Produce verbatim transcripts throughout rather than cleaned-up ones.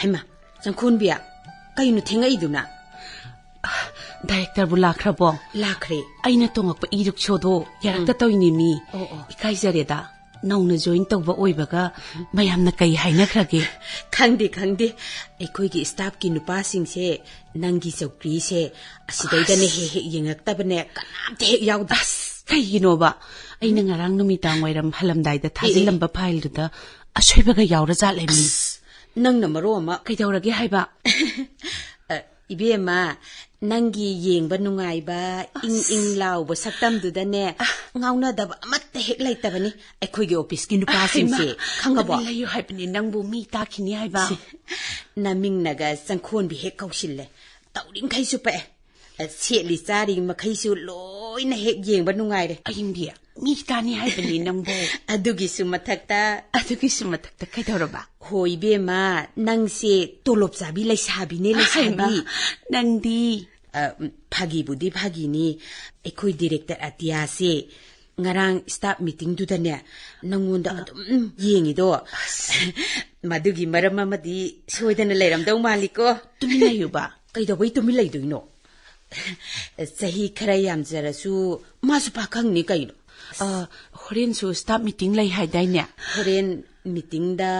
ꯍꯩꯃꯥ, ꯆꯪꯈꯣꯟꯕꯤ, ꯀꯩꯅꯣ ꯊꯦꯡꯉꯛꯏꯗꯨꯅ? ꯗꯥꯏꯔꯦꯛꯇꯔꯕꯨ ꯂꯥꯛꯈ꯭ꯔꯕꯣ? ꯂꯥꯛꯈ꯭ꯔꯦ꯫ ꯑꯩꯅ ꯇꯣꯡꯉꯛꯄ ꯏ ꯔꯤꯛꯁꯣꯗꯣ ꯌꯥꯔꯛꯇ ꯎꯝ꯫ ꯇꯧꯔꯤꯅꯦꯃꯤ꯫ ꯑꯣ, ꯑꯣ꯫ ꯏꯀꯥꯏꯖꯔꯦꯗ꯫ ꯅꯧꯅ ꯖꯣꯏꯟ ꯇꯧꯕ ꯑꯣꯏꯕꯒ ꯃꯌꯥꯝꯅ ꯀꯩ ꯍꯥꯏꯅꯈ꯭ꯔꯒꯦ? ꯈꯪꯗꯦ, ꯈꯪꯗꯦ꯫ ꯑꯩꯈꯣꯏꯒꯤ ꯁ꯭ꯇꯥꯐꯀꯤ ꯅꯨꯄꯥꯁꯤꯡꯁꯦ ꯅꯪꯒꯤ ꯆꯧꯀ꯭ꯔꯤꯁꯦ ꯑꯁꯤꯗꯩꯗꯅꯦ ꯑꯁ꯫ ꯍꯦꯛ ꯍꯦꯛ ꯌꯦꯡꯉꯛꯇꯕꯅꯦ, ꯀꯅꯥꯝꯇ ꯍꯦꯛ ꯌꯥꯎꯗꯦ꯫ ꯑꯁ, ꯀꯩꯒꯤꯅꯣꯕ? ꯑꯩꯅ ꯉꯔꯥꯡ ꯅꯨꯃꯤꯗꯥꯡ ꯋꯥꯏꯔꯝ ꯍꯜꯂꯝꯗꯥꯏꯗ ꯑꯦ, ꯑꯦ꯫ ꯊꯥꯖꯤꯜꯂꯝꯕ ꯐꯥꯏꯜꯗꯨꯗ ꯑꯁꯣꯏꯕꯒ ꯌꯥꯎꯔ ꯖꯥꯠꯂꯦꯃꯤ꯫ ꯑꯁ, ꯅꯪꯅ ꯃꯔꯣ ꯑꯃ꯫ ꯀꯩꯗꯧꯔꯒꯦ ꯍꯥꯏꯕ? ꯑ, ꯏꯕꯦꯝꯃ, ꯅꯪꯒꯤ ꯌꯦꯡꯕ ꯅꯨꯡꯉꯥꯏꯕ, ꯏꯪ ꯑꯁ꯫ ꯏꯪ ꯂꯥꯎꯕ ꯁꯛꯇꯝꯗꯨꯗꯅꯦ, ꯑ꯫ ꯉꯥꯎꯅꯗꯕ ꯑꯃꯠꯇ ꯍꯦꯛ ꯂꯩꯇꯕꯅꯤ ꯑꯩꯈꯣꯏꯒꯤ ꯑꯣꯐꯤꯁꯀꯤ ꯅꯨꯄꯥꯁꯤꯡꯁꯦ꯫ ꯍꯩꯃꯥ, ꯈꯪꯉꯕꯣ? ꯇꯨꯃꯤꯟ ꯂꯩꯌꯨ ꯍꯥꯏꯕꯅꯤ, ꯅꯪꯕꯨ ꯃꯤ ꯇꯥꯈꯤꯅꯤ ꯍꯥꯏꯕ꯫ ꯁꯤ, ꯅꯃꯤꯡꯅꯒ ꯆꯪꯈꯣꯟꯕꯤ ꯍꯦꯛ ꯀꯧꯁꯤꯜꯂꯦ, ꯇꯧꯔꯤꯡꯈꯩ ꯆꯨꯞꯄꯛꯑꯦ꯫ ꯑ, ꯁꯦꯠꯂꯤ ꯆꯥꯔꯤ ꯃꯈꯩꯁꯨ ꯂꯣꯏꯅ ꯍꯦꯛ ꯌꯦꯡꯕ ꯅꯨꯡꯉꯥꯏꯔꯦ꯫ ꯑꯌꯤꯡꯕꯤ, ꯃꯤ ꯇꯥꯅꯤ ꯍꯥꯏꯕꯅꯤ ꯅꯪꯕꯨ꯫ ꯑꯗꯨꯒꯤꯁꯨ ꯃꯊꯛꯇ꯫ ꯑꯗꯨꯒꯤꯁꯨ ꯃꯊꯛꯇ ꯀꯩꯗꯧꯔꯕ? ꯍꯣ ꯏꯕꯦꯝꯃ, ꯅꯪꯁꯦ ꯇꯣꯂꯣꯞ ꯆꯥꯕꯤ ꯂꯩꯁꯥꯕꯤꯅꯦ, ꯂꯩꯁꯥꯕꯤ꯫ ꯍꯩꯃꯥ, ꯅꯪꯗꯤ? ꯑ, ꯎꯝ, ꯐꯥꯒꯤꯕꯨꯗꯤ ꯐꯥꯒꯤꯅꯤ꯫ ꯑꯩꯈꯣꯏ ꯗꯤꯔꯦꯛꯇꯔ ꯑꯇꯤꯌꯥꯁꯦ ꯉꯔꯥꯡ ꯁ꯭ꯇꯥꯐ ꯃꯤꯇꯤꯡꯗꯨꯗꯅꯦ ꯅꯪꯉꯣꯟꯗ ꯑ꯫ ꯑꯗꯨꯝ ꯌꯦꯡꯉꯤꯗꯣ꯫ ꯑꯁ꯫ ꯃꯗꯨꯒꯤ ꯃꯔꯝ ꯑꯃꯗꯤ ꯁꯣꯏꯗꯅ ꯂꯩꯔꯝꯗꯧ ꯃꯥꯜꯂꯤꯀꯣ꯫ ꯇꯨꯃꯤꯟ ꯂꯩꯌꯨꯕ꯫ ꯀꯩꯗꯧꯕꯩ ꯇꯨꯃꯤꯟ ꯂꯩꯗꯣꯏꯅꯣ? ꯆꯍꯤ ꯈꯔ ꯌꯥꯝꯖꯔꯁꯨ ꯃꯥꯁꯨ ꯄꯥꯈꯪꯅꯤ ꯀꯩꯅꯣ꯫ ꯑ, ꯍꯣꯔꯦꯟꯁꯨ ꯁ꯭ꯇꯥꯐ ꯃꯤꯇꯤꯡ ꯂꯩ ꯍꯥꯏꯗꯥꯏꯅꯦ? ꯍꯣꯔꯦꯟ ꯃꯤꯇꯤꯡꯗ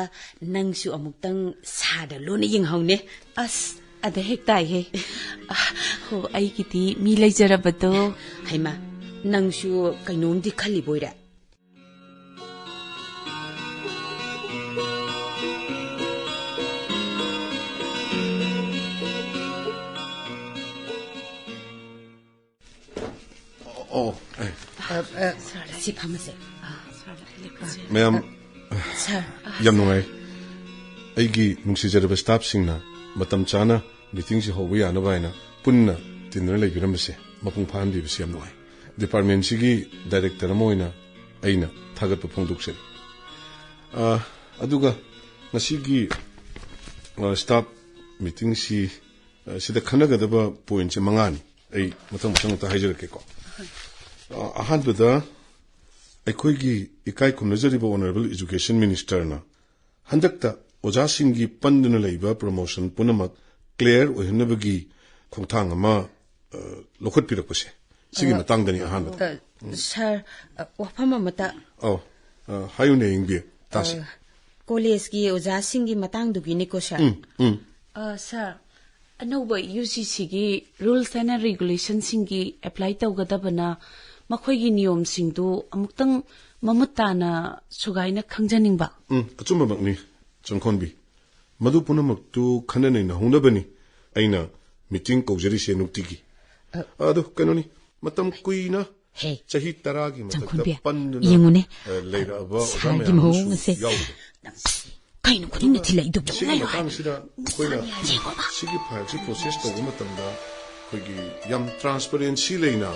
ꯅꯪꯁꯨ ꯑꯃꯨꯛꯇꯪ ꯁꯥꯔꯗ ꯂꯣꯟꯅ ꯌꯦꯡꯍꯧꯅꯦ꯫ ꯑꯁ, ꯑꯗ ꯍꯦꯛ ꯇꯥꯏꯍꯦ꯫ ꯑ, ꯍꯣ, ꯑꯩꯒꯤꯗꯤ ꯃꯤ ꯂꯩꯖꯔꯕꯗꯣ꯫ ꯍꯩꯃꯥ, ꯅꯪꯁꯨ ꯀꯩꯅꯣꯝꯗꯤ ꯈꯜꯂꯤꯕꯣꯏꯔꯦ? ꯑꯣ, ꯑꯦ꯫ ꯁꯤ ꯐꯝꯃꯁꯦ꯫ ꯃꯌꯥꯝ, ꯁꯥꯔ꯫ ꯌꯥꯝ ꯅꯨꯡꯉꯥꯏ꯫ ꯑꯩꯒꯤ ꯅꯨꯡꯁꯤꯖꯔꯕ ꯁ꯭ꯇꯥꯐꯁꯤꯡꯅ ꯃꯇꯝ ꯆꯥꯅ ꯃꯤꯇꯤꯡꯁꯤ ꯍꯧꯕ ꯌꯥꯅꯕ ꯍꯥꯏꯅ ꯄꯨꯟꯅ ꯇꯤꯟꯗꯨꯅ ꯂꯩꯕꯤꯔꯝꯕꯁꯦ ꯃꯄꯨꯡ ꯐꯥꯍꯟꯕꯤꯕꯁꯤ ꯌꯥꯝ ꯅꯨꯡꯉꯥꯏ꯫ ꯗꯤꯄꯥꯔꯠꯃꯦꯟꯁꯤꯒꯤ ꯗꯥꯏꯔꯦꯛꯇꯔ ꯑꯃ ꯑꯣꯏꯅ ꯑꯩꯅ ꯊꯥꯒꯠꯄ ꯐꯣꯡꯗꯣꯛꯆꯔꯤ꯫ ꯑ, ꯑꯗꯨꯒ ꯉꯁꯤꯒꯤ, ꯑ, ꯁ꯭ꯇꯥꯐ ꯃꯤꯇꯤꯡꯁꯤ, ꯑ, ꯁꯤꯗ ꯈꯟꯅꯒꯗꯕ ꯄꯣꯏꯟꯠꯁꯦ ꯃꯉꯥꯅꯤ꯫ ꯑꯩ ꯃꯊꯪ ꯃꯊꯪ ꯑꯝꯇ ꯍꯥꯏꯖꯔꯛꯀꯦꯀꯣ꯫ ꯑ, ꯑꯍꯥꯟꯕꯗ ꯑꯩꯈꯣꯏꯒꯤ ꯏꯀꯥꯏ ꯈꯨꯝꯅꯖꯔꯤꯕ ꯑꯣꯅꯔꯦꯕꯜ ꯏꯖꯨꯀꯦꯁꯟ ꯃꯤꯅꯤꯁꯇꯔꯅ ꯍꯟꯗꯛꯇ ꯑꯣꯖꯥꯁꯤꯡꯒꯤ ꯄꯟꯗꯨꯅ ꯂꯩꯕ promotion ꯄꯨꯝꯅꯃꯛ clear ꯑꯣꯏꯍꯟꯅꯕꯒꯤ ꯈꯣꯡꯊꯥꯡ ꯑꯃ, ꯑ, ꯂꯧꯈꯠꯄꯤꯔꯛꯄꯁꯦ, ꯁꯤꯒꯤ ꯑ, ꯃꯇꯥꯡꯗꯅꯤ ꯑꯍꯥꯟꯕꯗ꯫ ꯑ, ꯁꯥꯔ, ꯑ, ꯋꯥꯐꯝ ꯑꯃꯇ꯫ ꯑꯧ, ꯑ, ꯍꯥꯏꯌꯨꯅꯦ, ꯌꯦꯡꯕꯤꯌꯨ, ꯇꯥꯁꯤ꯫ ꯑ, ꯀꯣꯂꯦꯖꯀꯤ ꯑꯣꯖꯥꯁꯤꯡꯒꯤ ꯃꯇꯥꯡꯗꯨꯒꯤꯅꯤꯀꯣ, ꯁꯥꯔ? ꯎꯝ, ꯎꯝ꯫ ꯑ, ꯁꯥꯔ, ꯑꯅꯧꯕ UGCꯒꯤ rules and regulationꯁꯤꯡꯒꯤ apply ꯇꯧꯒꯗꯕꯅ ꯃꯈꯣꯏꯒꯤ ꯅꯤꯌꯣꯝꯁꯤꯡꯗꯨ ꯑꯃꯨꯛꯇꯪ ꯃꯃꯨꯠ ꯇꯥꯅ ꯁꯨꯒꯥꯏꯅ ꯈꯪꯖꯅꯤꯡꯕ꯫ ꯎꯝ, ꯑꯆꯨꯝꯕꯃꯛꯅꯤ, ꯆꯪꯈꯣꯟꯕꯤ꯫ ꯃꯗꯨ ꯄꯨꯝꯅꯃꯛꯇꯨ ꯈꯟꯅ ꯅꯩꯅꯍꯧꯅꯕꯅꯤ ꯑꯩꯅ meeting ꯀꯧꯖꯔꯤꯁꯦ ꯅꯨꯡꯇꯤꯒꯤ꯫ ꯑ, ꯑꯗꯨ ꯀꯩꯅꯣꯅꯤ, ꯃꯇꯝ ꯀꯨꯏꯅ, ꯍꯦ, ꯆꯍꯤ ꯇꯔꯥꯒꯤ ꯃꯊꯛꯇ ꯆꯪꯈꯣꯟꯕꯤ, ꯄꯟꯗꯨꯅ, ꯌꯦꯡꯉꯨꯅꯦ, ꯑ, ꯂꯩꯔꯛꯑꯕ ꯑꯣꯖꯥ ꯁꯥꯔꯒꯤ ꯃꯌꯥꯝ ꯃꯑꯣꯡ ꯑꯃꯁꯨ ꯑꯁꯦ꯫ ꯌꯥꯎꯔꯤ꯫ ꯀꯩꯅꯣ ꯈꯨꯗꯤꯡꯗ ꯊꯤꯜꯂꯛꯏꯗꯨꯕꯨ? ꯁꯤꯒꯤ ꯂꯩꯔꯣꯏ꯫ ꯃꯇꯥꯡꯁꯤꯗ ꯑꯩꯈꯣꯏꯅ ꯌꯦꯡꯉꯣꯕ꯫ ꯁꯤꯒꯤ fileꯁꯤ process ꯇꯧꯕ ꯃꯇꯝꯗ ꯑꯩꯈꯣꯏꯒꯤ ꯌꯥꯝ transparency ꯂꯩꯅ,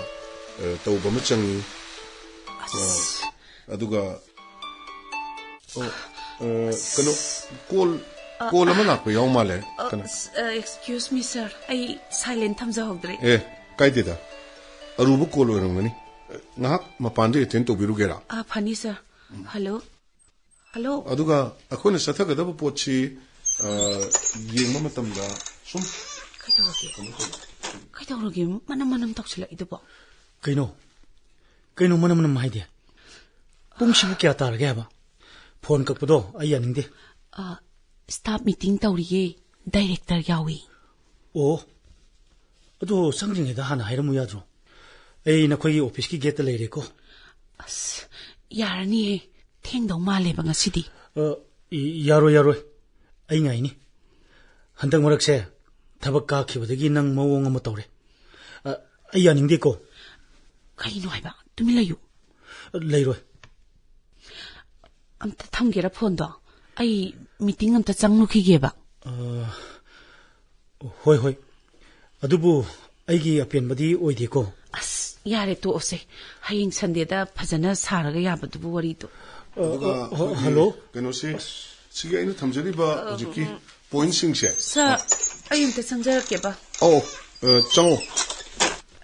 ꯑ, ꯇꯧꯕ ꯑꯃ ꯆꯪꯉꯤ꯫ ꯑꯁ꯫ ꯑ, ꯑꯗꯨꯒ, ꯑꯣ, ꯑ, ꯀꯩꯅꯣ, call, call ꯑꯃ ꯂꯥꯛꯄ ꯌꯥꯎ ꯃꯥꯜꯂꯦ꯫ ꯑ, ꯀꯅꯥ? ꯑꯁ, ꯑ, excuse me, sir. ꯑꯩ silent ꯊꯝꯖꯍꯧꯗ꯭ꯔꯦ꯫ ꯑꯦ, ꯀꯥꯏꯗꯦꯗ꯫ ꯑꯔꯨꯕ call ꯑꯣꯏꯔꯝꯒꯅꯤ꯫ ꯉꯥꯏꯍꯥꯛ ꯃꯄꯥꯟꯗ attend ꯇꯧꯕꯤꯔꯨꯒꯦꯔꯥ? ꯑ, ꯐꯅꯤ, sir. Hello? Hello? ꯑꯗꯨꯒ ꯑꯩꯈꯣꯏꯅ ꯆꯠꯊꯒꯗꯕ ꯄꯣꯠꯁꯤ, ꯑ, ꯌꯦꯡꯕ ꯃꯇꯝꯗ ꯁꯨꯝ ꯀꯩꯗꯧꯔꯒꯦ? ꯀꯩꯗꯧꯔꯒꯦ? ꯃꯅꯝ ꯃꯅꯝ ꯇꯧꯁꯤꯜꯂꯛꯏꯗꯨꯕꯣ? ꯀꯩꯅꯣ? ꯀꯩꯅꯣ ꯃꯅꯝ ꯃꯅꯝ ꯍꯥꯏꯗꯤ? ꯄꯨꯡꯁꯤꯕꯨ ꯀꯌꯥ ꯇꯥꯔꯒꯦ ꯍꯥꯏꯕ? Phone ꯀꯛꯄꯗꯣ ꯑꯩ ꯌꯥꯅꯤꯡꯗꯦ꯫ ꯑ, staff meeting ꯇꯧꯔꯤꯌꯦ, director ꯌꯥꯎꯏ꯫ ꯑꯣ, ꯑꯗꯣ ꯆꯪꯗ꯭ꯔꯤꯉꯩꯗ ꯍꯥꯟꯅ ꯍꯥꯏꯔꯝꯃꯨ ꯌꯥꯗ꯭ꯔꯣ? ꯑꯩ ꯅꯈꯣꯏꯒꯤ officeꯀꯤ gateꯇ ꯂꯩꯔꯦꯀꯣ꯫ ꯑꯁ, ꯌꯥꯔꯅꯤꯍꯦ, ꯊꯦꯡꯗꯧ ꯃꯥꯜꯂꯦꯕ ꯉꯁꯤꯗꯤ꯫ ꯑ, ꯏ-, ꯌꯥꯔꯣꯏ, ꯌꯥꯔꯣꯏ, ꯑꯩ ꯉꯥꯏꯅꯤ꯫ ꯍꯟꯗꯛ ꯃꯔꯛꯁꯦ ꯊꯕꯛ ꯀꯥꯈꯤꯕꯗꯒꯤ ꯅꯪ ꯃꯑꯣꯡ ꯑꯃ ꯇꯧꯔꯦ꯫ ꯑ, ꯑꯩ ꯌꯥꯅꯤꯡꯗꯦꯀꯣ꯫ ꯀꯩꯅꯣ ꯍꯥꯏꯕ? ꯇꯨꯃꯤꯟ ꯂꯩꯌꯨ꯫ ꯂꯩꯔꯣꯏ꯫ ꯑꯝꯇ ꯊꯝꯒꯦꯔꯥ phoneꯗꯣ? ꯑꯩ meeting ꯑꯝꯇ ꯆꯪꯉꯨꯈꯤꯒꯦꯕ꯫ ꯑ, ꯍꯣꯏ, ꯍꯣꯏ꯫ ꯑꯗꯨꯕꯨ ꯑꯩꯒꯤ ꯑꯄꯦꯟꯕꯗꯤ ꯑꯣꯏꯗꯦꯀꯣ꯫ ꯑꯁ, ꯌꯥꯔꯦ, ꯇꯣꯛꯑꯁꯦ꯫ ꯍꯌꯦꯡ Sundayꯗ ꯐꯖꯅ ꯁꯥꯔꯒ ꯌꯥꯕꯗꯨꯕꯨ ꯋꯥꯔꯤꯗꯣ꯫ ꯑ, ꯑꯗꯨꯒ ꯑ, ꯑ, ꯑꯩꯈꯣꯏꯒꯤ hello? ꯀꯩꯅꯣꯁꯤ, ꯁꯤꯒꯤ ꯑꯩꯅ ꯊꯝꯖꯔꯤꯕ ꯍꯧꯖꯤꯛꯀꯤ pointꯁꯤꯡꯁꯦ꯫ Sir, ꯑꯩ ꯑꯝꯇ ꯆꯪꯖꯔꯛꯀꯦꯕ꯫ ꯑꯧ, ꯑ, ꯆꯪꯉꯣ꯫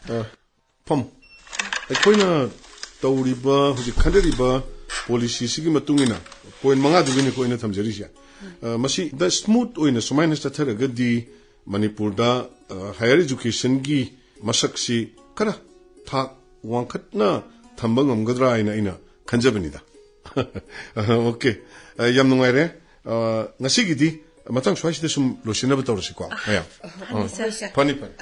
ꯑ, ꯐꯝ꯫ ꯑꯩꯈꯣꯏꯅ ꯇꯧꯔꯤꯕ, ꯍꯧꯖꯤꯛ ꯈꯟꯅꯔꯤꯕ ꯄꯣꯂꯤꯁꯤꯁꯤꯒꯤ ꯃꯇꯨꯡ ꯏꯟꯅ ꯄꯣꯏꯟ ꯃꯉꯥꯗꯨꯒꯤꯅꯤꯀꯣ ꯑꯩꯅ ꯊꯝꯖꯔꯤꯁꯦ꯫ ꯑ, ꯃꯁꯤ ꯗ ꯁ꯭ꯃꯨꯠ ꯑꯣꯏꯅ ꯁꯨꯃꯥꯏꯅ ꯆꯠꯊꯔꯒꯗꯤ ꯃꯅꯤꯄꯨꯔꯗ, ꯑ, ꯍꯥꯌꯔ ꯑꯦꯖꯨꯀꯦꯁꯟꯒꯤ ꯃꯁꯛꯁꯤ ꯈꯔ ꯊꯥꯛ ꯋꯥꯡꯈꯠꯅ ꯊꯝꯕ ꯉꯝꯒꯗ꯭ꯔꯥ ꯍꯥꯏꯅ ꯑꯩꯅ ꯈꯟꯖꯕꯅꯤꯗ꯫ ꯑꯣꯀꯦ꯫ ꯑ, ꯌꯥꯝ ꯅꯨꯡꯉꯥꯏꯔꯦ꯫ ꯑ, ꯉꯁꯤꯒꯤꯗꯤ ꯃꯇꯥꯡ ꯁ꯭ꯋꯥꯏꯁꯤꯗ ꯁꯨꯝ ꯂꯣꯏꯁꯤꯟꯅꯕ ꯇꯧꯔꯁꯤꯀꯣ, ꯃꯌꯥꯝ꯫ ꯑ, ꯐꯅꯤ, ꯐꯅꯤ꯫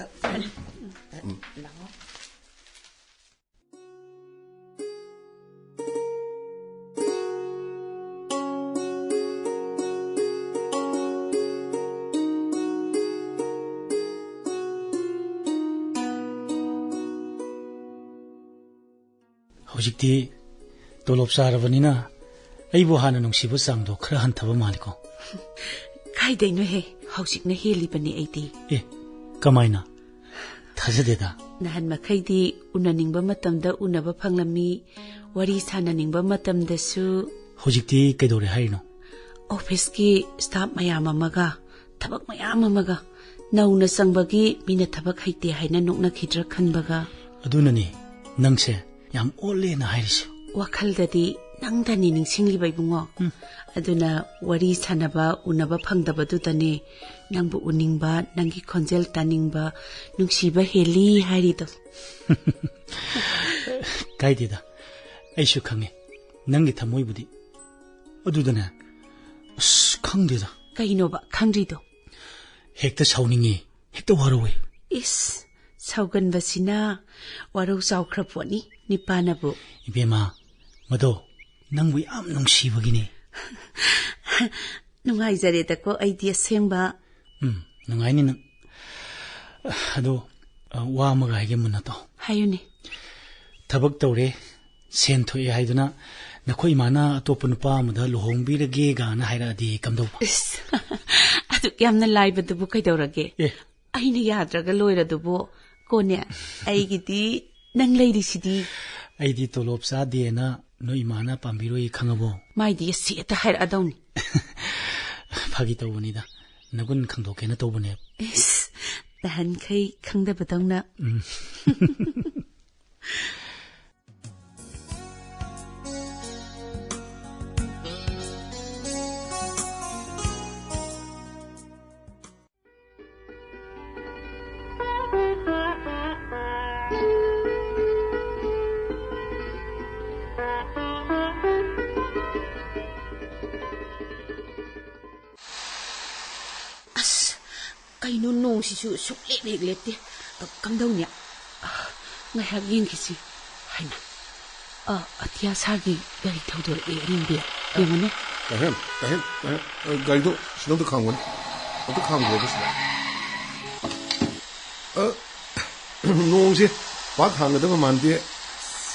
ꯍꯧꯖꯤꯛꯇꯤ ꯇꯣꯂꯣꯞ ꯆꯥꯔꯕꯅꯤꯅ ꯑꯩꯕꯨ ꯍꯥꯟꯅ ꯅꯨꯡꯁꯤꯕ ꯆꯥꯡꯗꯣ ꯈꯔ ꯍꯟꯊꯕ ꯃꯥꯜꯂꯤꯀꯣ? ꯀꯥꯏꯗꯩꯅꯣꯍꯦ, ꯍꯧꯖꯤꯛꯅ ꯍꯦꯜꯂꯤꯕꯅꯦ ꯑꯩꯗꯤ꯫ ꯑꯦ, ꯀꯃꯥꯏꯅ? ꯊꯥꯖꯗꯦꯗ꯫ ꯅꯍꯥꯟ ꯃꯈꯩꯗꯤ ꯎꯅꯅꯤꯡꯕ ꯃꯇꯝꯗ ꯎꯅꯕ ꯐꯪꯂꯝꯃꯤ, ꯋꯥꯔꯤ ꯁꯥꯟꯅꯅꯤꯡꯕ ꯃꯇꯝꯗꯁꯨ꯫ ꯍꯧꯖꯤꯛꯇꯤ ꯀꯩꯗꯧꯔꯦ ꯍꯥꯏꯔꯤꯅꯣ? ꯑꯣꯐꯤꯁꯀꯤ ꯁ꯭ꯇꯥꯐ ꯃꯌꯥꯝ ꯑꯃꯒ, ꯊꯕꯛ ꯃꯌꯥꯝ ꯑꯃꯒ, ꯅꯧꯅ ꯆꯪꯕꯒꯤ ꯃꯤꯅ ꯊꯕꯛ ꯍꯩꯇꯦ ꯍꯥꯏꯅ ꯅꯣꯛꯅꯈꯤꯗ꯭ꯔꯥ ꯈꯟꯕꯒ꯫ ꯑꯗꯨꯅꯅꯤ ꯅꯪꯁꯦ ꯌꯥꯝ ꯑꯣꯜꯂꯦꯅ ꯍꯥꯏꯔꯤꯁꯦ꯫ ꯋꯥꯈꯜꯗꯗꯤ ꯅꯪꯗꯅꯤ ꯅꯤꯡꯁꯤꯡꯂꯤꯕ, ꯏꯕꯨꯡꯉꯣ꯫ ꯎꯝ꯫ ꯑꯗꯨꯅ ꯋꯥꯔꯤ ꯁꯥꯟꯅꯕ, ꯎꯅꯕ ꯐꯪꯗꯕꯗꯨꯗꯅꯦ ꯅꯪꯕꯨ ꯎꯅꯤꯡꯕ, ꯅꯪꯒꯤ ꯈꯣꯟꯖꯦꯜ ꯇꯥꯅꯤꯡꯕ, ꯅꯨꯡꯁꯤꯕ ꯍꯦꯜꯂꯤ ꯍꯥꯏꯔꯤꯗꯣ꯫ ꯀꯥꯏꯗꯦꯗ, ꯑꯩꯁꯨ ꯈꯪꯉꯦ ꯅꯪꯒꯤ ꯊꯃꯣꯏꯕꯨꯗꯤ꯫ ꯑꯗꯨꯗꯅꯦ, ꯑꯁ, ꯈꯪꯗꯦꯗ꯫ ꯀꯩꯅꯣꯕ ꯈꯪꯗ꯭ꯔꯤꯗꯣ? ꯍꯦꯛꯇ ꯁꯥꯎꯅꯤꯡꯉꯤ, ꯍꯦꯛꯇ ꯋꯥꯔꯧꯏ꯫ ꯏꯁ, ꯁꯥꯎꯒꯟꯕꯁꯤꯅ ꯋꯥꯔꯧ ꯆꯥꯎꯈ꯭ꯔ ꯄꯣꯠꯅꯤ, ꯅꯤꯄꯥꯅꯕꯨ꯫ ꯏꯕꯦꯝꯃ, ꯃꯗꯣ ꯅꯪꯕꯨ ꯌꯥꯝ ꯅꯨꯡꯁꯤꯕꯒꯤꯅꯦ꯫ ꯅꯨꯡꯉꯥꯏꯖꯔꯦꯗꯀꯣ ꯑꯩꯗꯤ ꯑꯁꯦꯡꯕ꯫ ꯎꯝ, ꯅꯨꯡꯉꯥꯏꯅꯤ ꯅꯪ꯫ ꯑꯗꯣ, ꯑ, ꯋꯥ ꯑꯃꯒ ꯍꯥꯏꯒꯦ ꯃꯨꯟꯅ ꯇꯥꯎ꯫ ꯍꯥꯏꯌꯨꯅꯦ꯫ ꯊꯕꯛ ꯇꯧꯔꯦ, ꯁꯦꯟ ꯊꯣꯛꯑꯦ ꯍꯥꯏꯗꯨꯅ ꯅꯈꯣꯏ ꯏꯃꯥꯅ ꯑꯇꯣꯞꯄ ꯅꯨꯄꯥ ꯑꯃꯗ ꯂꯨꯍꯣꯡꯕꯤꯔꯒꯦ ꯒꯥꯅ ꯍꯥꯏꯔꯛꯑꯗꯤ ꯀꯝꯗꯧꯕ? ꯏꯁ, ꯑꯗꯨꯛ ꯌꯥꯝꯅ ꯂꯥꯏꯕꯗꯨꯕꯨ ꯀꯩꯗꯧꯔꯒꯦ? ꯑꯦ꯫ ꯑꯩꯅ ꯌꯥꯗ꯭ꯔꯒ ꯂꯣꯏꯔꯗꯨꯕꯨ꯫ ꯀꯣꯅꯦ, ꯑꯩꯒꯤꯗꯤ ꯅꯪ ꯂꯩꯔꯤꯁꯤꯗꯤ꯫ ꯑꯩꯗꯤ ꯇꯣꯂꯣꯞ ꯆꯥꯗꯦꯅ ꯅꯣꯏ ꯏꯃꯥꯅ ꯄꯥꯝꯕꯤꯔꯣꯏ ꯈꯪꯉꯕꯣ? ꯃꯥꯏꯗꯤ ꯑꯁꯤ ꯍꯦꯛꯇ ꯍꯥꯏꯔꯛꯑꯗꯧꯅꯤ꯫ ꯐꯥꯒꯤ ꯇꯧꯕꯅꯤꯗ, ꯅꯒꯨꯟ ꯈꯪꯗꯣꯛꯀꯦꯅ ꯇꯧꯕꯅꯦ꯫ ꯏꯁ, ꯅꯍꯥꯟꯈꯩ ꯈꯪꯗꯕꯗꯧꯅ꯫ ꯎꯝ꯫ ꯀꯩꯅꯣ, ꯅꯣꯡꯁꯤꯁꯨ ꯁꯨꯛꯂꯦꯞ ꯍꯦꯛ ꯂꯦꯞꯇꯦ꯫ ꯑ, ꯀꯝꯗꯧꯅꯤ? ꯑ, ꯉꯥꯏꯍꯥꯛ ꯌꯦꯡꯈꯤꯁꯤ꯫ ꯍꯩꯃꯥ, ꯑ, ꯑꯇꯤꯌꯥ ꯁꯥꯔꯒꯤ ꯒꯥꯔꯤ ꯊꯧꯗꯣꯔꯛꯑꯦ, ꯑꯔꯤꯡꯕꯤ꯫ ꯌꯦꯡꯉꯨꯅꯦ꯫ ꯇꯥꯍꯦꯟ, ꯇꯥꯍꯦꯟ, ꯇꯥꯍꯦꯟ, ꯑ, ꯒꯥꯔꯤꯗꯣ ꯁꯤꯗ ꯑꯝꯇ ꯈꯥꯝꯒꯣꯅꯦ꯫ ꯑꯝꯇ ꯈꯥꯝꯒꯣꯕ ꯁꯤꯗ꯫ ꯑ, ꯅꯣꯡꯁꯦ ꯄꯥꯛ ꯍꯥꯡꯒꯗꯕ ꯃꯥꯟꯗꯦ꯫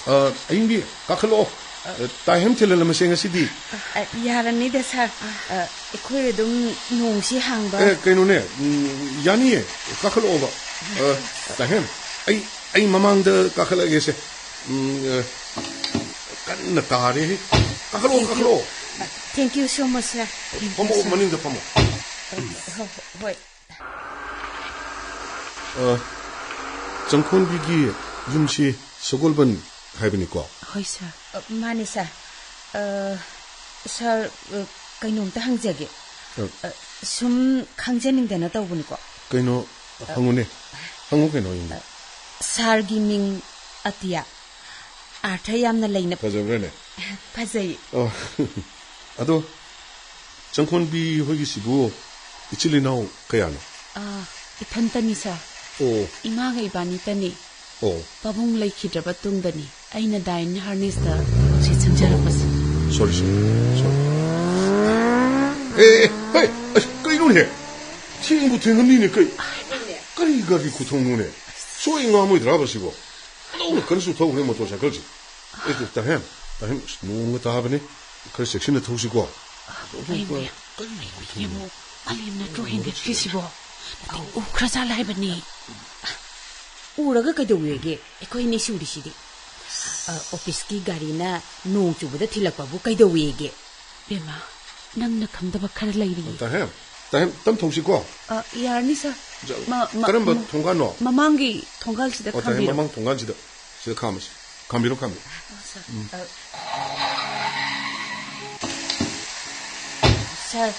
ꯑ, ꯑꯌꯤꯡꯕꯤ, ꯀꯥꯈꯠꯂꯛꯑꯣ꯫ ꯑ, ꯇꯥꯍꯦꯟ ꯊꯤꯜꯍꯜꯂꯝꯃꯁꯦ ꯉꯁꯤꯗꯤ꯫ ꯑ, ꯌꯥꯔꯅꯤꯗ, ꯁꯥꯔ꯫ ꯑ, ꯑꯩꯈꯣꯏ ꯑꯗꯨꯝ ꯅꯣꯡꯁꯤ ꯍꯥꯡꯕ꯫ ꯑꯦ, ꯀꯩꯅꯣꯅꯦ, ꯎꯝ, ꯌꯥꯅꯤꯌꯦ, ꯀꯥꯈꯠꯂꯛꯑꯣꯕ꯫ ꯑ, ꯇꯥꯍꯦꯟ, ꯑꯩ, ꯑꯩ ꯃꯃꯥꯡꯗ ꯀꯥꯈꯠꯂꯒꯦꯁꯦ꯫ ꯎꯝ, ꯑ, ꯀꯟꯅ ꯇꯥꯔꯦꯍꯦ꯫ ꯀꯥꯈꯠꯂꯛꯑꯣ, Thank you. ꯀꯥꯈꯠꯂꯛꯑꯣ꯫ Thank you so much, sir. Thank you, ꯐꯝꯃꯛꯑꯣ, sir. ꯃꯅꯤꯡꯗ ꯐꯝꯃꯣ꯫ ꯑ, ꯍꯣ-, ꯍꯣꯏ꯫ ꯑ, ꯆꯪꯈꯣꯟꯕꯤꯒꯤ ꯌꯨꯝꯁꯤ ꯁꯒꯣꯜꯕꯟ ꯍꯥꯏꯕꯅꯤꯀꯣ? ꯍꯣꯏ, ꯁꯥꯔ꯫ ꯑ, ꯃꯥꯅꯦ, ꯁꯥꯔ꯫ ꯑ, ꯁꯥꯔ, ꯑ, ꯀꯩꯅꯣꯝꯇ ꯍꯪꯖꯒꯦ꯫ ꯑ, ꯑ, ꯁꯨꯝ ꯈꯪꯖꯅꯤꯡꯗꯅ ꯇꯧꯕꯅꯤꯀꯣ꯫ ꯀꯩꯅꯣ, ꯍꯪꯉꯨꯅꯦ꯫ ꯍꯪꯉꯨ ꯀꯩꯅꯣ, ꯌꯨꯝꯗ꯫ ꯑ, ꯁꯥꯔꯒꯤ ꯃꯤꯡ ꯑꯇꯤꯌꯥ꯫ ꯑꯥꯔꯊ ꯌꯥꯝꯅ ꯂꯩꯅ ꯐꯖꯕ꯭ꯔꯅꯦ? ꯐꯖꯩ꯫ ꯑꯣ, ꯑꯗꯣ ꯆꯪꯈꯣꯟꯕꯤ ꯍꯣꯏꯒꯤꯁꯤꯕꯨ ꯏꯆꯤꯜ ꯏꯅꯥꯎ ꯀꯌꯥꯅꯣ? ꯑꯥ, ꯏꯊꯟꯇꯅꯤ, ꯁꯥꯔ꯫ ꯑꯣ꯫ ꯏꯃꯥꯒ ꯏꯕꯥꯅꯤꯇꯅꯤ꯫ ꯑꯣ꯫ ꯄꯥꯕꯨꯡ ꯂꯩꯈꯤꯗ꯭ꯔꯕ ꯇꯨꯡꯗꯅꯤ ꯑꯩꯅ ꯗꯥꯏꯟ ꯍꯥꯔꯅꯦꯁꯇ ꯊꯕꯛꯁꯤ ꯁꯤꯟꯖꯔꯛꯄꯁꯦ꯫ ꯁꯣꯔꯤ, ꯁꯣꯔꯤ, ꯁꯣꯔꯤ꯫ ꯑꯦ, ꯑꯦ, ꯍꯦ, ꯑꯁ, ꯀꯩꯅꯣꯅꯦ? ꯊꯦꯡꯕꯨ ꯊꯦꯡꯉꯝꯅꯤꯅꯦ, ꯀꯩ-, ꯀꯔꯤ ꯒꯥꯔꯤ ꯈꯨꯊꯧꯅꯣꯅꯦ? ꯁꯣꯏ ꯉꯥꯝꯃꯣꯏꯗ꯭ꯔꯕ ꯁꯤꯕꯣ? ꯂꯧꯅ ꯀꯟꯅꯁꯨ ꯊꯧꯈ꯭ꯔꯦ ꯃꯣꯇꯣꯔ ꯁꯥꯏꯀꯜꯁꯦ꯫ ꯑꯦ, ꯇꯥꯍꯦꯟ, ꯇꯥꯍꯦꯟ, ꯑꯁ, ꯅꯣꯡꯒ ꯇꯥꯕꯅꯦ꯫ ꯈꯔ ꯆꯦꯛꯁꯤꯟꯅ ꯊꯧꯁꯤꯀꯣ꯫ ꯑꯩꯅꯦ, ꯀꯔꯤ ꯌꯦꯡꯉꯣ, ꯃꯥꯂꯦꯝ ꯅꯠꯇ꯭ꯔꯣ ꯍꯦꯟꯒꯠꯈ꯭ꯔꯤꯁꯤꯕꯣ? ꯅꯠꯇꯦ, ꯎꯈ꯭ꯔꯖꯥꯠꯂ ꯍꯥꯏꯕꯅꯤ꯫ ꯎꯔꯒ ꯀꯩꯗꯧꯋꯦꯒꯦ? ꯑꯩꯈꯣꯏ ꯑꯅꯤ ꯁꯨꯔꯤꯁꯤꯗꯤ꯫ ꯑ, ꯑꯣꯐꯤꯁꯀꯤ ꯒꯥꯔꯤꯅ ꯅꯣꯡ ꯆꯨꯕꯗ ꯊꯤꯜꯂꯛꯄꯕꯨ ꯀꯩꯗꯧꯋꯦꯒꯦ? ꯕꯦꯝꯃ, ꯅꯪꯅ ꯈꯪꯗꯕ ꯈꯔ ꯂꯩꯔꯤꯌꯦ꯫ ꯇꯥꯍꯦꯟ, ꯇꯥꯍꯦꯟ, ꯇꯝ ꯊꯧꯁꯤꯀꯣ꯫ ꯑ, ꯌꯥꯔꯅꯤ, ꯁꯥꯔ꯫ ꯖ-, ꯃ-, ꯃ-, ꯀꯔꯝꯕ ꯃ-, ꯊꯣꯡꯒꯥꯟꯅꯣ? ꯃꯃꯥꯡꯒꯤ ꯊꯣꯡꯒꯥꯜꯁꯤꯗ ꯑꯣ, ꯇꯥꯍꯦꯟ, ꯈꯥꯝꯕꯤꯔꯣ꯫ ꯃꯃꯥꯡ ꯊꯣꯡꯒꯥꯟꯁꯤꯗ, ꯁꯤꯗ ꯈꯥꯝꯃꯁꯤ꯫ ꯈꯥꯝꯕꯤꯔꯣ, ꯈꯥꯝꯕꯤꯔꯣ꯫ ꯑ, ꯁꯥꯔ꯫ ꯎꯝ꯫ ꯑ, ꯁꯥꯔ,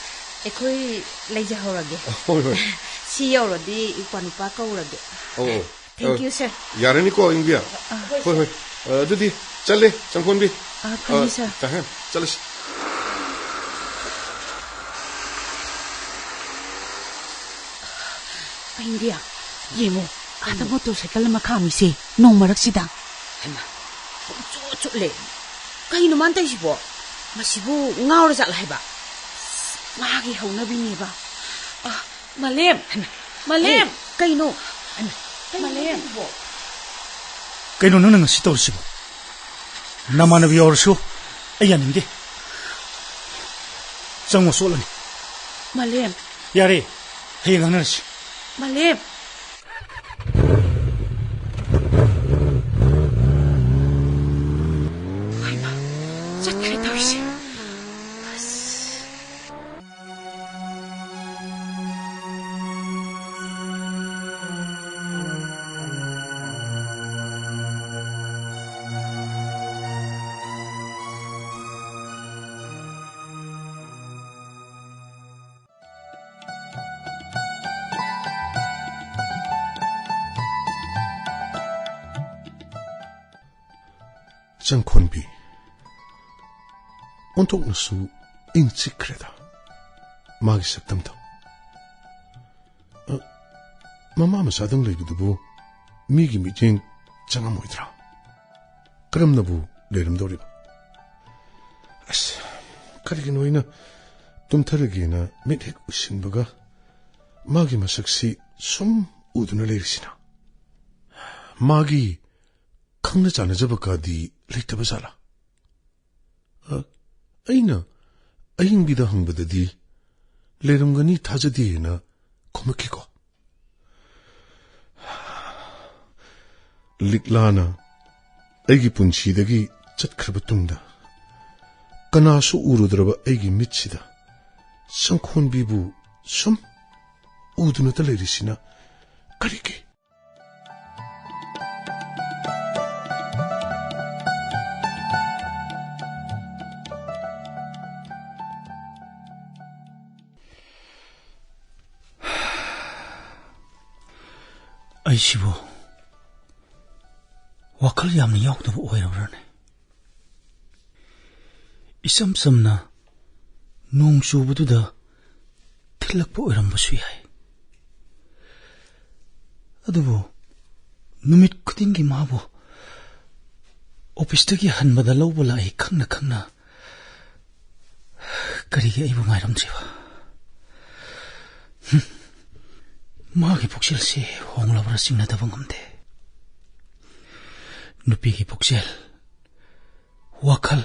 ꯑꯩꯈꯣꯏ ꯂꯩꯖꯍꯧꯔꯒꯦ꯫ ꯍꯣꯏ, ꯍꯣꯏ꯫ ꯁꯤ ꯌꯧꯔꯗꯤ ꯏꯄ꯭ꯋꯥ ꯅꯨꯄꯥ ꯀꯧꯔꯒꯦ꯫ ꯑꯣ, ꯑꯣ꯫ Thank ꯑ, you, sir. ꯌꯥꯔꯅꯤꯀꯣ, ꯏꯟꯗꯤꯌꯥ? ꯑ, ꯍꯣꯏ, ꯍꯣꯏ꯫ ꯑ, ꯑꯗꯨꯗꯤ ꯆꯠꯂꯦ, ꯆꯪꯈꯣꯟꯕꯤ꯫ ꯑ, ꯐꯅꯤ, ꯑ, sir. ꯇꯥꯍꯦꯟ, ꯆꯠꯂꯁꯤ꯫ ꯏꯟꯗꯤꯌꯥ, ꯌꯦꯡꯉꯣ, ꯑꯥꯗ ꯃꯣꯇꯣꯔ ꯁꯥꯏꯀꯜ ꯑꯃ ꯈꯥꯝꯃꯤꯁꯦ, ꯅꯣꯡ ꯃꯔꯛꯁꯤꯗ꯫ ꯍꯩꯃꯥ, ꯄꯨꯡꯆꯣꯠ ꯆꯣꯠꯂꯦ꯫ ꯀꯩꯅꯣ ꯃꯥꯅ ꯇꯧꯔꯤꯁꯤꯕꯣ? ꯃꯁꯤꯕꯨ ꯉꯥꯎꯔ ꯖꯥꯠꯂ ꯍꯥꯏꯕ? ꯃꯥꯒꯤ ꯍꯧꯅꯕꯤꯅꯦꯕ꯫ ꯑ, ꯃꯥꯂꯦꯝ! ꯍꯩꯃꯥ! ꯃꯥꯂꯦꯝ! ꯑꯦ! ꯀꯩꯅꯣ? ꯍꯩꯃꯥ! ꯀꯩꯅꯣ ꯃꯥꯂꯦꯝ! ꯇꯧꯔꯤꯁꯤꯕꯣ? ꯀꯩꯅꯣ ꯅꯪꯅ ꯉꯁꯤ ꯇꯧꯔꯤꯁꯤꯕꯣ? ꯅꯃꯥꯟꯅꯕꯤ ꯌꯥꯎꯔꯁꯨ ꯑꯩ ꯌꯥꯅꯤꯡꯗꯦ꯫ ꯆꯪꯉꯣ, ꯆꯣꯠꯂꯅꯤ꯫ ꯃꯥꯂꯦꯝ! ꯌꯥꯔꯦ, ꯍꯌꯦꯡ ꯉꯥꯡꯅꯔꯁꯤ꯫ ꯃꯥꯂꯦꯝ! ꯍꯩꯃꯥ, ꯆꯠꯈ꯭ꯔꯦ ꯇꯧꯔꯤꯁꯦ꯫ ꯑꯁ꯫ ꯆꯪꯈꯣꯟꯕꯤ꯫ ꯑꯣꯟꯊꯣꯛꯅꯁꯨ ꯏꯪ ꯆꯤꯛꯈ꯭ꯔꯦꯗ ꯃꯥꯒꯤ ꯁꯛꯇꯝꯗꯣ꯫ ꯑ, ꯃꯃꯥ ꯃꯆꯥꯗꯪ ꯂꯩꯕꯗꯨꯕꯨ ꯃꯤꯒꯤ ꯃꯤꯠꯌꯦꯡ ꯆꯪꯉꯝꯃꯣꯏꯗ꯭ꯔꯥ? ꯀꯔꯝꯅꯕꯨ ꯂꯩꯔꯝꯗꯧꯔꯤꯕ? ꯑꯁ, ꯀꯔꯤꯒꯤꯅꯣ ꯑꯩꯅ ꯇꯨꯝꯊꯔꯒꯦꯅ ꯃꯤꯠ ꯍꯦꯛ ꯎꯏꯁꯤꯟꯕꯒ ꯃꯥꯒꯤ ꯃꯁꯛꯁꯤ ꯁꯨꯝ ꯎꯗꯨꯅ ꯂꯩꯔꯤꯁꯤꯅ? ꯃꯥꯒꯤ ꯈꯪꯅ ꯆꯥꯟꯅꯖꯕ ꯀꯥꯗꯤ ꯂꯩꯇꯕ ꯖꯥꯠꯂꯥ? ꯑ, ꯑꯩꯅ ꯑꯌꯤꯡꯕꯤꯗ ꯍꯪꯕꯗꯗꯤ ꯂꯩꯔꯝꯒꯅꯤ ꯊꯥꯖꯗꯦꯅ ꯈꯨꯝꯃꯛꯈꯤꯀꯣ꯫ ꯂꯤꯛꯂꯥꯅ ꯑꯩꯒꯤ ꯄꯨꯟꯁꯤꯗꯒꯤ ꯆꯠꯈ꯭ꯔꯕ ꯇꯨꯡꯗ ꯀꯅꯥꯁꯨ ꯎꯔꯨꯗ꯭ꯔꯕ ꯑꯩꯒꯤ ꯃꯤꯠꯁꯤꯗ ꯆꯪꯈꯣꯟꯕꯤꯕꯨ ꯁꯨꯝ ꯎꯗꯨꯅꯇ ꯂꯩꯔꯤꯁꯤꯅ ꯀꯔꯤꯒꯤ? ꯑꯩꯁꯤꯕꯨ ꯋꯥꯈꯜ ꯌꯥꯝꯅ ꯌꯥꯎꯗꯕ ꯑꯣꯏꯔꯕ꯭ꯔꯥꯅꯦ? ꯏꯆꯝ ꯆꯝꯅ ꯅꯣꯡ ꯆꯨꯕꯗꯨꯗ ꯊꯤꯜꯂꯛꯄ ꯑꯣꯏꯔꯝꯕꯁꯨ ꯌꯥꯏ꯫ ꯑꯗꯨꯕꯨ ꯅꯨꯃꯤꯠ ꯈꯨꯗꯤꯡꯒꯤ ꯃꯥꯕꯨ ꯑꯣꯐꯤꯁꯇꯒꯤ ꯍꯟꯕꯗ ꯂꯧꯕ ꯂꯥꯛꯏ ꯈꯪꯅ ꯈꯪꯅ꯫ ꯀꯔꯤꯒꯤ ꯑꯩꯕꯨ ꯉꯥꯏꯔꯝꯗ꯭ꯔꯤꯕ? ꯍꯨꯝ꯫ ꯃꯥꯒꯤ ꯄꯨꯛꯆꯦꯜꯁꯤ ꯍꯣꯡꯂꯕ꯭ꯔꯥ ꯆꯤꯡꯅꯗꯕ ꯉꯝꯗꯦ꯫ ꯅꯨꯄꯤꯒꯤ ꯄꯨꯛꯆꯦꯜ, ꯋꯥꯈꯜ,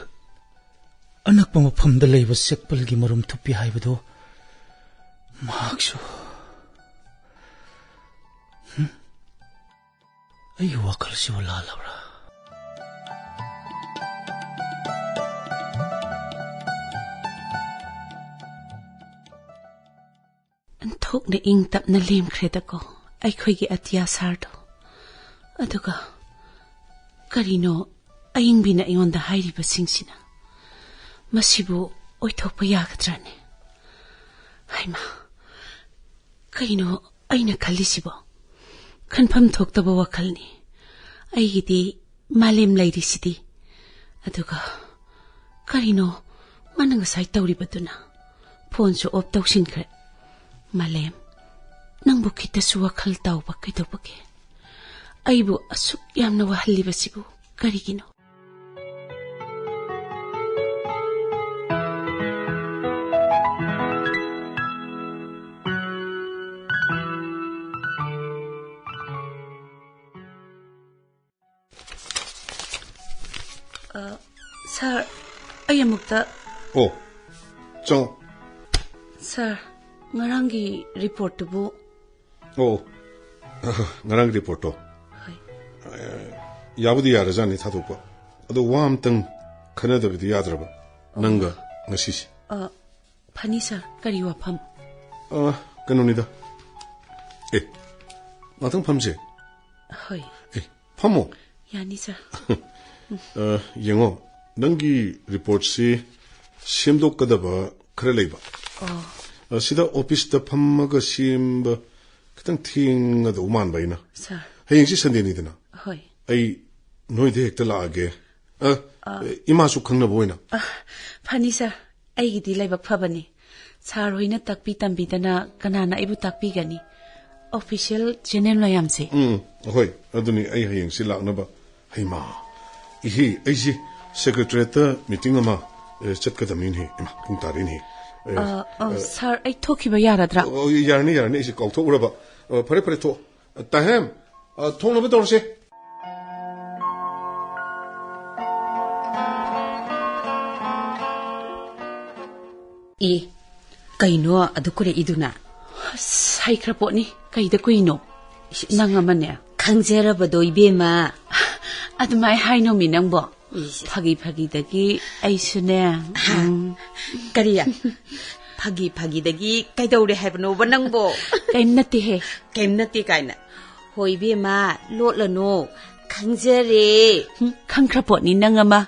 ꯑꯅꯛꯄ ꯃꯐꯝꯗ ꯂꯩꯕ ꯆꯦꯛꯄꯜꯒꯤ ꯃꯔꯨꯝ ꯊꯨꯞꯄꯤ ꯍꯥꯏꯕꯗꯨ ꯃꯍꯥꯛꯁꯨ꯫ ꯍꯨꯝ? ꯑꯩꯒꯤ ꯋꯥꯈꯜꯁꯤꯕꯨ ꯂꯥꯜꯂꯕ꯭ꯔꯥ? ꯑꯣꯟꯊꯣꯛꯅ ꯏꯪ ꯇꯞꯅ ꯂꯦꯝꯈ꯭ꯔꯦꯗꯀꯣ ꯑꯩꯈꯣꯏꯒꯤ ꯑꯇꯤꯌꯥ ꯁꯥꯔꯗꯣ꯫ ꯑꯗꯨꯒ ꯀꯔꯤꯅꯣ ꯑꯏꯪꯕꯤꯅ ꯑꯩꯉꯣꯟꯗ ꯍꯥꯏꯔꯤꯕꯁꯤꯡꯁꯤꯅ? ꯃꯁꯤꯕꯨ ꯑꯣꯏꯊꯣꯛꯄ ꯌꯥꯒꯗ꯭ꯔꯅꯦ? ꯍꯩꯃꯥ, ꯀꯩꯅꯣ ꯑꯩꯅ ꯈꯜꯂꯤꯁꯤꯕꯣ? ꯈꯟꯐꯝ ꯊꯣꯛꯇꯕ ꯋꯥꯈꯜꯅꯤ꯫ ꯑꯩꯒꯤꯗꯤ ꯃꯥꯂꯦꯝ ꯂꯩꯔꯤꯁꯤꯗꯤ꯫ ꯑꯗꯨꯒ ꯀꯔꯤꯅꯣ ꯃꯥꯅ ꯉꯁꯥꯏ ꯇꯧꯔꯤꯕꯗꯨꯅ? ꯐꯣꯟꯁꯨ ꯑꯣꯐ ꯇꯧꯁꯤꯟꯈ꯭ꯔꯦ꯫ ꯃꯥꯂꯦꯝ, ꯅꯪꯕꯨ ꯈꯤꯇꯁꯨ ꯋꯥꯈꯜ ꯇꯥꯎꯕ ꯀꯩꯗꯧꯕꯒꯦ? ꯑꯩꯕꯨ ꯑꯁꯨꯛ ꯌꯥꯝꯅ ꯋꯥꯍꯜꯂꯤꯕꯁꯤꯕꯨ ꯀꯔꯤꯒꯤꯅꯣ? ꯑ, ꯁꯥꯔ, ꯑꯩ ꯑꯃꯨꯛꯇ ꯑꯣ, ꯆꯪꯉꯣ꯫ ꯁꯥꯔ, ꯉꯔꯥꯡꯒꯤ ꯔꯤꯄꯣꯔꯠꯇꯨꯕꯨ? ꯑꯣ, ꯉꯔꯥꯡꯒꯤ ꯔꯤꯄꯣꯔꯠꯇꯣ? ꯍꯣꯏ꯫ ꯑ, ꯌꯥꯕꯨꯗꯤ ꯌꯥꯔꯖꯥꯠꯅꯤ ꯊꯥꯗꯣꯛꯄ꯫ ꯑꯗꯣ ꯋꯥ ꯑꯝꯇꯪ ꯈꯟꯅꯗꯕꯗꯤ ꯌꯥꯗ꯭ꯔꯕ, ꯅꯪꯒ ꯉꯁꯤꯁꯦ? ꯑ, ꯐꯅꯤ ꯁꯥꯔ, ꯀꯔꯤ ꯋꯥꯐꯝ? ꯑ, ꯀꯩꯅꯣꯅꯤꯗ꯫ ꯑꯦ, ꯉꯥꯛꯇꯪ ꯐꯝꯁꯦ꯫ ꯍꯣꯏ꯫ ꯑꯦ, ꯐꯝꯃꯣ꯫ ꯌꯥꯅꯤ ꯁꯥꯔ꯫ ꯑ, ꯌꯦꯡꯉꯣ, ꯅꯪꯒꯤ ꯔꯤꯄꯣꯔꯠꯁꯤ ꯁꯦꯝꯗꯣꯛꯀꯗꯕ ꯈꯔ ꯂꯩꯕ꯫ ꯑꯣ꯫ ꯑ, ꯁꯤꯗ ꯑꯣꯐꯤꯁꯇ ꯐꯝꯃꯒ ꯁꯦꯝꯕ ꯈꯤꯇꯪ ꯊꯦꯡꯒꯗꯧ ꯃꯥꯟꯕ ꯑꯩꯅ꯫ ꯁꯥꯔ꯫ ꯍꯌꯦꯡꯁꯤ ꯁꯟꯗꯦꯅꯤꯗꯅ꯫ ꯍꯣꯏ꯫ ꯑꯩ ꯅꯣꯏꯗ ꯍꯦꯛꯇ ꯂꯥꯛꯑꯒꯦ꯫ ꯑ, ꯑ꯫ ꯏꯃꯥꯁꯨ ꯈꯪꯅꯕ ꯑꯣꯏꯅ꯫ ꯑ, ꯐꯅꯤ ꯁꯥꯔ, ꯑꯩꯒꯤꯗꯤ ꯂꯥꯏꯕꯛ ꯐꯕꯅꯤ꯫ ꯁꯥꯔ ꯍꯣꯏꯅ ꯇꯥꯛꯄꯤ ꯇꯝꯕꯤꯗꯅ ꯀꯅꯥꯅ ꯑꯩꯕꯨ ꯇꯥꯛꯄꯤꯒꯅꯤ? ꯑꯣꯐꯤꯁꯤꯌꯦꯜ ꯆꯦꯅꯦꯜ ꯃꯌꯥꯝꯁꯦ꯫ ꯎꯝ, ꯍꯣꯏ, ꯑꯗꯨꯅꯤ ꯑꯩ ꯍꯌꯦꯡꯁꯤ ꯂꯥꯛꯅꯕ꯫ ꯍꯩꯃꯥ, ꯏꯍꯦ, ꯑꯩꯁꯦ ꯁꯦꯀ꯭ꯔꯦꯇꯔꯤꯌꯦꯠꯇ ꯃꯤꯇꯤꯡ ꯑꯃ, ꯑꯦ, ꯆꯠꯀꯗꯕꯅꯤꯅꯦ꯫ ꯏꯃꯥ, ꯄꯨꯡ ꯇꯥꯔꯦꯅꯦ꯫ ꯑꯦ, ꯑ, ꯑ, ꯑ, ꯁꯥꯔ, ꯑꯩ ꯊꯣꯛꯈꯤꯕ ꯌꯥꯔꯗ꯭ꯔꯥ? ꯑꯣ, ꯌꯥꯔꯅꯤ, ꯌꯥꯔꯅꯤ, ꯑꯩꯁꯦ ꯀꯥꯎꯊꯣꯛꯎꯔꯕ꯫ ꯑ, ꯐꯔꯦ, ꯐꯔꯦ, ꯊꯣꯛ꯫ ꯑ, ꯇꯥꯍꯦꯝ, ꯑ, ꯊꯣꯛꯅꯕ ꯇꯧꯔꯁꯦ꯫ ꯑꯦ, ꯀꯩꯅꯣ ꯑꯗꯨ ꯀꯨꯔꯛꯏꯗꯨꯅ? ꯑꯁ, ꯍꯩꯈ꯭ꯔ ꯄꯣꯠꯅꯤ꯫ ꯀꯩꯗ ꯀꯨꯏꯅꯣ? ꯏꯁ, ꯅꯪ ꯑꯃꯅꯦ꯫ ꯈꯪꯖꯔꯕꯗꯣ, ꯏꯕꯦꯝꯃ꯫ ꯑꯗꯨꯃꯥꯏ ꯍꯥꯏꯅꯣꯃꯤ ꯅꯪꯕꯣ꯫ ꯏꯁ꯫ ꯐꯥꯒꯤ ꯐꯥꯒꯤꯗꯒꯤ ꯑꯩꯁꯨꯅꯦ, ꯍꯥ? ꯎꯝ꯫ ꯀꯔꯤ? ꯐꯥꯒꯤ ꯐꯥꯒꯤꯗꯒꯤ ꯀꯩꯗꯧꯔꯦ ꯍꯥꯏꯕꯅꯣꯕ ꯅꯪꯕꯣ? ꯀꯩꯝ ꯅꯠꯇꯦꯍꯦ꯫ ꯀꯩꯝ ꯅꯠꯇꯦ ꯀꯥꯏꯅ꯫ ꯍꯣꯏ, ꯏꯕꯦꯝꯃ, ꯂꯣꯠꯂꯅꯨ꯫ ꯈꯪꯖꯔꯦ꯫ ꯎꯝ, ꯈꯪꯈ꯭ꯔ ꯄꯣꯠꯅꯤ ꯅꯪ ꯑꯃ꯫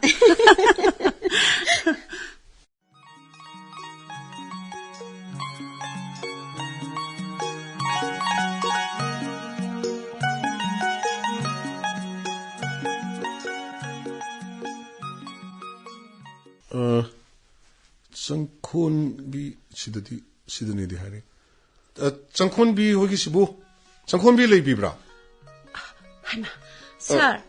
ꯑ, ꯆꯪꯈꯣꯟꯕꯤ ꯁꯤꯗꯗꯤ, ꯁꯤꯗꯅꯤꯗꯤ ꯍꯥꯏꯔꯦ꯫ ꯑ, ꯆꯪꯈꯣꯟꯕꯤ ꯍꯣꯏꯒꯤꯁꯤꯕꯨ, ꯆꯪꯈꯣꯟꯕꯤ ꯂꯩꯕꯤꯕ꯭ꯔꯥ? ꯍꯩꯃꯥ, ꯁꯥꯔ,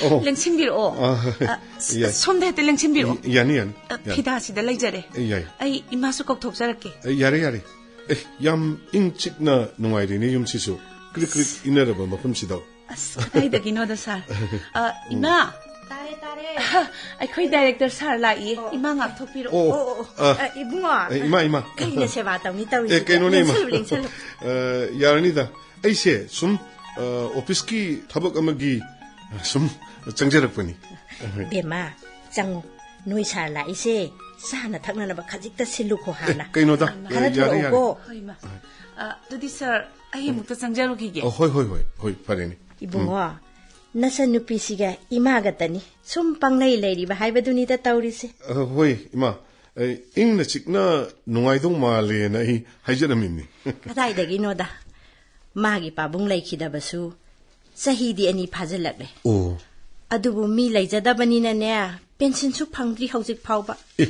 ꯑꯣ꯫ ꯂꯦꯡꯁꯤꯟꯕꯤꯔꯛꯑꯣ꯫ ꯑ, ꯑ, ꯁ-, ꯌꯥꯏ꯫ ꯁꯣꯝꯗ ꯍꯦꯛꯇ ꯂꯦꯡꯁꯤꯟꯕꯤꯔꯛꯑꯣ꯫ ꯌꯥꯅꯤ, ꯌꯥꯅꯤ, ꯑ, ꯌꯥꯅꯤ꯫ ꯐꯤꯗꯥꯁꯤꯗ ꯂꯩꯖꯔꯦ꯫ ꯑꯦ, ꯌꯥꯏ꯫ ꯑꯩ ꯏꯃꯥꯁꯨ ꯀꯧꯊꯣꯛꯆꯔꯛꯀꯦ꯫ ꯑꯦ, ꯌꯥꯔꯦ, ꯌꯥꯔꯦ꯫ ꯑꯦ, ꯌꯥꯝ ꯏꯪ ꯆꯤꯛꯅ ꯅꯨꯡꯉꯥꯏꯔꯦꯅꯦ ꯌꯨꯝꯁꯤꯁꯨ꯫ ꯀ꯭ꯔꯤꯛ ꯀ꯭ꯔꯤꯛ ꯏꯟꯅꯔꯕ ꯃꯐꯝꯁꯤꯗ꯫ ꯑꯁ, ꯀꯗꯥꯏꯗꯒꯤꯅꯣꯗ, ꯁꯥꯔ? ꯑ, ꯏꯃꯥ! ꯇꯥꯔꯦ, ꯇꯥꯔꯦ꯫ ꯑ, ꯑꯩꯈꯣꯏ ꯗꯥꯏꯔꯦꯛꯇꯔ ꯁꯥꯔ ꯂꯥꯛꯏꯌꯦ꯫ ꯑꯣ꯫ ꯏꯃꯥ ꯉꯥꯛꯊꯣꯛꯄꯤꯔꯛꯑꯣ꯫ ꯑꯣ, ꯑꯣ, ꯑꯣ, ꯑ, ꯑ, ꯏꯕꯨꯡꯉꯣ꯫ ꯑꯦ, ꯏꯃꯥ, ꯏꯃꯥ꯫ ꯀꯩꯅ ꯁꯦꯕꯥ ꯇꯧꯅꯤ ꯇꯧꯔꯤꯁꯤꯕꯣ? ꯑꯦ, ꯀꯩꯅꯣꯅꯦ, ꯏꯃꯥ꯫ ꯂꯦꯡꯁꯜꯂꯨ, ꯂꯦꯡꯁꯜꯂꯨ꯫ ꯑ, ꯌꯥꯔꯅꯤꯗ꯫ ꯑꯩꯁꯦ ꯁꯨꯝ, ꯑ, ꯑꯣꯐꯤꯁꯀꯤ ꯊꯕꯛ ꯑꯃꯒꯤ ꯁꯨꯝ ꯆꯪꯖꯔꯛꯄꯅꯤ꯫ ꯕꯦꯝꯃ, ꯆꯪꯉꯨ꯫ ꯅꯣꯏ ꯁꯥꯔ ꯂꯥꯛꯏꯁꯦ, ꯆꯥꯅ ꯊꯛꯅꯅꯕ ꯈꯖꯤꯛꯇ ꯁꯤꯜꯂꯨꯀꯣ ꯍꯥꯟꯅ꯫ ꯑꯦ, ꯀꯩꯅꯣꯗ? ꯈꯔ ꯑꯦ, ꯌꯥꯔꯦ, ꯌꯥꯔꯦ꯫ ꯊꯣꯛꯂꯛꯎꯀꯣ꯫ ꯍꯣꯏ, ꯏꯃꯥ꯫ ꯑ, ꯑꯗꯨꯗꯤ ꯁꯥꯔ, ꯑꯩ ꯑꯃꯨꯛꯇ ꯆꯪꯖꯔꯨꯈꯤꯒꯦ꯫ ꯑ, ꯍꯣꯏ, ꯍꯣꯏ, ꯍꯣꯏ, ꯍꯣꯏ, ꯐꯔꯦꯅꯦ꯫ ꯏꯕꯨꯡꯉꯣ, ꯎꯝ꯫ ꯅꯆꯟꯅꯨꯄꯤꯁꯤꯒ ꯏꯃꯥꯒꯇꯅꯤ ꯁꯨꯝ ꯄꯪꯂꯩ ꯂꯩꯔꯤꯕ ꯍꯥꯏꯕꯗꯨꯅꯤꯗ ꯇꯧꯔꯤꯁꯦ꯫ ꯑ, ꯍꯣꯏ, ꯏꯃꯥ, ꯑꯩ ꯏꯪꯅ ꯆꯤꯛꯅ ꯅꯨꯡꯉꯥꯏꯗꯧ ꯃꯥꯜꯂꯦꯅ ꯑꯩ ꯍꯥꯏꯖꯔꯝꯃꯤꯅꯤ꯫ ꯀꯗꯥꯏꯗꯒꯤꯅꯣꯗ, ꯃꯥꯒꯤ ꯄꯥꯕꯨꯡ ꯂꯩꯈꯤꯗꯕꯁꯨ ꯆꯍꯤꯗꯤ ꯑꯅꯤ ꯐꯥꯖꯤꯜꯂꯛꯂꯦ꯫ ꯑꯣ꯫ ꯑꯗꯨꯕꯨ ꯃꯤ ꯂꯩꯖꯗꯕꯅꯤꯅꯅꯦ, ꯄꯦꯟꯁꯤꯟꯁꯨ ꯐꯪꯗ꯭ꯔꯤ ꯍꯧꯖꯤꯛ ꯐꯥꯎꯕ꯫ ꯑꯦ꯫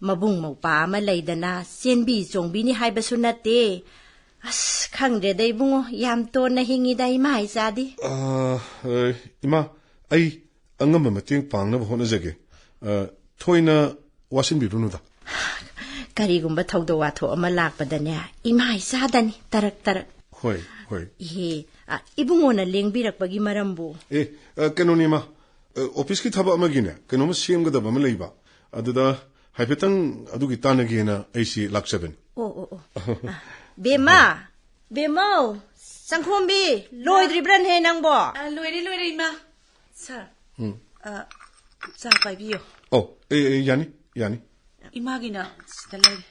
ꯃꯕꯨꯡ ꯃꯧꯄ꯭ꯋꯥ ꯑꯃ ꯂꯩꯗꯅ ꯆꯦꯟꯕꯤ ꯆꯣꯡꯕꯤꯅꯤ ꯍꯥꯏꯕꯁꯨ ꯅꯠꯇꯦ꯫ ꯑꯁ, ꯈꯪꯗ꯭ꯔꯦꯗ ꯏꯕꯨꯡꯉꯣ, ꯌꯥꯝ ꯇꯣꯟꯅ ꯍꯤꯡꯉꯤꯗ ꯏꯃꯥ ꯏꯆꯥꯗꯤ꯫ ꯑ, ꯑ, ꯏꯃꯥ, ꯑꯩ ꯑꯉꯝꯕ ꯃꯇꯦꯡ ꯄꯥꯡꯅꯕ ꯍꯣꯠꯅꯖꯒꯦ꯫ ꯑ, ꯊꯣꯏꯅ ꯋꯥꯁꯤꯟꯕꯤꯔꯨꯅꯨꯗ꯫ ꯀꯔꯤꯒꯨꯝꯕ ꯊꯧꯗꯣꯛ ꯋꯥꯊꯣꯛ ꯑꯃ ꯂꯥꯛꯄꯗꯅꯦ, ꯏꯃꯥ ꯏꯆꯥꯗꯅꯤ ꯇꯔꯛ ꯇꯔꯛ꯫ ꯍꯣꯏ, ꯍꯣꯏ꯫ ꯏꯍꯦ, ꯑ, ꯏꯕꯨꯡꯉꯣꯅ ꯂꯦꯡꯕꯤꯔꯛꯄꯒꯤ ꯃꯔꯝꯕꯨ? ꯑꯦ, ꯑ, ꯀꯩꯅꯣꯅꯤ, ꯏꯃꯥ꯫ ꯑ, ꯑꯣꯐꯤꯁꯀꯤ ꯊꯕꯛ ꯑꯃꯒꯤꯅꯦ, ꯀꯩꯅꯣꯝꯃ ꯁꯦꯝꯒꯗꯕ ꯑꯃ ꯂꯩꯕ꯫ ꯑꯗꯨꯗ ꯍꯥꯏꯐꯦꯠꯇꯪ ꯑꯗꯨꯒꯤ ꯇꯥꯟꯅꯒꯦꯅ ꯑꯩꯁꯤ ꯂꯥꯛꯆꯕꯅꯤ꯫ ꯑꯣ, ꯑꯣ, ꯑꯣ꯫ ꯑ, ꯕꯦꯝꯃ, ꯕꯦꯝꯃꯧ, ꯆꯪꯈꯣꯝꯕꯤ, ꯂꯣꯏꯗ꯭ꯔꯤꯕ꯭ꯔꯅꯦ ꯅꯪꯕꯣ? ꯑ, ꯂꯣꯏꯔꯦ, ꯂꯣꯏꯔꯦ, ꯏꯃꯥ꯫ ꯁꯥꯔ, ꯎꯝ꯫ ꯑ, ꯆꯥ ꯄꯥꯏꯕꯤꯌꯣ꯫ ꯑꯧ, ꯑꯦ, ꯑꯦ, ꯌꯥꯅꯤ, ꯌꯥꯅꯤ꯫ ꯏꯃꯥꯒꯤꯅ ꯁꯤꯗ ꯂꯩꯔꯦ꯫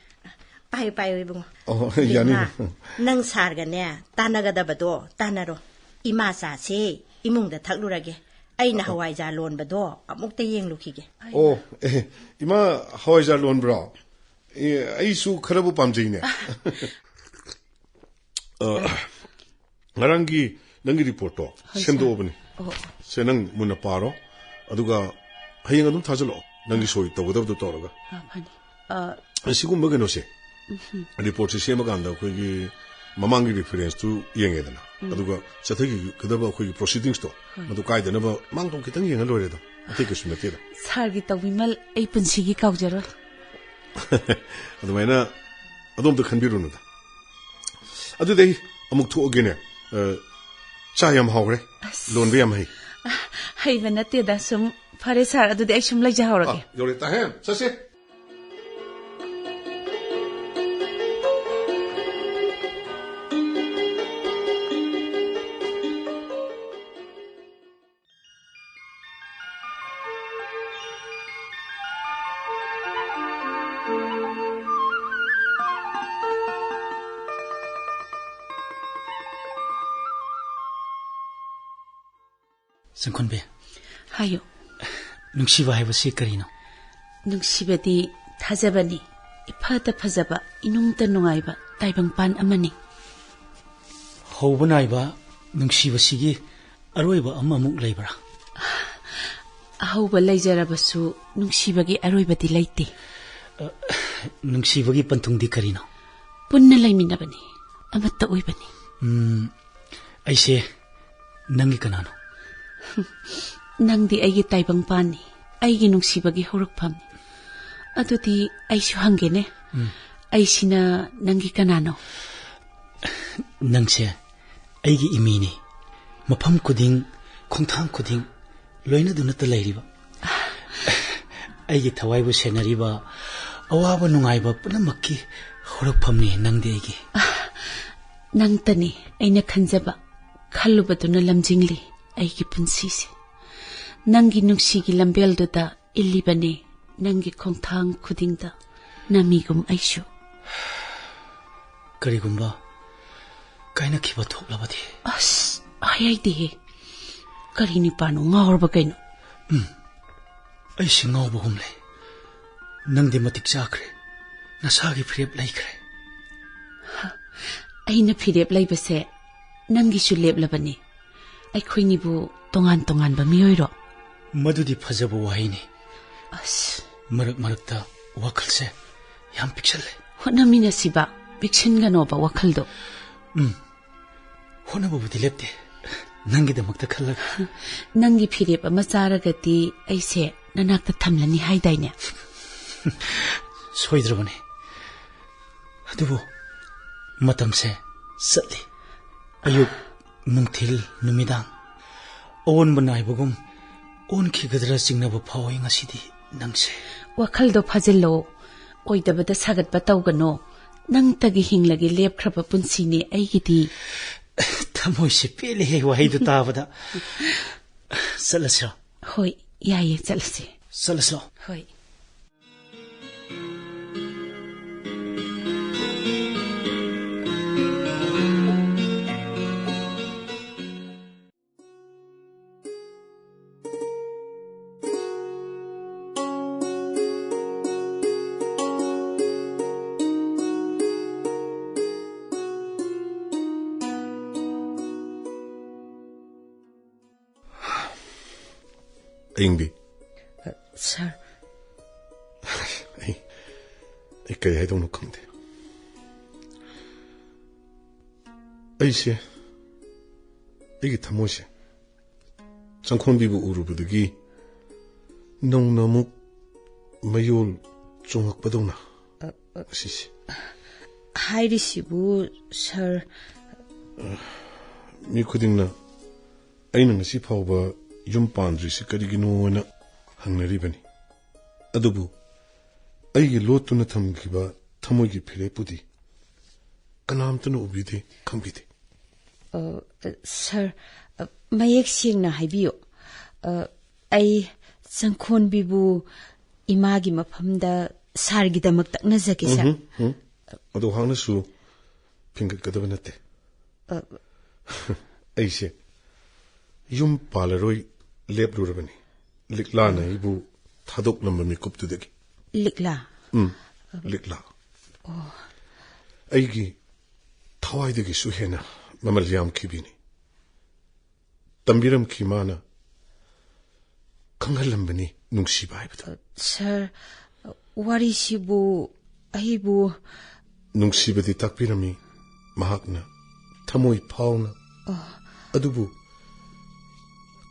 ꯄꯥꯏꯌꯨ, ꯄꯥꯏꯌꯨ, ꯏꯕꯨꯡꯉꯣ꯫ ꯑꯣ, ꯌꯥꯅꯤ꯫ ꯕꯦꯝꯃ, ꯅꯪ ꯁꯥꯔꯒꯅꯦ, ꯇꯥꯟꯅꯒꯗꯕꯗꯣ ꯇꯥꯟꯅꯔꯣ꯫ ꯏꯃꯥ ꯆꯥꯁꯦ ꯏꯃꯨꯡꯗ ꯊꯛꯂꯨꯔꯒꯦ꯫ ꯑꯩꯅ ꯑꯣ꯫ ꯍꯋꯥꯏꯖꯥꯔ ꯂꯣꯟꯕꯗꯣ ꯑꯃꯨꯛꯇ ꯌꯦꯡꯂꯨꯈꯤꯒꯦ꯫ ꯑꯣ, ꯑꯦ, ꯏꯃꯥ ꯍꯋꯥꯏꯖꯥꯔ ꯂꯣꯟꯕ꯭ꯔꯣ? ꯑꯦ, ꯑꯩꯁꯨ ꯈꯔꯕꯨ ꯄꯥꯝꯖꯩꯅꯦ꯫ ꯑ, ꯉꯔꯥꯡꯒꯤ ꯅꯪꯒꯤ ꯔꯤꯄꯣꯔꯠꯇꯣ ꯍꯣꯏ, ꯁꯥꯔ꯫ ꯁꯦꯝꯗꯣꯛꯑꯕꯅꯤ꯫ ꯑꯣ꯫ ꯁꯦ, ꯅꯪ ꯃꯨꯟꯅ ꯄꯥꯔꯣ, ꯑꯗꯨꯒ ꯍꯌꯦꯡ ꯑꯗꯨꯝ ꯊꯥꯖꯤꯜꯂꯛꯑꯣ, ꯅꯪꯒꯤ ꯁꯣꯏ ꯇꯧꯒꯗꯕꯗꯣ ꯇꯧꯔꯒ꯫ ꯑ, ꯐꯅꯤ꯫ ꯑ, ꯑꯁꯤꯒꯨꯝꯕ ꯀꯩꯅꯣꯁꯦ, ꯎꯝ꯫ ꯔꯤꯄꯣꯔꯠꯁꯦ ꯁꯦꯝꯃꯀꯥꯟꯗ ꯑꯩꯈꯣꯏꯒꯤ ꯃꯃꯥꯡꯒꯤ ꯔꯤꯐꯔꯦꯟꯁꯇꯨ ꯌꯦꯡꯉꯦꯗꯅ, ꯎꯝ꯫ ꯑꯗꯨꯒ ꯆꯠꯊꯈꯤꯒꯗꯕ ꯑꯩꯈꯣꯏꯒꯤ ꯄ꯭ꯔꯣꯁꯤꯗꯤꯡꯁꯇꯣ, ꯍꯣꯏ꯫ ꯃꯗꯨ ꯀꯥꯏꯗꯅꯕ ꯃꯥꯡꯗꯣ ꯈꯤꯇꯪ ꯌꯦꯡꯉ ꯂꯣꯏꯔꯦꯗ, ꯑꯇꯩ ꯀꯩꯁꯨ ꯅꯠꯇꯦꯗ꯫ ꯁꯥꯔꯒꯤ ꯇꯧꯕꯤꯃꯜ ꯑꯩ ꯄꯨꯟꯁꯤꯒꯤ ꯀꯥꯎꯖꯔꯣꯏ꯫ ꯑꯗꯨꯃꯥꯏꯅ ꯑꯗꯣꯝꯇ ꯈꯟꯕꯤꯔꯨꯅꯨꯗ꯫ ꯑꯗꯨꯗꯤ ꯑꯩ ꯑꯃꯨꯛ ꯊꯣꯛꯑꯒꯦꯅꯦ꯫ ꯑ, ꯆꯥ ꯌꯥꯝ ꯍꯥꯎꯈ꯭ꯔꯦ꯫ ꯑꯁ꯫ ꯂꯣꯟꯕ ꯌꯥꯝ ꯍꯩ꯫ ꯑ, ꯍꯩꯕ ꯅꯠꯇꯦꯗ, ꯁꯨꯝ꯫ ꯐꯔꯦ ꯁꯥꯔ, ꯑꯗꯨꯗꯤ ꯑꯩ ꯁꯨꯝ ꯂꯩꯖꯍꯧꯔꯒꯦ꯫ ꯑ, ꯌꯧꯔꯦ, ꯇꯥꯍꯦꯟ, ꯆꯠꯁꯦ꯫ ꯆꯪꯈꯣꯟꯕꯤ꯫ ꯍꯥꯏꯌꯨ꯫ ꯅꯨꯡꯁꯤꯕ ꯍꯥꯏꯕꯁꯤ ꯀꯔꯤꯅꯣ? ꯅꯨꯡꯁꯤꯕꯗꯤ ꯊꯥꯖꯕꯅꯤ꯫ ꯏꯐꯗ ꯐꯖꯕ, ꯏꯅꯨꯡꯇ ꯅꯨꯡꯉꯥꯏꯕ ꯇꯥꯏꯕꯪꯄꯥꯟ ꯑꯃꯅꯤ꯫ ꯍꯧꯕ ꯅꯥꯏꯕ ꯅꯨꯡꯁꯤꯕꯁꯤꯒꯤ ꯑꯔꯣꯏꯕ ꯑꯃꯃꯨꯛ ꯂꯩꯕ꯭ꯔꯥ? ꯑꯍꯧꯕ ꯂꯩꯖꯔꯕꯁꯨ ꯅꯨꯡꯁꯤꯕꯒꯤ ꯑꯔꯣꯏꯕꯗꯤ ꯂꯩꯇꯦ꯫ ꯑ, ꯅꯨꯡꯁꯤꯕꯒꯤ ꯄꯟꯊꯨꯡꯗꯤ ꯀꯔꯤꯅꯣ? ꯄꯨꯟꯅ ꯂꯩꯃꯤꯟꯅꯕꯅꯤ꯫ ꯑꯃꯠꯇ ꯑꯣꯏꯕꯅꯤ꯫ ꯎꯝ, ꯑꯩꯁꯦ ꯅꯪꯒꯤ ꯀꯅꯥꯅꯣ? ꯅꯪꯗꯤ ꯑꯩꯒꯤ ꯇꯥꯏꯕꯪꯄꯥꯟꯅꯤ, ꯑꯩꯒꯤ ꯅꯨꯡꯁꯤꯕꯒꯤ ꯍꯧꯔꯛꯐꯝꯅꯤ꯫ ꯑꯗꯨꯗꯤ ꯑꯩꯁꯨ ꯍꯪꯒꯦꯅꯦ꯫ ꯎꯝ꯫ ꯑꯩꯁꯤꯅ ꯅꯪꯒꯤ ꯀꯅꯥꯅꯣ? ꯅꯪꯁꯦ ꯑꯩꯒꯤ ꯏꯃꯤꯅꯤ꯫ ꯃꯐꯝ ꯈꯨꯗꯤꯡ, ꯈꯣꯡꯊꯥꯡ ꯈꯨꯗꯤꯡ ꯂꯣꯏꯅꯗꯨꯅꯇ ꯂꯩꯔꯤꯕ꯫ ꯑꯩꯒꯤ ꯊꯋꯥꯏꯕꯨ ꯁꯦꯟꯅꯔꯤꯕ, ꯑꯋꯥꯕ ꯅꯨꯡꯉꯥꯏꯕ ꯄꯨꯝꯅꯃꯛꯀꯤ ꯍꯧꯔꯛꯐꯝꯅꯤ ꯅꯪꯗꯤ ꯑꯩꯒꯤ꯫ ꯅꯪꯇꯅꯤ ꯑꯩꯅ ꯈꯟꯖꯕ, ꯈꯜꯂꯨꯕꯗꯨꯅ ꯂꯝꯖꯤꯡꯂꯤ ꯑꯩꯒꯤ ꯄꯨꯟꯁꯤꯁꯦ꯫ ꯅꯪꯒꯤ ꯅꯨꯡꯁꯤꯒꯤ ꯂꯝꯕꯦꯜꯗꯨꯗ ꯏꯜꯂꯤꯕꯅꯤ, ꯅꯪꯒꯤ ꯈꯣꯡꯊꯥꯡ ꯈꯨꯗꯤꯡꯗ ꯅꯃꯤꯒꯨꯝ ꯑꯩꯁꯨ꯫ ꯀꯔꯤꯒꯨꯝꯕ ꯀꯥꯏꯅꯈꯤꯕ ꯊꯣꯛꯂꯕꯗꯤ? ꯑꯁ, ꯍꯥꯏꯍꯩꯗꯦꯍꯦ꯫ ꯀꯔꯤ ꯅꯨꯄꯥꯅꯣ, ꯉꯥꯎꯔꯕ ꯀꯩꯅꯣ? ꯎꯝ, ꯑꯩꯁꯦ ꯉꯥꯎꯕꯒꯨꯝ ꯂꯩ꯫ ꯅꯪꯗꯤ ꯃꯇꯤꯛ ꯆꯥꯈ꯭ꯔꯦ, ꯅꯁꯥꯒꯤ ꯐꯤꯔꯦꯞ ꯂꯩꯈ꯭ꯔꯦ꯫ ꯑꯩꯅ ꯐꯤꯔꯦꯞ ꯂꯩꯕꯁꯦ ꯅꯪꯒꯤꯁꯨ ꯂꯦꯞꯂꯕꯅꯤ꯫ ꯑꯩꯈꯣꯏꯅꯤꯕꯨ ꯇꯣꯉꯥꯟ ꯇꯣꯉꯥꯟꯕ ꯃꯤꯑꯣꯏꯔꯣ? ꯃꯗꯨꯗꯤ ꯐꯖꯕ ꯋꯥꯍꯩꯅꯤ꯫ ꯑꯁ꯫ ꯃꯔꯛ ꯃꯔꯛꯇ ꯋꯥꯈꯜꯁꯦ ꯌꯥꯝ ꯄꯤꯛꯁꯜꯂꯦ꯫ ꯍꯣꯠꯅꯃꯤꯟꯅꯁꯤꯕ, ꯄꯤꯛꯁꯤꯟꯒꯅꯣꯕ ꯋꯥꯈꯜꯗꯣ꯫ ꯎꯝ, ꯍꯣꯠꯅꯕꯕꯨꯗꯤ ꯂꯦꯞꯇꯦ, ꯅꯪꯒꯤꯗꯃꯛꯇ ꯈꯜꯂꯒ꯫ ꯅꯪꯒꯤ ꯐꯤꯔꯦꯞ ꯑꯃ ꯆꯥꯔꯒꯗꯤ ꯑꯩꯁꯦ ꯅꯅꯥꯛꯇ ꯊꯝꯂꯅꯤ ꯍꯥꯏꯗꯥꯏꯅꯦ? ꯁꯣꯏꯗ꯭ꯔꯕꯅꯤ꯫ ꯑꯗꯨꯕꯨ ꯃꯇꯝꯁꯦ ꯆꯠꯂꯤ꯫ ꯑꯌꯨꯛ, ꯅꯨꯡꯊꯤꯜ, ꯅꯨꯃꯤꯗꯥꯡ꯫ ꯑꯑꯣꯟꯕ ꯅꯥꯏꯕꯒꯨꯝ ꯑꯣꯟꯈꯤꯒꯗ꯭ꯔꯥ ꯆꯤꯡꯅꯕ ꯐꯥꯎꯏ ꯉꯁꯤꯗꯤ ꯅꯪꯁꯦ꯫ ꯋꯥꯈꯜꯗꯣ ꯐꯥꯖꯤꯜꯂꯣ꯫ ꯑꯣꯏꯗꯕꯗ ꯁꯥꯒꯠꯄ ꯇꯧꯒꯅꯣ꯫ ꯅꯪꯇꯒꯤ ꯍꯤꯡꯂꯒꯦ ꯂꯦꯞꯈ꯭ꯔꯕ ꯄꯨꯟꯁꯤꯅꯦ ꯑꯩꯒꯤꯗꯤ꯫ ꯊꯃꯣꯏꯁꯦ ꯄꯦꯜꯂꯦꯍꯦ ꯋꯥꯍꯩꯗꯨ ꯇꯥꯕꯗ꯫ ꯆꯠꯂꯁꯤꯔꯣ? ꯍꯣꯏ, ꯌꯥꯏꯌꯦ, ꯆꯠꯂꯁꯤ꯫ ꯆꯠꯂꯁꯤꯔꯣ? ꯍꯣꯏ꯫ ꯑꯌꯤꯡꯕꯤ꯫ ꯑ, ꯁꯥꯔ꯫ ꯑꯩ, ꯑꯩ ꯀꯔꯤ ꯍꯥꯏꯗꯧꯅꯣ ꯈꯪꯗꯦ꯫ ꯑꯩꯁꯦ, ꯑꯩꯒꯤ ꯊꯃꯣꯏꯁꯦ ꯆꯪꯈꯣꯟꯕꯤꯕꯨ ꯎꯔꯨꯕꯗꯒꯤ ꯅꯧꯅ ꯑꯃꯨꯛ ꯃꯌꯣꯜ ꯆꯣꯡꯉꯛꯄꯗꯧꯅ꯫ ꯑ, ꯑ, ꯑꯁꯤꯁꯦ꯫ ꯍꯥꯏꯔꯤꯁꯤꯕꯨ, ꯁꯥꯔ? ꯃꯤ ꯈꯨꯗꯤꯡꯅ ꯑꯩꯅ ꯉꯁꯤ ꯐꯥꯎꯕ ꯌꯨꯝ ꯄꯥꯟꯗ꯭ꯔꯤꯁꯤ ꯀꯔꯤꯒꯤꯅꯣꯅ ꯍꯪꯅꯔꯤꯕꯅꯤ꯫ ꯑꯗꯨꯕꯨ ꯑꯩꯒꯤ ꯂꯣꯠꯇꯨꯅ ꯊꯝꯈꯤꯕ ꯊꯃꯣꯏꯒꯤ ꯐꯤꯔꯦꯞꯄꯨꯗꯤ ꯀꯅꯥꯝꯇꯅ ꯎꯕꯤꯗꯦ, ꯈꯪꯕꯤꯗꯦ꯫ ꯑ, ꯁꯥꯔ, ꯑ, ꯃꯌꯦꯛ ꯁꯦꯡꯅ ꯍꯥꯏꯕꯤꯌꯨ꯫ ꯑ, ꯑꯩ ꯆꯪꯈꯣꯟꯕꯤꯕꯨ ꯏꯃꯥꯒꯤ ꯃꯐꯝꯗ ꯁꯥꯔꯒꯤꯗꯃꯛ ꯇꯛꯅꯖꯒꯦ, ꯁꯥꯔ꯫ ꯎꯝꯍꯨꯝ, ꯎꯝ꯫ ꯑꯗꯨ ꯍꯥꯛꯅꯁꯨ ꯐꯤꯡꯒꯠꯀꯗꯕ ꯅꯠꯇꯦ꯫ ꯑ, ꯑꯩꯁꯦ ꯌꯨꯝ ꯄꯥꯜꯂꯔꯣꯏ ꯂꯦꯞꯂꯨꯔꯕꯅꯤ, ꯂꯤꯛꯂꯥꯅ ꯑꯩꯕꯨ ꯊꯥꯗꯣꯛꯂꯝꯕ ꯃꯤꯀꯨꯞꯇꯨꯗꯒꯤ꯫ ꯂꯤꯛꯂꯥ? ꯎꯝ, ꯂꯤꯛꯂꯥ꯫ ꯑꯩꯒꯤ ꯊꯋꯥꯏꯗꯒꯤꯁꯨ ꯍꯦꯟꯅ ꯃꯃꯜ ꯌꯥꯝꯈꯤꯕꯤꯅꯤ꯫ ꯇꯝꯕꯤꯔꯝꯈꯤ ꯃꯥꯅ, ꯈꯪꯍꯜꯂꯝꯕꯅꯤ ꯅꯨꯡꯁꯤꯕ ꯍꯥꯏꯕꯗꯨ꯫ ꯁꯥꯔ, ꯋꯥꯔꯤꯁꯤꯕꯨ ꯑꯩꯕꯨ ꯅꯨꯡꯁꯤꯕꯗꯤ ꯇꯥꯛꯄꯤꯔꯝꯃꯤ ꯃꯍꯥꯛꯅ ꯊꯃꯣꯏ ꯐꯥꯎꯅ꯫ ꯑ꯫ ꯑꯗꯨꯕꯨ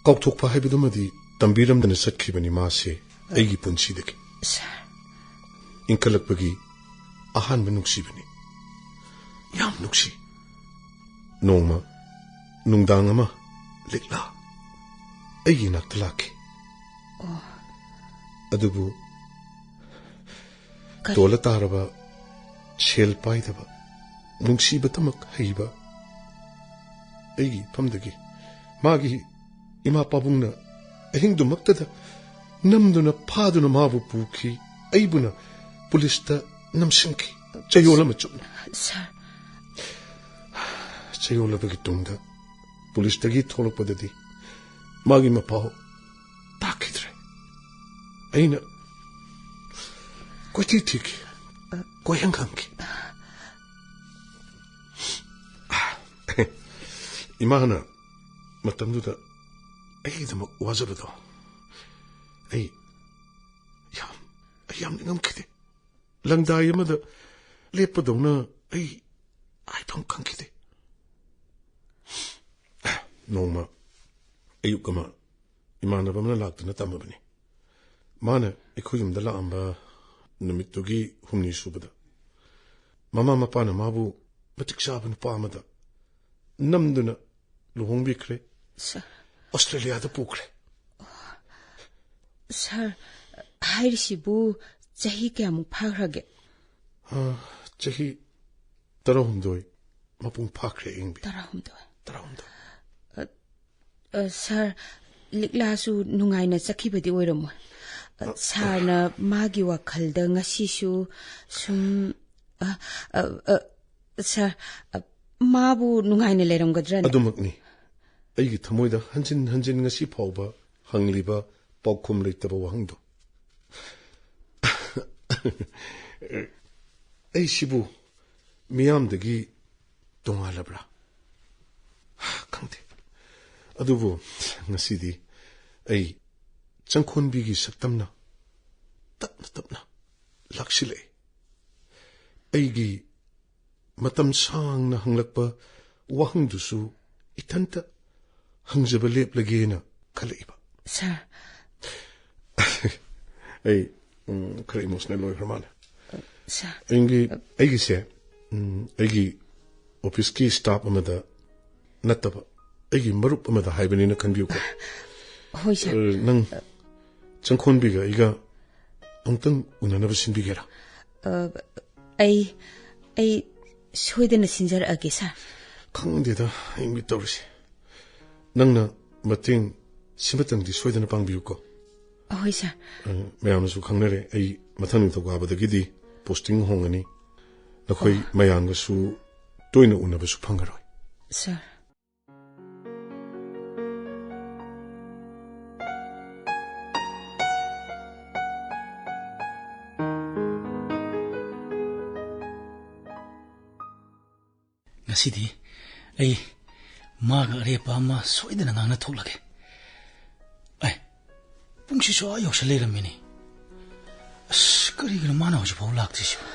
ꯀꯥꯎꯊꯣꯛꯄ ꯍꯥꯏꯕꯗꯨꯃꯗꯤ ꯇꯝꯕꯤꯔꯝꯗꯅ ꯆꯠꯈꯤꯕꯅꯤ ꯃꯥꯁꯦ ꯑꯩꯒꯤ ꯄꯨꯟꯁꯤꯗꯒꯤ꯫ ꯁꯥꯔ꯫ ꯏꯟꯈꯠꯂꯛꯄꯒꯤ ꯑꯍꯥꯟꯕ ꯅꯨꯡꯁꯤꯕꯅꯤ꯫ ꯌꯥꯝ ꯅꯨꯡꯁꯤ꯫ ꯅꯣꯡꯃ ꯅꯨꯡꯗꯥꯡ ꯑꯃ ꯂꯤꯛꯂꯥ ꯑꯩꯒꯤ ꯏꯅꯥꯛꯇ ꯂꯥꯛꯈꯤ꯫ ꯑꯣ꯫ ꯑꯗꯨꯕꯨ ꯀꯔꯤ? ꯇꯣꯜꯂ ꯇꯥꯔꯕ, ꯁꯦꯜ ꯄꯥꯏꯗꯕ, ꯅꯨꯡꯁꯤꯕꯇꯃꯛ ꯍꯩꯕ ꯑꯩꯒꯤ ꯏꯐꯝꯗꯒꯤ ꯃꯥꯒꯤ ꯏꯃꯥ ꯄꯥꯕꯨꯡꯅ ꯑꯍꯤꯡꯗꯨꯃꯛꯇꯗ ꯅꯝꯗꯨꯅ ꯐꯥꯗꯨꯅ ꯃꯥꯕꯨ ꯄꯨꯈꯤ꯫ ꯑꯩꯕꯨꯅ ꯄꯨꯂꯤꯁꯇ ꯅꯝꯁꯤꯟꯈꯤ, ꯆꯌꯣꯜ ꯑꯃ ꯆꯨꯞꯅ꯫ ꯁꯥꯔ꯫ ꯆꯌꯣꯜ ꯑꯗꯨꯒꯤ ꯇꯨꯡꯗ ꯄꯨꯂꯤꯁꯇꯒꯤ ꯊꯣꯛꯂꯛꯄꯗꯗꯤ ꯃꯥꯒꯤ ꯃꯄꯥꯎ ꯇꯥꯛꯈꯤꯗ꯭ꯔꯦ꯫ ꯑꯩꯅ ꯀꯣꯏꯊꯤ ꯊꯤꯈꯤ, ꯀꯣꯏꯍꯪ ꯍꯪꯈꯤ꯫ ꯏꯃꯥꯅ ꯃꯇꯝꯗꯨꯗ ꯑꯩꯒꯤꯗꯃꯛ ꯋꯥꯖꯕꯗꯣ ꯑꯩ ꯌꯥꯝ, ꯑꯩ ꯌꯥꯝ ꯅꯤꯡꯉꯝꯈꯤꯗꯦ꯫ ꯂꯪꯗꯥꯏ ꯑꯃꯗ ꯂꯦꯞꯄꯗꯧꯅ ꯑꯩ ꯍꯥꯏꯐꯝ ꯈꯪꯈꯤꯗꯦ꯫ ꯅꯣꯡꯃ ꯑꯌꯨꯛ ꯑꯃ ꯏꯃꯥꯟꯅꯕ ꯑꯃꯅ ꯂꯥꯛꯇꯨꯅ ꯇꯝꯃꯕꯅꯤ꯫ ꯃꯥꯅ ꯑꯩꯈꯣꯏ ꯌꯨꯝꯗ ꯂꯥꯛꯑꯝꯕ ꯅꯨꯃꯤꯠꯇꯨꯒꯤ ꯍꯨꯝꯅꯤ ꯁꯨꯕꯗ ꯃꯃꯥ ꯃꯄꯥꯅ ꯃꯥꯕꯨ ꯃꯇꯤꯛ ꯆꯥꯕ ꯅꯨꯄꯥ ꯑꯃꯗ ꯅꯝꯗꯨꯅ ꯂꯨꯍꯣꯡꯕꯤꯈ꯭ꯔꯦ꯫ ꯁꯥꯔ꯫ ꯑꯣꯁꯇ꯭ꯔꯦꯂꯤꯌꯥꯗ ꯄꯨꯈ꯭ꯔꯦ꯫ ꯁꯥꯔ, ꯍꯥꯏꯔꯤꯁꯤꯕꯨ ꯆꯍꯤ ꯀꯌꯥꯃꯨꯛ ꯐꯥꯈ꯭ꯔꯒꯦ? ꯑ, ꯆꯍꯤ ꯇꯔꯥꯍꯨꯝꯗꯣꯏ ꯃꯄꯨꯡ ꯐꯥꯈ꯭ꯔꯦ, ꯑꯌꯤꯡꯕꯤ꯫ ꯇꯔꯥꯍꯨꯝꯗꯣꯏ꯫ ꯇꯔꯥꯍꯨꯝꯗꯣꯏ꯫ ꯑ, ꯑ, ꯁꯥꯔ, ꯂꯤꯛꯂꯥꯁꯨ ꯅꯨꯡꯉꯥꯏꯅ ꯆꯠꯈꯤꯕꯗꯤ ꯑꯣꯏꯔꯝꯃꯣꯏ꯫ ꯑ, ꯑ, ꯁꯥꯔꯅ ꯃꯥꯒꯤ ꯋꯥꯈꯜꯗ ꯉꯁꯤꯁꯨ ꯁꯨꯝ, ꯑ, ꯑ, ꯑ, ꯁꯥꯔ, ꯑ, ꯃꯥꯕꯨ ꯅꯨꯡꯉꯥꯏꯅ ꯂꯩꯔꯝꯒꯗ꯭ꯔꯅꯦ? ꯑꯗꯨꯃꯛꯅꯤ꯫ ꯑꯩꯒꯤ ꯊꯃꯣꯏꯗ ꯍꯟꯖꯤꯟ ꯍꯟꯖꯤꯟ ꯉꯁꯤ ꯐꯥꯎꯕ ꯍꯪꯂꯤꯕ ꯄꯥꯎꯈꯨꯝ ꯂꯩꯇꯕ ꯋꯥꯍꯪꯗꯣ꯫ ꯑꯩꯁꯤꯕꯨ ꯃꯤꯌꯥꯝꯗꯒꯤ ꯇꯣꯉꯥꯜꯂꯕ꯭ꯔꯥ? ꯈꯪꯗꯦ꯫ ꯑꯗꯨꯕꯨ ꯉꯁꯤꯗꯤ ꯑꯩ ꯆꯪꯈꯣꯟꯕꯤꯒꯤ ꯁꯛꯇꯝꯅ ꯇꯞꯅ ꯇꯞꯅ ꯂꯥꯛꯁꯤꯜꯂꯛꯏ꯫ ꯑꯩꯒꯤ ꯃꯇꯝ ꯁꯥꯡꯅ ꯍꯪꯂꯛꯄ ꯋꯥꯍꯪꯗꯨꯁꯨ ꯏꯊꯟꯇ ꯍꯪꯖꯕ ꯂꯦꯞꯂꯒꯦꯅ ꯈꯜꯂꯛꯏꯕ꯫ ꯁꯥꯔ꯫ ꯑꯩ, ꯎꯝ, ꯈꯔ ꯏꯃꯣꯁꯅꯦꯜ ꯑꯣꯏꯈ꯭ꯔ ꯃꯥꯜꯂꯦ꯫ ꯁꯥꯔ꯫ ꯑꯩꯒꯤ, ꯑꯩꯒꯤꯁꯦ, ꯎꯝ, ꯑꯩꯒꯤ ꯑꯣꯐꯤꯁꯀꯤ ꯁ꯭ꯇꯥꯐ ꯑꯃꯗ ꯅꯠꯇꯕ, ꯑꯩꯒꯤ ꯃꯔꯨꯞ ꯑꯃꯗ ꯍꯥꯏꯕꯅꯤꯅ ꯈꯟꯕꯤꯌꯨꯀꯣ꯫ ꯍꯣꯏ, ꯁꯥꯔ꯫ ꯑ, ꯅꯪ ꯆꯪꯈꯣꯟꯕꯤꯒ ꯑꯩꯒ ꯑꯃꯨꯛꯇꯪ ꯎꯅꯅꯕ ꯁꯤꯟꯕꯤꯒꯦꯔꯥ? ꯑ, ꯑꯩ, ꯑꯩ ꯁꯣꯏꯗꯅ ꯁꯤꯟꯖꯔꯛꯑꯒꯦ, ꯁꯥꯔ꯫ ꯈꯪꯗꯦꯗ, ꯑꯩ ꯃꯤꯠ ꯇꯧꯔꯤꯁꯦ꯫ ꯅꯪꯅ ꯃꯇꯦꯡ ꯁꯤꯃꯇꯪꯗꯤ ꯁꯣꯏꯗꯅ ꯄꯥꯡꯕꯤꯌꯨꯀꯣ꯫ ꯑꯍꯣꯏ, ꯁꯥꯔ꯫ ꯑ, ꯃꯌꯥꯝꯅꯁꯨ ꯈꯪꯅꯔꯦ, ꯑꯩ ꯃꯊꯪ ꯅꯤꯡꯊꯧꯀꯥꯕꯗꯒꯤꯗꯤ ꯄꯣꯁꯇꯤꯡ ꯍꯣꯡꯉꯅꯤ꯫ ꯅꯈꯣꯏ ꯑꯣ꯫ ꯃꯌꯥꯝꯒꯁꯨ ꯇꯣꯏꯅ ꯎꯅꯕꯁꯨ ꯐꯪꯉꯔꯣꯏ꯫ ꯁꯥꯔ꯫ ꯉꯁꯤꯗꯤ ꯑꯩ ꯃꯥꯒ ꯑꯔꯦꯞꯄ ꯑꯃ ꯁꯣꯏꯗꯅ ꯉꯥꯡꯅ ꯊꯣꯛꯂꯒꯦ꯫ ꯑꯦ, ꯄꯨꯡꯁꯤꯁꯨ ꯑꯥ ꯌꯧꯁꯜ ꯂꯩꯔꯝꯃꯤꯅꯦ꯫ ꯑꯁ, ꯀꯔꯤꯒꯤꯅꯣ ꯃꯥꯅ ꯍꯧꯖꯤꯛꯐꯥꯎ ꯂꯥꯛꯇ꯭ꯔꯤꯁꯤꯕꯣ?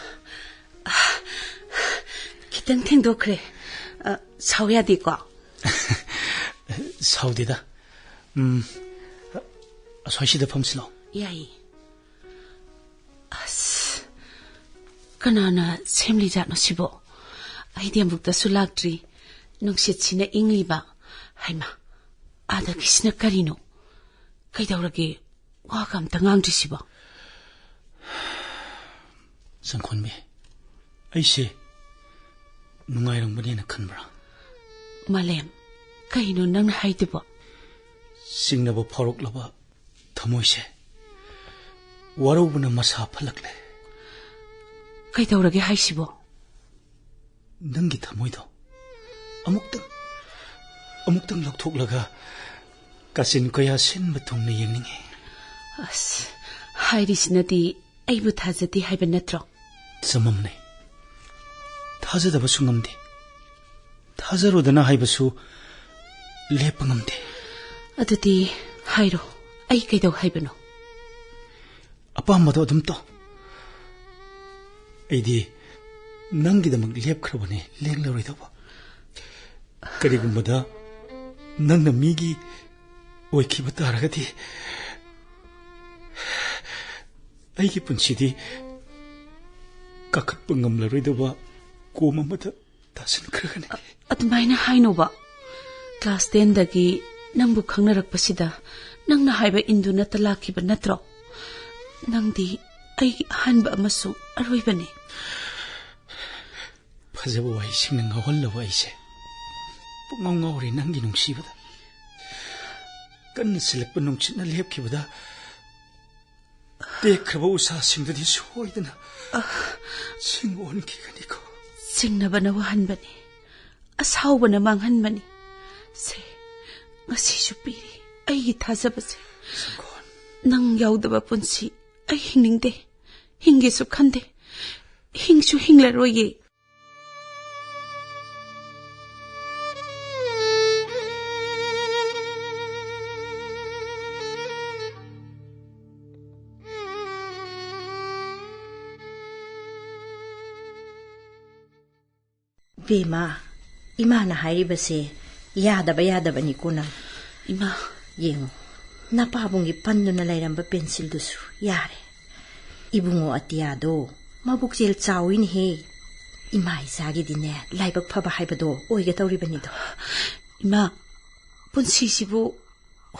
ꯈꯤꯇꯪ ꯊꯦꯡꯗꯣꯛꯈ꯭ꯔꯦ꯫ ꯑ, ꯁꯥꯎ ꯌꯥꯗꯦꯀꯣ? ꯁꯥꯎꯗꯦꯗ꯫ ꯎꯝ, ꯑꯁ꯭ꯋꯥꯏꯁꯤꯗ ꯐꯝꯁꯤꯂꯣ꯫ ꯌꯥꯏ꯫ ꯑꯁ, ꯀꯅꯥꯅ ꯁꯦꯝꯂꯤꯖꯥꯠꯅꯣ ꯁꯤꯕꯣ? ꯑꯩꯗꯤ ꯑꯃꯨꯛꯇꯁꯨ ꯂꯥꯛꯇ꯭ꯔꯤ꯫ ꯅꯨꯡꯁꯤꯠꯁꯤꯅ ꯏꯪꯂꯤꯕ꯫ ꯍꯩꯃꯥ, ꯑꯥꯗꯒꯤꯁꯤꯅ ꯀꯔꯤꯅꯣ? ꯀꯩꯗꯧꯔꯒꯦ? ꯋꯥꯒ ꯑꯝꯇ ꯉꯥꯡꯗ꯭ꯔꯤꯁꯤꯕꯣ? ꯁꯪꯈꯣꯟꯕꯤ, ꯑꯩꯁꯦ ꯅꯨꯡꯉꯥꯏꯔꯝꯒꯅꯦꯅ ꯈꯟꯕ꯭ꯔꯥ? ꯃꯥꯂꯦꯝ, ꯀꯩꯅꯣ ꯅꯪꯅ ꯍꯥꯏꯗꯨꯕꯣ? ꯆꯤꯡꯅꯕ ꯐꯥꯎꯔꯛꯂꯕ ꯊꯃꯣꯏꯁꯦ ꯋꯥꯔꯧꯕꯅ ꯃꯁꯥ ꯐꯠꯂꯛꯂꯦ꯫ ꯀꯩꯗꯧꯔꯒꯦ ꯍꯥꯏꯁꯤꯕꯣ? ꯅꯪꯒꯤ ꯊꯃꯣꯏꯗꯣ ꯑꯃꯨꯛꯇꯪ, ꯑꯃꯨꯛꯇꯪ ꯂꯧꯊꯣꯛꯂꯒ ꯀꯥꯆꯤꯟ ꯀꯣꯌꯥ ꯁꯤꯟꯕ ꯊꯨꯡꯅ ꯌꯦꯡꯅꯤꯡꯉꯤ꯫ ꯑꯁ, ꯍꯥꯏꯔꯤꯁꯤꯅꯗꯤ ꯑꯩꯕꯨ ꯊꯥꯖꯗꯦ ꯍꯥꯏꯕ ꯅꯠꯇ꯭ꯔꯣ? ꯆꯃꯝꯅꯩ꯫ ꯊꯥꯖꯗꯕꯁꯨ ꯉꯝꯗꯦ꯫ ꯊꯥꯖꯔꯣꯗꯅ ꯍꯥꯏꯕꯁꯨ ꯂꯦꯞꯄ ꯉꯝꯗꯦ꯫ ꯑꯗꯨꯗꯤ ꯍꯥꯏꯔꯣ, ꯑꯩ ꯀꯩꯗꯧ ꯍꯥꯏꯕꯅꯣ? ꯑꯄꯥꯝꯕꯗꯣ ꯑꯗꯨꯝ ꯇꯧ꯫ ꯑꯩꯗꯤ ꯅꯪꯒꯤꯗꯃꯛ ꯂꯦꯞꯈ꯭ꯔꯕꯅꯦ, ꯂꯦꯡꯂꯔꯣꯏꯗꯧꯕ꯫ ꯀꯔꯤꯒꯨꯝꯕꯗ ꯅꯪꯅ ꯃꯤꯒꯤ ꯑꯣꯏꯈꯤꯕ ꯇꯥꯔꯒꯗꯤ, ꯑꯩꯒꯤ ꯄꯨꯟꯁꯤꯗꯤ ꯀꯥꯈꯠꯄ ꯉꯝꯂꯔꯣꯏꯗꯕ ꯀꯣꯝ ꯑꯃꯗ ꯇꯥꯁꯤꯟꯈ꯭ꯔꯒꯅꯤ꯫ ꯑ-, ꯑꯗꯨꯃꯥꯏꯅ ꯍꯥꯏꯅꯣꯕ꯫ ꯀ꯭ꯂꯥꯁ ꯇꯦꯟꯗꯒꯤ ꯅꯪꯕꯨ ꯈꯪꯅꯔꯛꯄꯁꯤꯗ ꯅꯪꯅ ꯍꯥꯏꯕ ꯏꯟꯗꯨꯅꯇ ꯂꯥꯛꯈꯤꯕ ꯅꯠꯇ꯭ꯔꯣ? ꯅꯪꯗꯤ ꯑꯩꯒꯤ ꯑꯍꯥꯟꯕ ꯑꯃꯁꯨꯡ ꯑꯔꯣꯏꯕꯅꯤ꯫ ꯐꯖꯕ ꯋꯥꯍꯩꯁꯤꯡꯅ ꯉꯥꯎꯍꯜꯂꯕ ꯑꯩꯁꯦ ꯄꯨꯡꯉꯥꯎ ꯉꯥꯎꯔꯦ ꯅꯪꯒꯤ ꯅꯨꯡꯁꯤꯕꯗ꯫ ꯀꯟꯅ ꯁꯤꯜꯂꯛꯄ ꯅꯨꯡꯁꯤꯠꯅ ꯂꯦꯞꯈꯤꯕꯗ ꯇꯦꯛꯈ꯭ꯔꯕ ꯎꯁꯥꯁꯤꯡꯗꯨꯗꯤ ꯁꯣꯏꯗꯅ ꯆꯤꯡ ꯑꯣꯟꯈꯤꯒꯅꯤꯀꯣ꯫ ꯆꯤꯡꯅꯕꯅ ꯋꯥꯍꯟꯕꯅꯤ, ꯑꯁꯥꯎꯕꯅ ꯃꯥꯡꯍꯟꯕꯅꯤ꯫ ꯁꯦ, ꯉꯁꯤꯁꯨ ꯄꯤꯔꯤ ꯑꯩꯒꯤ ꯊꯥꯖꯕꯁꯦ꯫ ꯁꯪꯒꯣꯟ꯫ ꯅꯪ ꯌꯥꯎꯗꯕ ꯄꯨꯟꯁꯤ ꯑꯩ ꯍꯤꯡꯅꯤꯡꯗꯦ, ꯍꯤꯡꯒꯦꯁꯨ ꯈꯟꯗꯦ, ꯍꯤꯡꯁꯨ ꯍꯤꯡꯂꯔꯣꯏꯌꯦ꯫ ꯕꯦꯝꯃ, ꯏꯃꯥꯅ ꯍꯥꯏꯔꯤꯕꯁꯦ ꯌꯥꯗꯕ ꯌꯥꯗꯕꯅꯤꯀꯣ ꯅꯪ꯫ ꯏꯃꯥ꯫ ꯌꯦꯡꯉꯣ, ꯅꯄꯥꯕꯨꯡꯒꯤ ꯄꯟꯗꯨꯅ ꯂꯩꯔꯝꯕ ꯄꯦꯟꯁꯤꯜꯗꯨꯁꯨ ꯌꯥꯔꯦ꯫ ꯏꯕꯨꯡꯉꯣ ꯑꯇꯤꯌꯥꯗꯣ ꯃꯕꯨꯛꯆꯦꯜ ꯆꯥꯎꯏꯅꯦꯍꯦ꯫ ꯏꯃꯥ ꯏꯆꯥꯒꯤꯗꯤꯅꯦ, ꯂꯥꯏꯕꯛ ꯐꯕ ꯍꯥꯏꯕꯗꯣ ꯑꯣꯏꯒꯗꯧꯔꯤꯕꯅꯤꯗꯣ꯫ ꯏꯃꯥ, ꯄꯨꯟꯁꯤꯁꯤꯕꯨ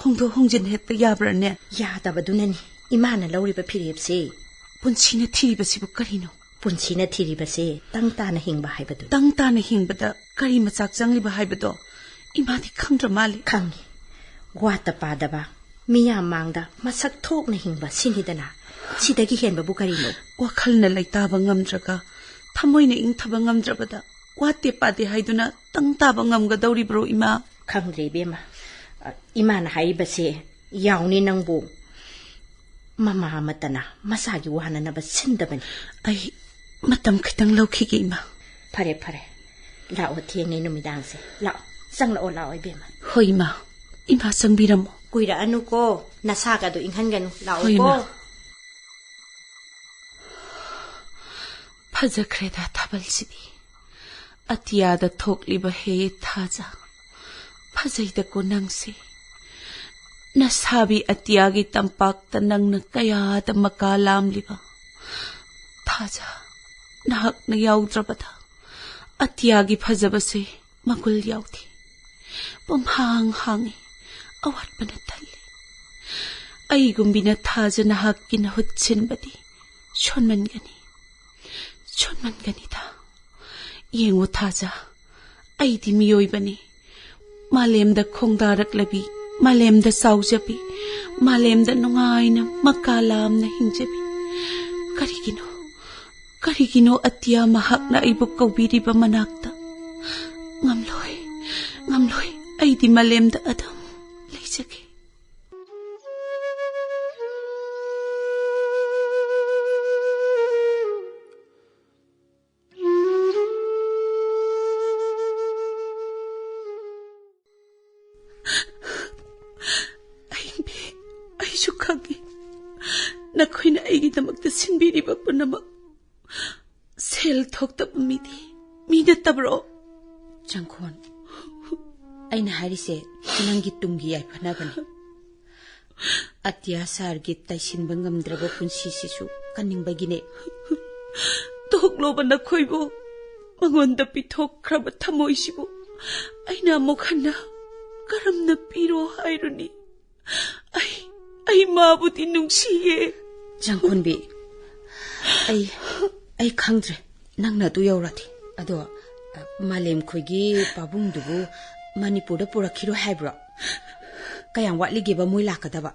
ꯍꯣꯡꯗꯣꯛ ꯍꯣꯡꯖꯤꯟ ꯍꯦꯛꯇ ꯌꯥꯕ꯭ꯔꯥꯅꯦ? ꯌꯥꯗꯕꯗꯨꯅꯅꯤ ꯏꯃꯥꯅ ꯂꯧꯔꯤꯕ ꯐꯤꯔꯦꯞꯁꯦ꯫ ꯄꯨꯟꯁꯤꯅ ꯊꯤꯔꯤꯕꯁꯤꯕꯨ ꯀꯔꯤꯅꯣ? ꯄꯨꯟꯁꯤꯅ ꯊꯤꯔꯤꯕꯁꯦ ꯇꯪ ꯇꯥꯅ ꯍꯤꯡꯕ ꯍꯥꯏꯕꯗꯨ꯫ ꯇꯪ ꯇꯥꯅ ꯍꯤꯡꯕꯗ ꯀꯔꯤ ꯃꯆꯥꯛ ꯆꯪꯂꯤꯕ ꯍꯥꯏꯕꯗꯣ ꯏꯃꯥꯗꯤ ꯈꯪꯗ꯭ꯔ ꯃꯥꯜꯂꯦ꯫ ꯈꯪꯉꯤ꯫ ꯋꯥꯠꯇ ꯄꯥꯗꯕ, ꯃꯤꯌꯥꯝ ꯃꯥꯡꯗ ꯃꯁꯛ ꯊꯣꯛꯅ ꯍꯤꯡꯕ ꯁꯤꯅꯤꯗꯅ꯫ ꯁꯤꯗꯒꯤ ꯍꯦꯟꯕꯕꯨ ꯀꯔꯤꯅꯣ? ꯋꯥꯈꯜꯅ ꯂꯩꯇꯥꯕ ꯉꯝꯗ꯭ꯔꯒ, ꯊꯃꯣꯏꯅ ꯏꯪꯊꯕ ꯉꯝꯗ꯭ꯔꯕꯗ, ꯋꯥꯠꯇꯦ ꯄꯥꯗꯦ ꯍꯥꯏꯗꯨꯅ ꯇꯪ ꯇꯥꯕ ꯉꯝꯒꯗꯧꯔꯤꯕ꯭ꯔꯣ, ꯏꯃꯥ? ꯈꯪꯗ꯭ꯔꯦ, ꯏꯕꯦꯝꯃ꯫ ꯑ, ꯏꯃꯥꯅ ꯍꯥꯏꯔꯤꯕꯁꯦ ꯌꯥꯎꯅꯤ ꯅꯪꯕꯨ꯫ ꯃꯃꯥ ꯑꯃꯠꯇꯅ ꯃꯆꯥꯒꯤ ꯋꯥꯅꯅꯕ ꯁꯤꯟꯗꯕꯅꯤ꯫ ꯑꯩ ꯃꯇꯝ ꯈꯤꯇꯪ ꯂꯧꯈꯤꯒꯦ, ꯏꯃꯥ꯫ ꯐꯔꯦ, ꯐꯔꯦ꯫ ꯂꯥꯛꯑꯣ, ꯊꯦꯡꯉꯦ ꯅꯨꯃꯤꯗꯥꯡꯁꯦ꯫ ꯂꯥꯛꯑꯣ, ꯆꯪꯂꯛꯑꯣ, ꯂꯥꯛꯑꯣ, ꯏꯕꯦꯝꯃ꯫ ꯍꯣꯏ, ꯏꯃꯥ꯫ ꯏꯃꯥ, ꯆꯪꯕꯤꯔꯝꯃꯣ꯫ ꯀꯨꯏꯔꯛꯑꯅꯨꯀꯣ, ꯅꯁꯥꯒꯗꯣ ꯏꯪꯍꯟꯒꯅꯨ꯫ ꯂꯥꯛꯑꯣꯀꯣ꯫ ꯍꯣꯏ, ꯏꯃꯥ꯫ ꯐꯖꯈ꯭ꯔꯦꯗ ꯊꯥꯕꯜꯁꯤꯗꯤ꯫ ꯑꯇꯤꯌꯥꯗ ꯊꯣꯛꯂꯤꯕ ꯍꯦ ꯊꯥꯖ꯫ ꯐꯖꯩꯗꯀꯣ ꯅꯪꯁꯦ꯫ ꯅꯁꯥꯕꯤ ꯑꯇꯤꯌꯥꯒꯤ ꯇꯝꯄꯥꯛꯇ ꯅꯪꯅ ꯀꯌꯥꯗ ꯃꯀꯥ ꯂꯥꯝꯂꯤꯕ꯫ ꯊꯥꯖ, ꯅꯍꯥꯛꯅ ꯌꯥꯎꯗ꯭ꯔꯕꯗ ꯑꯇꯤꯌꯥꯒꯤ ꯐꯖꯕꯁꯦ ꯃꯒꯨꯜ ꯌꯥꯎꯗꯦ꯫ ꯄꯨꯝꯍꯥꯡ ꯍꯥꯡꯉꯤ, ꯑꯋꯥꯠꯄꯅ ꯊꯜꯂꯤ꯫ ꯑꯩꯒꯨꯝꯕꯤꯅ ꯊꯥꯖ ꯅꯍꯥꯛꯀꯤ ꯅꯍꯨꯠ ꯁꯤꯟꯕꯗꯤ ꯁꯣꯟꯃꯟꯒꯅꯤ, ꯁꯣꯟꯃꯟꯒꯅꯤꯗ꯫ ꯌꯦꯡꯉꯨ ꯊꯥꯖ, ꯑꯩꯗꯤ ꯃꯤꯑꯣꯏꯕꯅꯤ꯫ ꯃꯥꯂꯦꯝꯗ ꯈꯣꯡꯗꯥꯔꯛꯂꯕꯤ, ꯃꯥꯂꯦꯝꯗ ꯆꯥꯎꯖꯕꯤ, ꯃꯥꯂꯦꯝꯗ ꯅꯨꯡꯉꯥꯏꯅ ꯃꯀꯥ ꯂꯥꯝꯅ ꯍꯤꯡꯖꯕꯤ꯫ ꯀꯔꯤꯒꯤꯅꯣ, ꯀꯔꯤꯒꯤꯅꯣ ꯑꯇꯤꯌꯥ ꯃꯍꯥꯛꯅ ꯑꯩꯕꯨ ꯀꯧꯕꯤꯔꯤꯕ ꯃꯅꯥꯛꯇ? ꯉꯝꯂꯣꯏ, ꯉꯝꯂꯣꯏ, ꯑꯩꯗꯤ ꯃꯥꯂꯦꯝꯗ ꯑꯗꯨꯝ ꯂꯩꯖꯒꯦ꯫ ꯑꯍꯤꯡꯕꯤ, ꯑꯩꯁꯨ ꯈꯪꯏ, ꯅꯈꯣꯏꯅ ꯑꯩꯒꯤꯗꯃꯛꯇ ꯁꯤꯟꯕꯤꯔꯤꯕ ꯄꯨꯝꯅꯃꯛ꯫ ꯁꯦꯜ ꯊꯣꯛꯇꯕ ꯃꯤꯗꯤ ꯃꯤ ꯅꯠꯇꯕ꯭ꯔꯣ? ꯆꯪꯈꯣꯟ꯫ ꯑꯩꯅ ꯍꯥꯏꯔꯤꯁꯦ ꯅꯪꯒꯤ ꯇꯨꯡꯒꯤ ꯌꯥꯏꯐꯅꯕꯅꯤ꯫ ꯑꯇꯤꯌꯥ ꯁꯥꯔꯒꯤ ꯇꯩꯁꯤꯟꯕ ꯉꯝꯗ꯭ꯔꯕ ꯄꯨꯟꯁꯤꯁꯤꯁꯨ ꯀꯟꯅꯤꯡꯕꯒꯤꯅꯦ꯫ ꯇꯣꯛꯂꯣꯕ ꯅꯈꯣꯏꯕꯨ, ꯃꯉꯣꯟꯗ ꯄꯤꯊꯣꯛꯈ꯭ꯔꯕ ꯊꯃꯣꯏꯁꯤꯕꯨ ꯑꯩꯅ ꯑꯃꯨꯛ ꯍꯟꯅ ꯀꯔꯝꯅ ꯄꯤꯔꯣ ꯍꯥꯏꯔꯨꯅꯤ? ꯑꯩ, ꯑꯩ ꯃꯥꯕꯨꯗꯤ ꯅꯨꯡꯁꯤꯌꯦ꯫ ꯆꯪꯈꯣꯟꯕꯤ, ꯑꯩ, ꯑꯩ ꯈꯪꯗ꯭ꯔꯦ, ꯅꯪꯅ ꯑꯗꯨ ꯌꯧꯔꯗꯤ꯫ ꯑꯗꯣ, ꯑ, ꯃꯥꯂꯦꯝ ꯈꯣꯏꯒꯤ ꯄꯥꯕꯨꯡꯗꯨꯕꯨ ꯃꯅꯤꯄꯨꯔꯗ ꯄꯨꯔꯛꯈꯤꯔꯣꯏ ꯍꯥꯏꯕ꯭ꯔꯣ? ꯀꯌꯥꯝ ꯋꯥꯠꯂꯤꯒꯦꯕ ꯃꯣꯏ ꯂꯥꯛꯀꯗꯕ?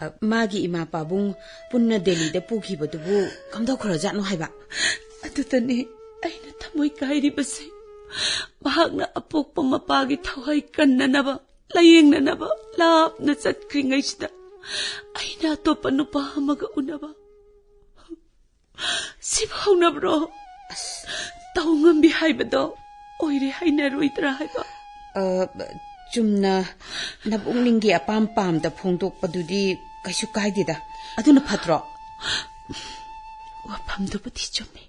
ꯑ, ꯃꯥꯒꯤ ꯏꯃꯥ ꯄꯥꯕꯨꯡ ꯄꯨꯟꯅ ꯗꯦꯜꯂꯤꯗ ꯄꯨꯈꯤꯕꯗꯨꯕꯨ ꯀꯝꯗꯧꯈ꯭ꯔꯖꯥꯠꯅꯣ ꯍꯥꯏꯕ? ꯑꯗꯨꯗꯅꯦ ꯑꯩꯅ ꯊꯃꯣꯏ ꯀꯥꯏꯔꯤꯕꯁꯦ꯫ ꯃꯍꯥꯛꯅ ꯑꯄꯣꯛꯄ ꯃꯄꯥꯒꯤ ꯊꯋꯥꯏ ꯀꯟꯅꯅꯕ, ꯂꯥꯌꯦꯡꯅꯅꯕ ꯂꯥꯞꯅ ꯆꯠꯈ꯭ꯔꯤꯉꯩꯁꯤꯗ ꯑꯩꯅ ꯑꯇꯣꯞꯄ ꯅꯨꯄꯥ ꯑꯃꯒ ꯎꯅꯕ꯫ ꯁꯤꯕꯨ ꯍꯧꯅꯕ꯭ꯔꯣ? ꯑꯁ꯫ ꯇꯧ ꯉꯝꯕꯤ ꯍꯥꯏꯕꯗꯣ ꯑꯣꯏꯔꯦ ꯍꯥꯏꯅꯔꯣꯏꯗ꯭ꯔꯥ ꯍꯥꯏꯕ? ꯑ, ꯆꯨꯝꯅ ꯅꯄꯨꯛꯅꯤꯡꯒꯤ ꯑꯄꯥꯝ ꯄꯥꯝꯗ ꯐꯣꯡꯗꯣꯛꯄꯗꯨꯗꯤ ꯀꯩꯁꯨ ꯀꯥꯏꯗꯦꯗ꯫ ꯑꯗꯨꯅ ꯐꯠꯇ꯭ꯔꯣ? ꯋꯥꯐꯝꯗꯨꯕꯨꯗꯤ ꯆꯨꯝꯃꯤ꯫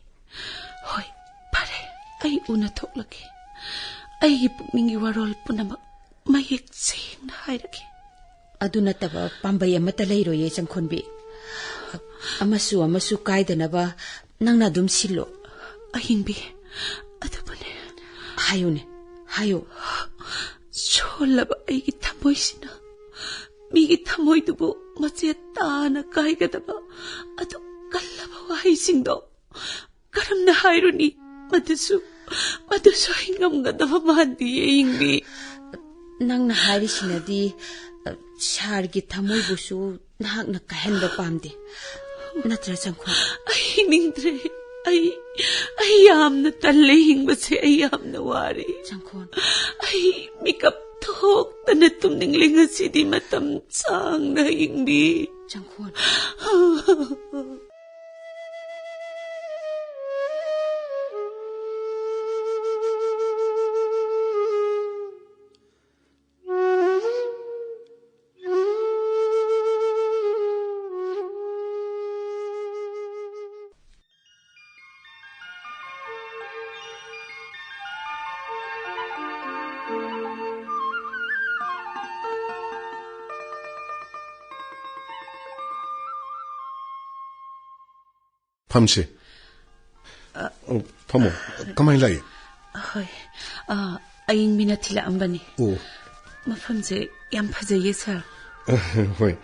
ꯍꯣꯏ, ꯐꯔꯦ, ꯑꯩ ꯎꯅ ꯊꯣꯛꯂꯒꯦ꯫ ꯑꯩꯒꯤ ꯄꯨꯛꯅꯤꯡꯒꯤ ꯋꯥꯔꯣꯜ ꯄꯨꯝꯅꯃꯛ ꯃꯌꯦꯛ ꯁꯦꯡꯅ ꯍꯥꯏꯔꯒꯦ꯫ ꯑꯗꯨ ꯅꯠꯇꯕ ꯄꯥꯝꯕꯩ ꯑꯃꯠꯇ ꯂꯩꯔꯣꯏꯌꯦ, ꯆꯪꯈꯣꯟꯕꯤ꯫ ꯑꯃꯁꯨ ꯑꯃꯁꯨ ꯀꯥꯏꯗꯅꯕ ꯅꯪꯅ ꯑꯗꯨꯝ ꯁꯤꯜꯂꯣ꯫ ꯑꯍꯤꯡꯕꯤ, ꯑꯗꯨꯕꯨꯅꯦ꯫ ꯍꯥꯏꯌꯨꯅꯦ, ꯍꯥꯏꯌꯨ꯫ ꯁꯣꯜꯂꯕ ꯑꯩꯒꯤ ꯊꯃꯣꯏꯁꯤꯅ ꯃꯤꯒꯤ ꯊꯃꯣꯏꯗꯨꯕꯨ ꯃꯆꯦꯠ ꯇꯥꯅ ꯀꯥꯏꯒꯗꯕ ꯑꯗꯨ ꯀꯜꯂꯕ ꯋꯥꯍꯩꯁꯤꯡꯗꯣ ꯀꯔꯝꯅ ꯍꯥꯏꯔꯨꯅꯤ? ꯃꯗꯨꯁꯨ, ꯃꯗꯨꯁꯨ ꯑꯩ ꯉꯝꯒꯗꯕ ꯃꯥꯟꯗꯤꯌꯦ, ꯏꯪꯕꯤ꯫ ꯅꯪꯅ ꯍꯥꯏꯔꯤꯁꯤꯅꯗꯤ, ꯑ, ꯁꯥꯔꯒꯤ ꯊꯃꯣꯏꯕꯨꯁꯨ ꯅꯍꯥꯛꯅ ꯀꯥꯏꯍꯟꯕ ꯄꯥꯝꯗꯦ꯫ ꯅꯠꯇ꯭ꯔꯥ, ꯆꯪꯈꯣꯟ? ꯑꯩ ꯍꯤꯡꯅꯤꯡꯗ꯭ꯔꯦ꯫ ꯑꯩ, ꯑꯩ ꯌꯥꯝꯅ ꯇꯜꯂꯦ ꯍꯤꯡꯕꯁꯦ꯫ ꯑꯩ ꯌꯥꯝꯅ ꯋꯥꯔꯦ꯫ ꯆꯪꯈꯣꯟ꯫ ꯑꯩ ꯃꯤꯀꯞ ꯊꯣꯛꯇꯅ ꯇꯨꯝꯅꯤꯡꯂꯦ ꯉꯁꯤꯗꯤ ꯃꯇꯝ ꯁꯥꯡꯅ, ꯏꯪꯕꯤ꯫ ꯆꯪꯈꯣꯟ꯫ ꯐꯝꯁꯦ꯫ ꯑꯣ, ꯐꯝꯃꯣ꯫ ꯀꯃꯥꯏꯅ ꯂꯥꯛꯏ? ꯍꯣꯏ꯫ ꯑ, ꯑꯌꯤꯡꯕꯤꯅ ꯊꯤꯜꯂꯛꯑꯝꯕꯅꯤ꯫ ꯑꯣ꯫ ꯃꯐꯝꯁꯦ ꯌꯥꯝ ꯐꯖꯩꯌꯦ, ꯁꯥꯔ꯫ ꯍꯣꯏ꯫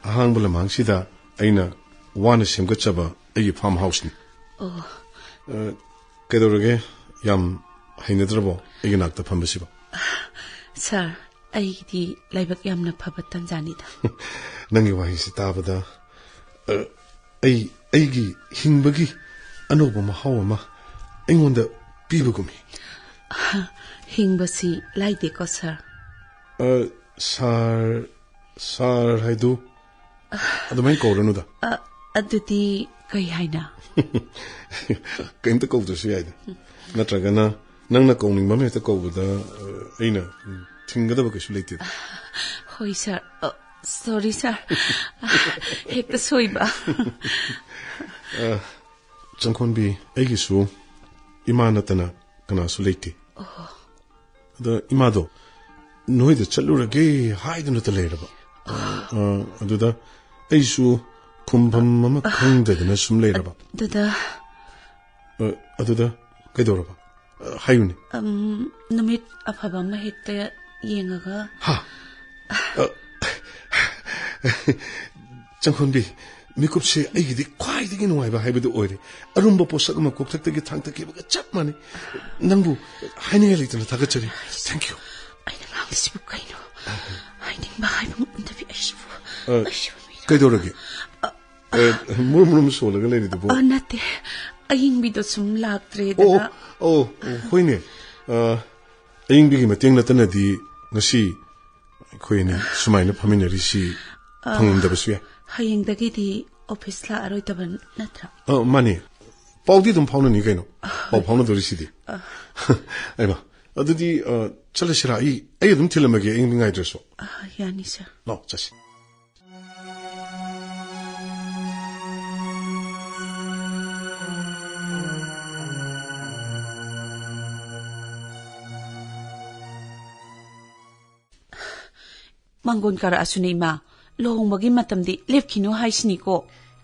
ꯑꯍꯥꯡꯕ ꯂꯝꯍꯥꯡꯁꯤꯗ ꯑꯩꯅ ꯋꯥꯅ ꯁꯦꯝꯒꯠꯆꯕ ꯑꯩꯒꯤ ꯐꯥꯔꯝ ꯍꯥꯎꯁꯅꯤ꯫ ꯑꯣ꯫ ꯑ, ꯀꯩꯗꯧꯔꯒꯦ? ꯌꯥꯝ ꯍꯩꯅꯗ꯭ꯔꯕꯣ ꯑꯩꯒꯤ ꯅꯥꯛꯇ ꯐꯝꯕꯁꯤꯕꯣ? ꯁꯥꯔ, ꯑꯩꯒꯤꯗꯤ ꯂꯥꯏꯕꯛ ꯌꯥꯝꯅ ꯐꯕ ꯇꯟꯖꯥꯅꯤꯗ꯫ ꯅꯪꯒꯤ ꯋꯥꯍꯩꯁꯤ ꯇꯥꯕꯗ, ꯑ, ꯑꯩ, ꯑꯩꯒꯤ ꯍꯤꯡꯕꯒꯤ ꯑꯅꯧꯕ ꯃꯍꯥꯎ ꯑꯃ ꯑꯩꯉꯣꯟꯗ ꯄꯤꯕꯒꯨꯝꯃꯤ꯫ ꯍꯤꯡꯕꯁꯤ ꯂꯥꯏꯗꯦꯀꯣ, ꯁꯥꯔ꯫ ꯑ, ꯁꯥꯔ, ꯁꯥꯔ ꯍꯥꯏꯗꯨ ꯑꯗꯨꯃꯥꯏꯅ ꯀꯧꯔꯅꯨꯗ꯫ ꯑ, ꯑꯗꯨꯗꯤ ꯀꯩ ꯍꯥꯏꯅ? ꯀꯩꯝꯇ ꯀꯧꯗ꯭ꯔꯁꯨ ꯌꯥꯏꯗ꯫ ꯅꯠꯇ꯭ꯔꯒꯅ ꯅꯪꯅ ꯀꯧꯅꯤꯡꯕ ꯑꯃ ꯍꯦꯛꯇ ꯀꯧꯕꯗ, ꯑ, ꯑꯩꯅ ꯊꯤꯡꯒꯗꯕ ꯀꯩꯁꯨ ꯂꯩꯇꯦꯗ꯫ ꯍꯣꯏ, ꯁꯥꯔ꯫ ꯑ, ꯁꯣꯔꯤ, ꯁꯥꯔ꯫ ꯍꯦꯛꯇ ꯁꯣꯏꯕ꯫ ꯑ, ꯆꯪꯈꯣꯟꯕꯤ, ꯑꯩꯒꯤꯁꯨ ꯏꯃꯥ ꯅꯠꯇꯅ ꯀꯅꯥꯁꯨ ꯂꯩꯇꯦ꯫ ꯑꯣ꯫ ꯑꯗ ꯏꯃꯥꯗꯣ ꯅꯣꯏꯗ ꯆꯠꯂꯨꯔꯒꯦ ꯍꯥꯏꯗꯨꯅꯇ ꯂꯩꯔꯕ꯫ ꯑ, ꯑꯗꯨꯗ ꯑꯩꯁꯨ ꯈꯨꯝꯐꯝ ꯑꯃ ꯈꯪꯗꯗꯅ ꯁꯨꯝ ꯂꯩꯔꯕ꯫ ꯗꯗꯥ꯫ ꯑ, ꯑꯗꯨꯗ ꯀꯩꯗꯧꯔꯕ? ꯑ, ꯍꯥꯏꯌꯨꯅꯦ꯫ ꯑꯝ, ꯅꯨꯃꯤꯠ ꯑꯐꯕ ꯑꯃ ꯍꯦꯛꯇ ꯌꯦꯡꯉꯒ꯫ ꯍꯥ? ꯑ, ꯆꯪꯈꯣꯟꯕꯤ, ꯃꯤꯀꯨꯞꯁꯦ ꯑꯩꯒꯤꯗꯤ ꯈ꯭ꯋꯥꯏꯗꯒꯤ ꯅꯨꯡꯉꯥꯏꯕ ꯍꯥꯏꯕꯗꯨ ꯑꯣꯏꯔꯦ꯫ ꯑꯔꯨꯝꯕ ꯄꯣꯠꯁꯛ ꯑꯃ ꯀꯣꯛꯊꯛꯇꯒꯤ ꯊꯥꯡꯊꯈꯤꯕꯒ ꯆꯞ ꯃꯥꯟꯅꯩ꯫ ꯅꯪꯕꯨ ꯍꯥꯏꯅꯤꯡꯉꯥꯏ ꯂꯩꯇꯅ ꯊꯥꯒꯠꯆꯔꯤ꯫ Thank you꯫ ꯑꯩꯅ ꯉꯥꯡꯂꯤꯁꯤꯕꯨ ꯀꯩꯅꯣ? ꯍꯥꯏꯅꯤꯡꯕ ꯍꯥꯏꯕ ꯉꯝꯗꯕꯤ ꯑꯩꯁꯤꯕꯨ꯫ ꯑ, ꯑꯩꯁꯤꯕꯨ ꯃꯤꯔꯣ? ꯀꯩꯗꯧꯔꯒꯦ? ꯑ, ꯑ, ꯃꯨꯔꯨꯝ ꯃꯨꯔꯨꯝ ꯁꯣꯜꯂꯒ ꯂꯩꯔꯤꯗꯨꯕꯨ? ꯑ, ꯅꯠꯇꯦ꯫ ꯑꯌꯤꯡꯕꯤꯗꯣ ꯁꯨꯝ ꯂꯥꯛꯇ꯭ꯔꯦꯗꯅ꯫ ꯑꯣ, ꯑꯣ, ꯑꯣ, ꯍꯣꯏꯅꯦ꯫ ꯑ, ꯑꯌꯤꯡꯕꯤꯒꯤ ꯃꯇꯦꯡ ꯅꯠꯇꯅꯗꯤ ꯉꯁꯤ ꯑꯩꯈꯣꯏ ꯑꯅꯤ ꯁꯨꯃꯥꯏꯅ ꯐꯝꯃꯤꯟꯅꯔꯤꯁꯤ ꯑ, ꯐꯪꯂꯝꯗꯕꯁꯨ ꯌꯥꯏ꯫ ꯍꯌꯦꯡꯗꯒꯤꯗꯤ ꯑꯣꯐꯤꯁ ꯂꯥꯛꯑꯔꯣꯏꯗꯕ ꯅꯠꯇ꯭ꯔꯥ? ꯑ, ꯃꯥꯅꯦ꯫ ꯄꯥꯎꯗꯤ ꯑꯗꯨꯝ ꯐꯥꯎꯅꯅꯤ ꯀꯩꯅꯣ꯫ ꯄꯥꯎ ꯐꯥꯎꯅꯗꯣꯔꯤꯁꯤꯗꯤ꯫ ꯑ꯫ ꯑꯩꯃ, ꯑꯗꯨꯗꯤ, ꯑ, ꯆꯠꯂꯁꯤꯔꯥ? ꯑꯩ, ꯑꯩ ꯑꯗꯨꯝ ꯊꯤꯜꯂꯝꯃꯒꯦ, ꯑꯌꯤꯡꯕꯤ ꯉꯥꯏꯗ꯭ꯔꯁꯨ꯫ ꯑ, ꯌꯥꯅꯤ, ꯁꯥꯔ꯫ ꯂꯥꯛꯑꯣ, ꯆꯠꯁꯤ꯫ ꯃꯥꯡꯒꯣꯟ ꯀꯥꯔꯛꯑꯁꯨꯅꯦ, ꯏꯃꯥ, ꯂꯨꯍꯣꯡꯕꯒꯤ ꯃꯇꯝꯗꯤ ꯂꯦꯞꯈꯤꯅꯨ ꯍꯥꯏꯁꯤꯅꯤꯀꯣ꯫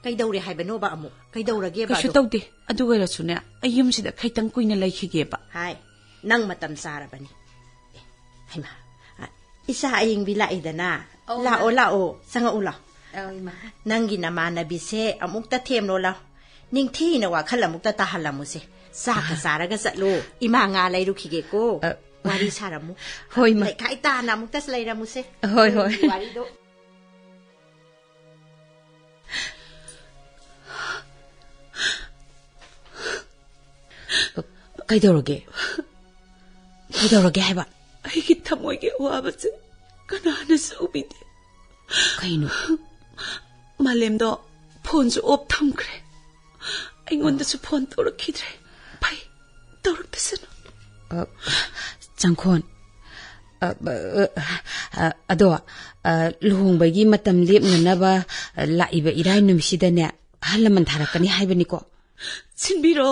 ꯀꯩꯗꯧꯔꯦ ꯍꯥꯏꯕꯅꯣꯕ ꯑꯃꯨꯛ? ꯀꯩꯗꯧꯔꯒꯦꯕ ꯀꯩꯁꯨ ꯑꯗꯣ? ꯇꯧꯗꯦ꯫ ꯑꯗꯨ ꯑꯣꯏꯔꯁꯨꯅꯦ, ꯑꯩ ꯌꯨꯝꯁꯤꯗ ꯈꯤꯇꯪ ꯀꯨꯏꯅ ꯂꯩꯈꯤꯒꯦꯕ꯫ ꯍꯥꯏ, ꯅꯪ ꯃꯇꯝ ꯆꯥꯔꯕꯅꯤ꯫ ꯑꯦ, ꯍꯩꯃꯥ, ꯑ, ꯏꯆꯥ ꯑꯌꯤꯡꯕꯤ ꯂꯥꯛꯏꯗꯅ? ꯑꯧ, ꯂꯥꯛꯑꯣ, ꯂꯥꯛꯑꯣ꯫ ꯂꯥꯛꯑꯣ, ꯆꯪꯉꯛꯎ ꯂꯥꯛꯑꯣ꯫ ꯑꯧ, ꯏꯃꯥ꯫ ꯅꯪꯒꯤ ꯅꯃꯥꯟꯅꯕꯤꯁꯦ ꯑꯃꯨꯛꯇ ꯊꯦꯝꯂꯣ ꯂꯥꯎ꯫ ꯅꯤꯡꯊꯤꯅ ꯋꯥꯈꯜ ꯑꯃꯨꯛꯇ ꯇꯥꯍꯜꯂꯝꯃꯨꯁꯦ꯫ ꯆꯥꯛꯀ ꯆꯥꯔꯒ ꯆꯠꯂꯣ꯫ ꯏꯃꯥ ꯉꯥ ꯂꯩꯔꯨꯈꯤꯒꯦꯀꯣ꯫ ꯑ, ꯋꯥꯔꯤ ꯁꯥꯔꯝꯃꯨ꯫ ꯍꯣꯏ, ꯏꯃꯥ꯫ ꯂꯩꯈꯥꯏ ꯇꯥꯅ ꯑꯃꯨꯛꯇ ꯂꯩꯔꯝꯃꯨꯁꯦ꯫ ꯍꯣꯏ, ꯍꯣꯏ꯫ ꯅꯣꯏꯒꯤ ꯋꯥꯔꯤꯗꯣ꯫ ꯀꯩꯗꯧꯔꯒꯦ? ꯀꯩꯗꯧꯔꯒꯦ ꯍꯥꯏꯕ? ꯑꯩꯒꯤ ꯊꯃꯣꯏꯒꯤ ꯑꯋꯥꯕꯁꯦ ꯀꯅꯥꯅꯁꯨ ꯎꯕꯤꯗꯦ꯫ ꯀꯩꯅꯣ? ꯃꯥꯂꯦꯝꯗꯣ ꯐꯣꯟꯁꯨ ꯑꯣꯐ ꯊꯝꯈ꯭ꯔꯦ꯫ ꯑꯩꯉꯣꯟꯗꯁꯨ ꯐꯣꯟ ꯇꯧꯔꯛꯈꯤꯗ꯭ꯔꯦ꯫ ꯐꯩ, ꯇꯧꯔꯛꯇꯁꯅꯨ꯫ ꯑ, ꯆꯪꯈꯣꯟ, ꯑ, ꯑ, ꯑ, ꯑꯗꯣ, ꯑ, ꯂꯨꯍꯣꯡꯕꯒꯤ ꯃꯇꯝ ꯂꯦꯞꯅꯅꯕ, ꯑ, ꯂꯥꯛꯏꯕ ꯏꯔꯥꯏ ꯅꯨꯃꯤꯠꯁꯤꯗꯅꯦ ꯑꯍꯜ ꯂꯃꯟ ꯊꯥꯔꯛꯀꯅꯤ ꯍꯥꯏꯕꯅꯤꯀꯣ꯫ ꯁꯤꯟꯕꯤꯔꯣ,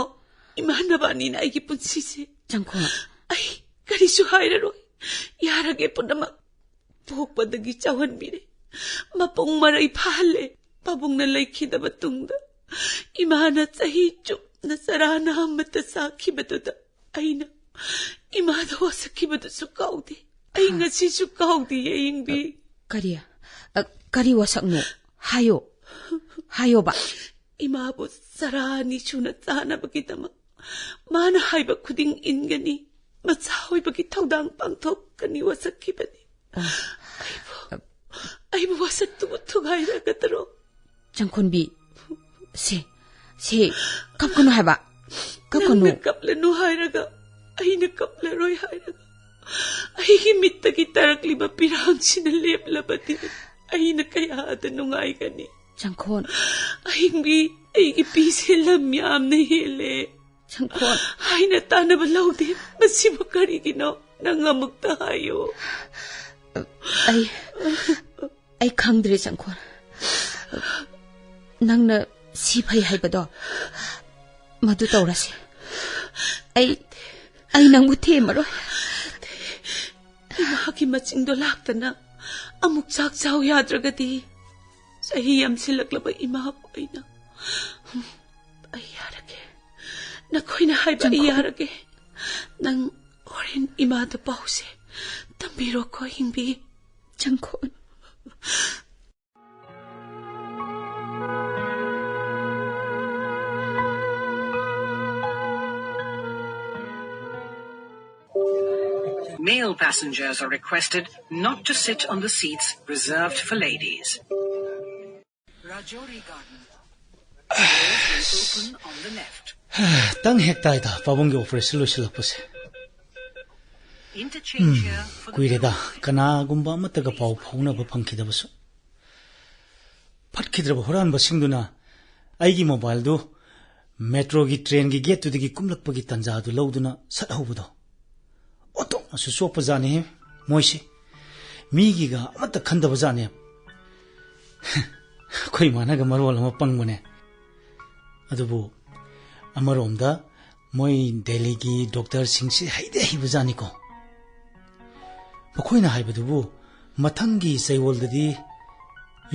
ꯏꯃꯥꯟꯅꯕ ꯑꯅꯤꯅ ꯑꯩꯒꯤ ꯄꯨꯟꯁꯤꯁꯦ꯫ ꯆꯪꯈꯣꯟ꯫ ꯑꯩ ꯀꯔꯤꯁꯨ ꯍꯥꯏꯔꯔꯣꯏ꯫ ꯌꯥꯔꯒꯦ ꯄꯨꯝꯅꯃꯛ꯫ ꯄꯣꯛꯄꯗꯒꯤ ꯆꯥꯎꯍꯟꯕꯤꯔꯦ꯫ ꯃꯄꯨꯡ ꯃꯔꯩ ꯐꯥꯍꯜꯂꯦ꯫ ꯄꯥꯕꯨꯡꯅ ꯂꯩꯈꯤꯗꯕ ꯇꯨꯡꯗ ꯏꯃꯥꯅ ꯆꯍꯤ ꯆꯨꯞꯅ ꯆꯔꯥ ꯅꯥꯝꯃꯇ ꯆꯥꯈꯤꯕꯗꯨꯗ ꯑꯩꯅ ꯏꯃꯥꯗ ꯋꯥꯁꯛꯈꯤꯕꯗꯨꯁꯨ ꯀꯥꯎꯗꯦ꯫ ꯑꯩ ꯍꯥ? ꯉꯁꯤꯁꯨ ꯀꯥꯎꯗꯦ, ꯑꯌꯤꯡꯕꯤ꯫ ꯀꯔꯤ? ꯑ, ꯀꯔꯤ ꯋꯥꯁꯛꯅꯣ? ꯍꯥꯏꯌꯣ꯫ ꯍꯥꯏꯌꯣꯕ꯫ ꯏꯃꯥꯕꯨ ꯆꯔꯥ ꯑꯅꯤ ꯁꯨꯅ ꯆꯥꯅꯕꯒꯤꯗꯃꯛ ꯃꯥꯅ ꯍꯥꯏꯕ ꯈꯨꯗꯤꯡ ꯏꯟꯒꯅꯤ, ꯃꯆꯥ ꯑꯣꯏꯕꯒꯤ ꯊꯧꯗꯥꯡ ꯄꯥꯡꯊꯣꯛꯀꯅꯤ ꯋꯥꯁꯛꯈꯤꯕꯅꯤ꯫ ꯑꯣ꯫ ꯑꯩꯕꯨ, ꯑꯩꯕꯨ ꯋꯥꯁꯛꯇꯨꯕꯨ ꯊꯨꯒꯥꯏꯔꯒꯗ꯭ꯔꯣ? ꯆꯪꯈꯣꯟꯕꯤ, ꯁꯦ, ꯁꯦ, ꯀꯞꯀꯅꯨ ꯍꯥꯏꯕ, ꯀꯞꯀꯅꯨ꯫ ꯅꯪꯅ ꯀꯞꯂꯅꯨ ꯍꯥꯏꯔꯒ, ꯑꯩꯅ ꯀꯞꯂꯔꯣꯏ ꯍꯥꯏꯔꯒ, ꯑꯩꯒꯤ ꯃꯤꯠꯇꯒꯤ ꯇꯥꯔꯛꯂꯤꯕ ꯄꯤꯔꯥꯡꯁꯤꯅ ꯂꯦꯞꯂꯕꯗꯤ ꯑꯩꯅ ꯀꯌꯥꯗ ꯅꯨꯡꯉꯥꯏꯒꯅꯤ꯫ ꯆꯪꯈꯣꯟ꯫ ꯑꯍꯤꯡꯕꯤ, ꯑꯩꯒꯤ ꯄꯤꯁꯦ ꯂꯝ ꯌꯥꯝꯅ ꯍꯦꯜꯂꯦ꯫ ꯆꯪꯈꯣꯟ꯫ ꯍꯥꯏꯅ ꯇꯥꯅꯕ ꯂꯧꯗꯦ꯫ ꯃꯁꯤꯕꯨ ꯀꯔꯤꯒꯤꯅꯣ? ꯅꯪ ꯑꯃꯨꯛꯇ ꯍꯥꯏꯌꯨ꯫ ꯑꯩ, ꯑꯩ ꯈꯪꯗ꯭ꯔꯦ, ꯆꯪꯈꯣꯟ꯫ ꯅꯪꯅ ꯁꯤ ꯐꯩ ꯍꯥꯏꯕꯗꯣ, ꯃꯗꯨ ꯇꯧꯔꯁꯤ꯫ ꯑꯩ, ꯑꯩ ꯅꯪꯕꯨ ꯊꯦꯝꯃꯔꯣꯏ꯫ ꯏꯃꯥꯒꯤ ꯃꯆꯤꯡꯗꯣ ꯂꯥꯛꯇꯅ ꯑꯃꯨꯛ ꯆꯥꯛ ꯆꯥꯎ ꯌꯥꯗ꯭ꯔꯒꯗꯤ ꯑꯩ ꯌꯥꯝꯁꯤꯜꯂꯛꯂꯕ ꯏꯃꯥꯕꯨ ꯑꯩꯅ꯫ ꯑꯩ ꯌꯥꯔꯒꯦ꯫ ꯅꯈꯣꯏꯅ ꯍꯥꯏꯕ ꯑꯩ ꯆꯪꯈꯣ꯫ ꯌꯥꯔꯒꯦ꯫ ꯅꯪ ꯍꯣꯔꯦꯟ ꯏꯃꯥꯗ ꯄꯥꯎꯁꯦ ꯇꯝꯕꯤꯔꯣꯀꯣ, ꯍꯤꯡꯕꯤ꯫ ꯆꯪꯈꯣ꯫ Male passengers are requested not to sit on the seats reserved for ladies. Rajouri Garden. Doors will open on the left. ꯇꯪ ꯍꯦꯛ ꯇꯥꯏꯗ ꯄꯥꯕꯨꯡꯒꯤ operation ꯂꯣꯏꯁꯤꯜꯂꯛꯄꯁꯦ꯫ Interchange here for the ꯀꯨꯏꯔꯦꯗ ꯀꯅꯥꯒꯨꯝꯕ ꯑꯃꯠꯇꯒ ꯄꯥꯎ ꯐꯥꯎꯅꯕ ꯐꯪꯈꯤꯗꯕꯁꯨ꯫ ꯐꯠꯈꯤꯗ꯭ꯔꯕ ꯍꯨꯔꯥꯟꯕꯁꯤꯡꯗꯨꯅ ꯑꯩꯒꯤ ꯃꯣꯕꯥꯏꯜꯗꯨ ꯃꯦꯇ꯭ꯔꯣꯒꯤ ꯇ꯭ꯔꯦꯟꯒꯤ ꯒꯦꯠꯇꯨꯗꯒꯤ ꯀꯨꯝꯂꯛꯄꯒꯤ ꯇꯟꯖꯥꯗꯨ ꯂꯧꯗꯨꯅ ꯁꯠꯍꯧꯕꯗꯣ꯫ ꯑꯣꯟꯊꯣꯛꯅꯁꯨ ꯆꯣꯞꯄꯖꯥꯠꯅꯤꯍꯦ ꯃꯣꯏꯁꯦ꯫ ꯃꯤꯒꯤꯒ ꯑꯃꯠꯇ ꯈꯟꯗꯕꯖꯥꯠꯅꯦ꯫ ꯑꯩꯈꯣꯏ ꯏꯃꯥꯅꯒ ꯃꯔꯣꯜ ꯑꯃ ꯄꯪꯕꯅꯦ꯫ ꯑꯗꯨꯕꯨ ꯑꯃꯔꯣꯝꯗ ꯃꯣꯏ ꯗꯦꯜꯂꯤꯒꯤ ꯗꯣꯛꯇꯔꯁꯤꯡꯁꯤ ꯍꯩꯗꯤ ꯍꯩꯕꯖꯥꯠꯅꯤꯀꯣ꯫ ꯃꯈꯣꯏꯅ ꯍꯥꯏꯕꯗꯨꯕꯨ ꯃꯊꯪꯒꯤ ꯆꯌꯣꯜꯗꯗꯤ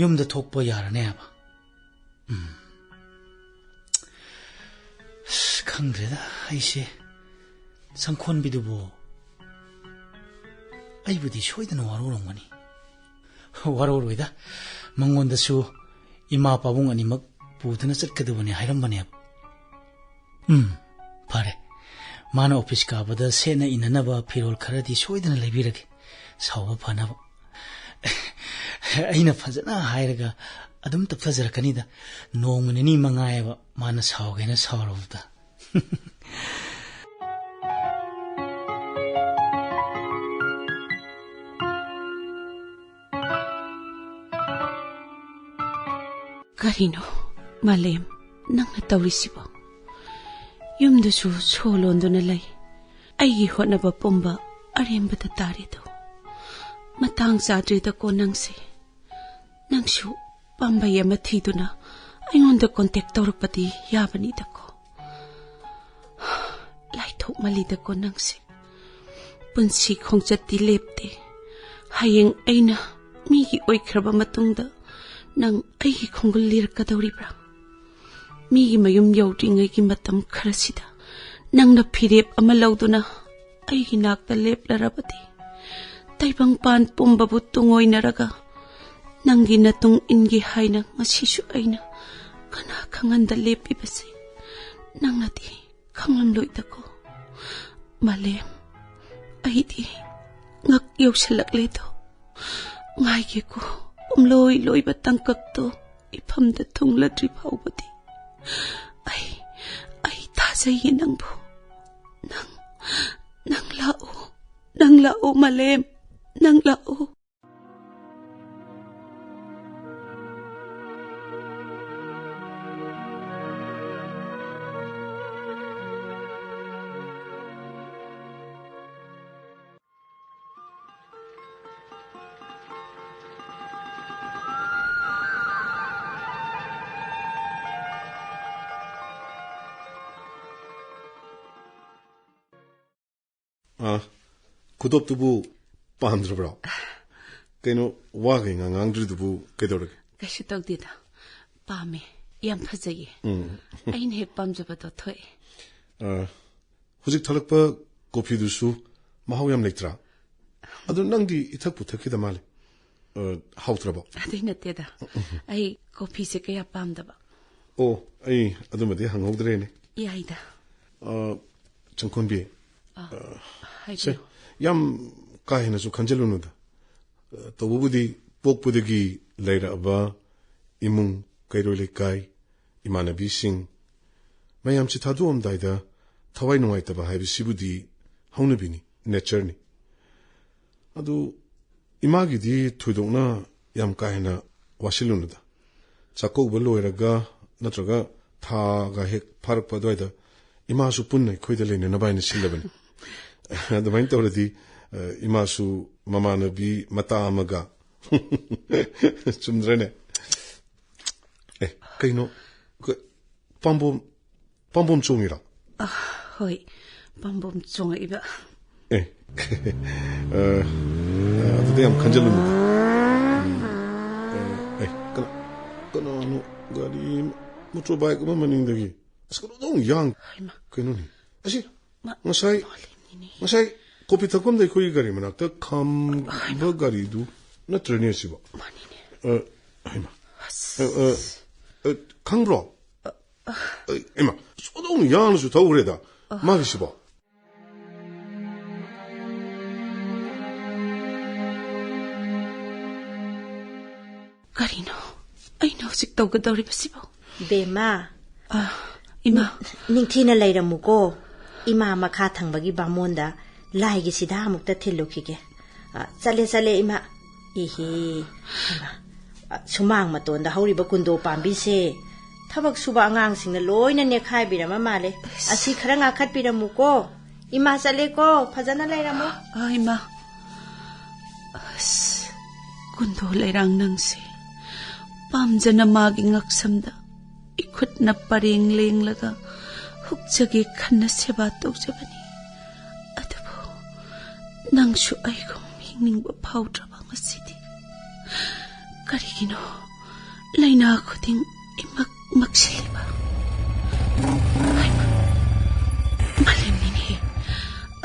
ꯌꯨꯝꯗ ꯊꯣꯛꯄ ꯌꯥꯔꯅꯦꯕ꯫ ꯎꯝ꯫ ꯑꯁ, ꯈꯪꯗ꯭ꯔꯦꯗ ꯑꯩꯁꯦ꯫ ꯁꯪꯈꯣꯟꯕꯤꯗꯨꯕꯨ ꯑꯩꯕꯨꯗꯤ ꯁꯣꯏꯗꯅ ꯋꯥꯔꯧꯔꯝꯒꯅꯤ꯫ ꯋꯥꯔꯧꯔꯣꯏꯗ꯫ ꯃꯉꯣꯟꯗꯁꯨ ꯏꯃꯥ ꯄꯥꯕꯨꯡ ꯑꯅꯤꯃꯛ ꯄꯨꯗꯨꯅ ꯆꯠꯀꯗꯕꯅꯦ ꯍꯥꯏꯔꯝꯕꯅꯦꯕ꯫ ꯎꯝ, ꯐꯔꯦ꯫ ꯃꯥꯅ ꯑꯣꯐꯤꯁ ꯀꯥꯕꯗ ꯁꯦꯠꯅ ꯏꯟꯅꯅꯕ ꯐꯤꯔꯣꯜ ꯈꯔꯗꯤ ꯁꯣꯏꯗꯅ ꯂꯩꯕꯤꯔꯒꯦ꯫ ꯁꯥꯎꯕ ꯐꯅꯕ꯫ ꯑꯩꯅ ꯐꯖꯅ ꯍꯥꯏꯔꯒ ꯑꯗꯨꯝ ꯇꯞꯊꯖꯔꯛꯀꯅꯤꯗ꯫ ꯅꯣꯡꯃ ꯅꯤꯅꯤ ꯃꯉꯥꯏꯑꯕ ꯃꯥꯅ ꯁꯥꯎꯒꯦꯅ ꯁꯥꯎꯔꯕꯗ꯫ ꯀꯔꯤꯅꯣ, ꯃꯥꯂꯦꯝ, ꯅꯪꯅ ꯇꯧꯔꯤꯁꯤꯕꯣ? ꯌꯨꯝꯗꯁꯨ ꯁꯣ ꯂꯣꯟꯗꯨꯅ ꯂꯩ꯫ ꯑꯩꯒꯤ ꯍꯣꯠꯅꯕ ꯄꯨꯝꯕ ꯑꯔꯦꯝꯕꯗ ꯇꯥꯔꯦꯗꯣ꯫ ꯃꯇꯥꯡ ꯆꯥꯗ꯭ꯔꯦꯗꯀꯣ ꯅꯪꯁꯦ꯫ ꯅꯪꯁꯨ ꯄꯥꯝꯕꯩ ꯑꯃ ꯊꯤꯗꯨꯅ ꯑꯩꯉꯣꯟꯗ ꯀꯣꯟꯇꯦꯛ ꯇꯧꯔꯛꯄꯗꯤ ꯌꯥꯕꯅꯤꯗꯀꯣ꯫ ꯂꯥꯏꯊꯣꯛꯃꯜꯂꯤꯗꯀꯣ ꯅꯪꯁꯦ꯫ ꯄꯨꯟꯁꯤ ꯈꯣꯡꯆꯠꯇꯤ ꯂꯦꯞꯇꯦ꯫ ꯍꯌꯦꯡ ꯑꯩꯅ ꯃꯤꯒꯤ ꯑꯣꯏꯈ꯭ꯔꯕ ꯃꯇꯨꯡꯗ ꯅꯪ ꯑꯩꯒꯤ ꯈꯣꯡꯒꯨꯜ ꯂꯤꯔꯛꯀꯗꯧꯔꯤꯕ꯭ꯔꯥ? ꯃꯤꯒꯤ ꯃꯌꯨꯝ ꯌꯧꯗ꯭ꯔꯤꯉꯩꯒꯤ ꯃꯇꯝ ꯈꯔꯁꯤꯗ ꯅꯪꯅ ꯐꯤꯔꯦꯞ ꯑꯃ ꯂꯧꯗꯨꯅ ꯑꯩꯒꯤ ꯅꯥꯛꯇ ꯂꯦꯞꯂꯔꯕꯗꯤ, ꯇꯥꯏꯕꯪꯄꯥꯟ ꯄꯨꯝꯕꯕꯨ ꯇꯨꯡꯑꯣꯏꯅꯔꯒ ꯅꯪꯒꯤ ꯅꯇꯨꯡ ꯏꯟꯒꯦ ꯍꯥꯏꯅ ꯉꯁꯤꯁꯨ ꯑꯩꯅ ꯀꯅꯥ ꯈꯪꯍꯟꯗ ꯂꯦꯞꯄꯤꯕꯁꯦ ꯅꯪꯅꯗꯤ ꯈꯪꯂꯝꯂꯣꯏꯗꯀꯣ꯫ ꯃꯥꯂꯦꯝ, ꯑꯩꯗꯤ ꯉꯛ ꯌꯧꯁꯜꯂꯛꯂꯦꯗꯣ꯫ ꯉꯥꯏꯒꯦꯀꯣ, ꯄꯨꯝꯂꯣꯏ ꯂꯣꯏꯕ ꯇꯥꯡꯀꯛꯇꯣ ꯏꯐꯝꯗ ꯊꯨꯡꯂꯗ꯭ꯔꯤ ꯐꯥꯎꯕꯗꯤ꯫ ꯑꯩ, ꯑꯩ ꯊꯥꯖꯩꯌꯦ ꯅꯪꯕꯨ꯫ ꯅꯪ, ꯅꯪ ꯂꯥꯛꯑꯣ, ꯅꯪ ꯂꯥꯛꯑꯣ ꯃꯥꯂꯦꯝ, ꯅꯪ ꯂꯥꯛꯑꯣ꯫ ꯑ, ꯈꯨꯗꯣꯞꯇꯨꯕꯨ ꯄꯥꯝꯗ꯭ꯔꯕ꯭ꯔꯣ? ꯀꯩꯅꯣ, ꯋꯥꯒ ꯏꯉꯥꯡ ꯉꯥꯡꯗ꯭ꯔꯤꯗꯨꯕꯨ ꯀꯩꯗꯧꯔꯒꯦ? ꯀꯩꯁꯨ ꯇꯧꯗꯦꯗ꯫ ꯄꯥꯝꯃꯦ꯫ ꯌꯥꯝ ꯐꯖꯩꯌꯦ꯫ ꯎꯝ꯫ ꯑꯩꯅ ꯍꯦꯛ ꯄꯥꯝꯖꯕꯗꯣ ꯊꯣꯛꯑꯦ꯫ ꯑ, ꯍꯧꯖꯤꯛ ꯊꯛꯂꯛꯄ ꯀꯣꯐꯤꯗꯨꯁꯨ ꯃꯍꯥꯎ ꯌꯥꯝ ꯂꯩꯇ꯭ꯔꯥ? ꯑꯗꯨ ꯅꯪꯗꯤ ꯏꯊꯛꯄꯨ ꯊꯛꯈꯤꯗ ꯃꯥꯜꯂꯦ꯫ ꯑ, ꯍꯥꯎꯇ꯭ꯔꯕꯣ? ꯑꯗꯨꯏ ꯅꯠꯇꯦꯗ꯫ ꯑꯩ ꯀꯣꯐꯤꯁꯦ ꯀꯌꯥ ꯄꯥꯝꯗꯕ꯫ ꯑꯣ, ꯑꯩ ꯑꯗꯨꯃꯗꯤ ꯍꯪꯍꯧꯗ꯭ꯔꯦꯅꯦ꯫ ꯌꯥꯏꯗ꯫ ꯑ, ꯆꯪꯈꯣꯟꯕꯤ꯫ ꯑ, ꯑ, ꯍꯥꯏꯕꯤꯌꯨ꯫ ꯁꯦ, ꯌꯥꯝ ꯀꯥ ꯍꯦꯟꯅꯁꯨ ꯈꯟꯖꯤꯜꯂꯨꯅꯨꯗ꯫ ꯑ, ꯇꯧꯕꯕꯨꯗꯤ ꯄꯣꯛꯄꯗꯒꯤ ꯂꯩꯔꯛꯑꯕ ꯏꯃꯨꯡ, ꯀꯩꯔꯣꯏ ꯂꯩꯀꯥꯏ, ꯏꯃꯥꯟꯅꯕꯤꯁꯤꯡ, ꯃꯌꯥꯝꯁꯤ ꯊꯥꯗꯣꯛꯑꯝꯗꯥꯏꯗ ꯊꯋꯥꯏ ꯅꯨꯡꯉꯥꯏꯇꯕ ꯍꯥꯏꯕꯁꯤꯕꯨꯗꯤ ꯍꯧꯅꯕꯤꯅꯤ, ꯅꯦꯆꯔꯅꯤ꯫ ꯑꯗꯨ ꯏꯃꯥꯒꯤꯗꯤ ꯊꯣꯏꯗꯣꯛꯅ ꯌꯥꯝ ꯀꯥ ꯍꯦꯟꯅ ꯋꯥꯁꯤꯜꯂꯨꯅꯨꯗ꯫ ꯆꯥꯛꯀꯧꯕ ꯂꯣꯏꯔꯒ ꯅꯠꯇ꯭ꯔꯒ ꯊꯥꯒ ꯍꯦꯛ ꯐꯥꯔꯛꯄ ꯑꯗꯨꯋꯥꯏꯗ ꯏꯃꯥꯁꯨ ꯄꯨꯟꯅ ꯑꯩꯈꯣꯏꯗ ꯂꯩꯅꯅꯕ ꯍꯥꯏꯅ ꯁꯤꯜꯂꯕꯅꯤ꯫ ꯑꯗꯨꯃꯥꯏꯅ ꯇꯧꯔꯗꯤ, ꯑ, ꯏꯃꯥꯁꯨ ꯃꯃꯥꯟꯅꯕꯤ ꯃꯇꯥ ꯑꯃꯒ꯫ ꯆꯨꯝꯗ꯭ꯔꯅꯦ? ꯑꯦ, ꯀꯩꯅꯣ? ꯀ-, ꯄꯥꯝꯕꯣꯝ, ꯄꯥꯝꯕꯣꯝ ꯆꯣꯡꯉꯤꯔꯣ? ꯑ, ꯍꯣꯏ, ꯄꯥꯝꯕꯣꯝ ꯆꯣꯡꯉꯛꯏꯕ꯫ ꯑꯦ, ꯑ, ꯑ, ꯑꯗꯨꯗꯤ ꯌꯥꯝ ꯈꯟꯖꯜꯂꯨꯅꯨꯗ꯫ ꯎꯝ, ꯑ, ꯑꯦ, ꯀꯅꯥ-, ꯃꯣꯇꯣꯔ ꯕꯥꯏꯛ ꯑꯃ ꯃꯅꯤꯡꯗꯒꯤ꯫ ꯑꯁ, ꯀꯩꯅꯣꯗꯧ ꯌꯥꯡ-, ꯍꯩꯃꯥ꯫ ꯀꯩꯅꯣꯅꯤ? ꯑꯁꯤ ꯃꯥ-, ꯉꯁꯥꯏ, ꯃꯥꯂꯦꯝꯅꯤꯅꯦ꯫ ꯉꯁꯥꯏ ꯀꯣꯐꯤ ꯊꯛꯐꯝꯗ ꯑꯩꯈꯣꯏꯒꯤ ꯒꯥꯔꯤ ꯃꯅꯥꯛꯇ ꯈꯥꯝꯕ ꯒꯥꯔꯤꯗꯨ ꯅꯠꯇ꯭ꯔꯅꯦ ꯁꯤꯕꯣ? ꯃꯥꯅꯤꯅꯦ꯫ ꯑ, ꯍꯩꯃꯥ꯫ ꯑꯁ꯫ ꯑ, ꯑ, ꯑ, ꯈꯪꯕ꯭ꯔꯣ? ꯑ, ꯏꯃꯥ, ꯑꯁ, ꯑꯣꯟꯊꯣꯛꯅ ꯌꯥꯡꯅꯁꯨ ꯊꯧꯈ꯭ꯔꯦꯗ, ꯃꯥꯒꯤꯁꯤꯕꯣ꯫ ꯀꯔꯤꯅꯣ ꯑꯩꯅ ꯍꯧꯖꯤꯛ ꯇꯧꯒꯗꯧꯔꯤꯕꯁꯤꯕꯣ? ꯕꯦꯝꯃ, ꯑ, ꯏꯃꯥ꯫ ꯅꯤꯡꯊꯤꯅ ꯂꯩꯔꯝꯃꯨꯀꯣ꯫ ꯏꯃꯥ ꯃꯈꯥ ꯊꯪꯕꯒꯤ ꯕꯥꯃꯣꯟꯗ ꯂꯥꯏꯒꯤ ꯁꯤꯗꯥ ꯑꯃꯨꯛꯇ ꯊꯤꯜꯂꯨꯈꯤꯒꯦ꯫ ꯑ, ꯆꯠꯂꯦ, ꯆꯠꯂꯦ, ꯏꯃꯥ꯫ ꯏꯍꯦ, ꯏꯃꯥ꯫ ꯑ, ꯁꯨꯃꯥꯡ ꯃꯇꯣꯟꯗ ꯍꯧꯔꯤꯕ ꯀꯨꯟꯗꯣ ꯄꯥꯝꯕꯤꯁꯦ ꯊꯕꯛ ꯁꯨꯕ ꯑꯉꯥꯡꯁꯤꯡꯅ ꯂꯣꯏꯅ ꯅꯦꯛꯈꯥꯏꯕꯤꯔꯝꯃ ꯃꯥꯜꯂꯦ꯫ ꯑꯁ꯫ ꯑꯁꯤ ꯈꯔ ꯉꯥꯛꯈꯠꯄꯤꯔꯝꯃꯨꯀꯣ꯫ ꯏꯃꯥ ꯆꯠꯂꯦꯀꯣ, ꯐꯖꯅ ꯂꯩꯔꯝꯃꯣ꯫ ꯑ, ꯏꯃꯥ꯫ ꯑꯁ, ꯀꯨꯟꯗꯣ ꯂꯩꯔꯥꯡ ꯅꯪꯁꯦ꯫ ꯄꯥꯝꯖꯅ ꯃꯥꯒꯤ ꯉꯛꯁꯝꯗ ꯏꯈꯨꯠꯅ ꯄꯔꯦꯡ ꯂꯦꯡꯂꯒ ꯍꯨꯛꯆꯒꯦ ꯈꯟꯅ ꯁꯦꯕꯥ ꯇꯧꯖꯕꯅꯤ꯫ ꯑꯗꯨꯕꯨ ꯅꯪꯁꯨ ꯑꯩꯒꯨꯝ ꯍꯤꯡꯅꯤꯡꯕ ꯐꯥꯎꯗ꯭ꯔꯕ ꯉꯁꯤꯗꯤ? ꯀꯔꯤꯒꯤꯅꯣ ꯂꯥꯏꯅꯥ ꯈꯨꯗꯤꯡ ꯏꯃꯛ ꯃꯛꯁꯤꯜꯂꯤꯕ? ꯍꯩꯃꯥ, ꯃꯥꯂꯦꯝꯅꯤꯅꯦ꯫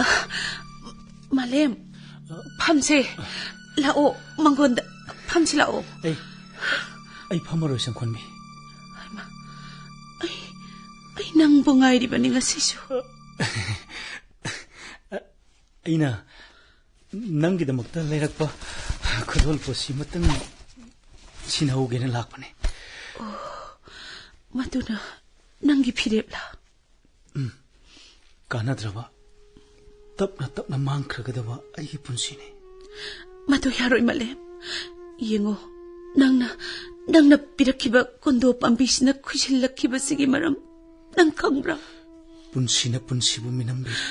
ꯑ, ꯃꯥꯂꯦꯝ, ꯐꯝꯁꯦ꯫ ꯂꯥꯛꯑꯣ, ꯃꯪꯒꯣꯟꯗ ꯐꯝꯁꯤ ꯂꯥꯛꯑꯣ꯫ ꯑꯩ, ꯑꯩ ꯐꯝꯃꯔꯣꯏ, ꯁꯪꯈꯣꯟꯕꯤ꯫ ꯍꯩꯃꯥ, ꯑꯩ, ꯑꯩ ꯅꯪꯕꯨ ꯉꯥꯏꯔꯤꯕꯅꯤ ꯉꯁꯤꯁꯨ꯫ ꯑꯩꯅ ꯅꯪꯒꯤꯗꯃꯛꯇ ꯂꯩꯔꯛꯄ ꯈꯨꯗꯣꯜ ꯄꯣꯠꯁꯤ ꯑꯃꯇꯪ ꯁꯤꯟꯅꯍꯧꯒꯦꯅ ꯂꯥꯛꯄꯅꯦ꯫ ꯑꯣ, ꯃꯗꯨꯅ ꯅꯪꯒꯤ ꯐꯤꯔꯦꯞꯂꯥ? ꯎꯝ, ꯀꯥꯟꯅꯗ꯭ꯔꯕ, ꯇꯞꯅ ꯇꯞꯅ ꯃꯥꯡꯈ꯭ꯔꯒꯗꯕ ꯑꯩꯒꯤ ꯄꯨꯟꯁꯤꯅꯤ꯫ ꯃꯗꯨ ꯌꯥꯔꯣꯏ, ꯃꯥꯂꯦꯝ꯫ ꯌꯦꯡꯉꯣ, ꯅꯪꯅ, ꯅꯪꯅ ꯄꯤꯔꯛꯈꯤꯕ ꯀꯨꯟꯗꯣ ꯄꯥꯝꯕꯤꯁꯤꯅ ꯈꯨꯏꯁꯤꯜꯂꯛꯈꯤꯕꯁꯤꯒꯤ ꯃꯔꯝ ꯅꯪ ꯈꯪꯕ꯭ꯔꯥ? ꯄꯨꯟꯁꯤꯅ ꯄꯨꯟꯁꯤꯕꯨ ꯃꯤꯅꯝꯕꯤꯔꯦ꯫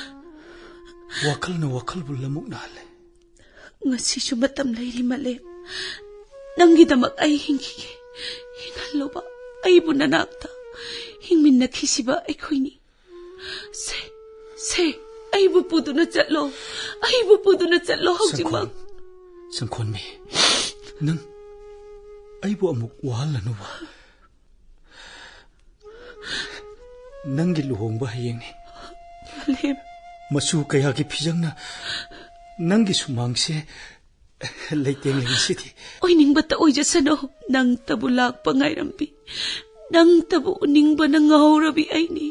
ꯋꯥꯈꯜꯅ ꯋꯥꯈꯜꯕꯨ ꯂꯃꯨꯛꯅꯍꯜꯂꯦ꯫ ꯉꯁꯤꯁꯨ ꯃꯇꯝ ꯂꯩꯔꯤ, ꯃꯥꯂꯦꯝ꯫ ꯅꯪꯒꯤꯗꯃꯛ ꯑꯩ ꯍꯤꯡꯈꯤꯒꯦ꯫ ꯍꯤꯡꯍꯜꯂꯨꯕ ꯑꯩꯕꯨ ꯅꯅꯥꯛꯇ꯫ ꯍꯤꯡꯃꯤꯟꯅꯈꯤꯁꯤꯕ ꯑꯩꯈꯣꯏꯅꯤ꯫ ꯁꯦ, ꯁꯦ, ꯑꯩꯕꯨ ꯄꯨꯗꯨꯅ ꯆꯠꯂꯣ꯫ ꯑꯩꯕꯨ ꯄꯨꯗꯨꯅ ꯆꯠꯂꯣ ꯍꯧꯖꯤꯛꯃꯛ꯫ ꯁꯪꯈꯣꯟ-, ꯁꯪꯈꯣꯟꯃꯤ, ꯅꯪ ꯑꯩꯕꯨ ꯑꯃꯨꯛ ꯋꯥꯍꯜꯂꯅꯨꯕ꯫ ꯅꯪꯒꯤ ꯂꯨꯍꯣꯡꯕ ꯍꯌꯦꯡꯅꯤ꯫ ꯃꯥꯂꯦꯝ꯫ ꯃꯆꯨ ꯀꯌꯥꯒꯤ ꯐꯤꯖꯪꯅ ꯅꯪꯒꯤ ꯁꯨꯃꯥꯡꯁꯦ ꯂꯩꯇꯦꯡꯂꯦ ꯉꯁꯤꯗꯤ꯫ ꯑꯣꯏꯅꯤꯡꯕꯇ ꯑꯣꯏꯖꯁꯅꯨ, ꯅꯪꯇꯕꯨ ꯂꯥꯛꯄ ꯉꯥꯏꯔꯝꯕꯤ, ꯅꯪꯇꯕꯨ ꯎꯅꯤꯡꯕꯅ ꯉꯥꯎꯔꯕꯤ ꯑꯩꯅꯤ꯫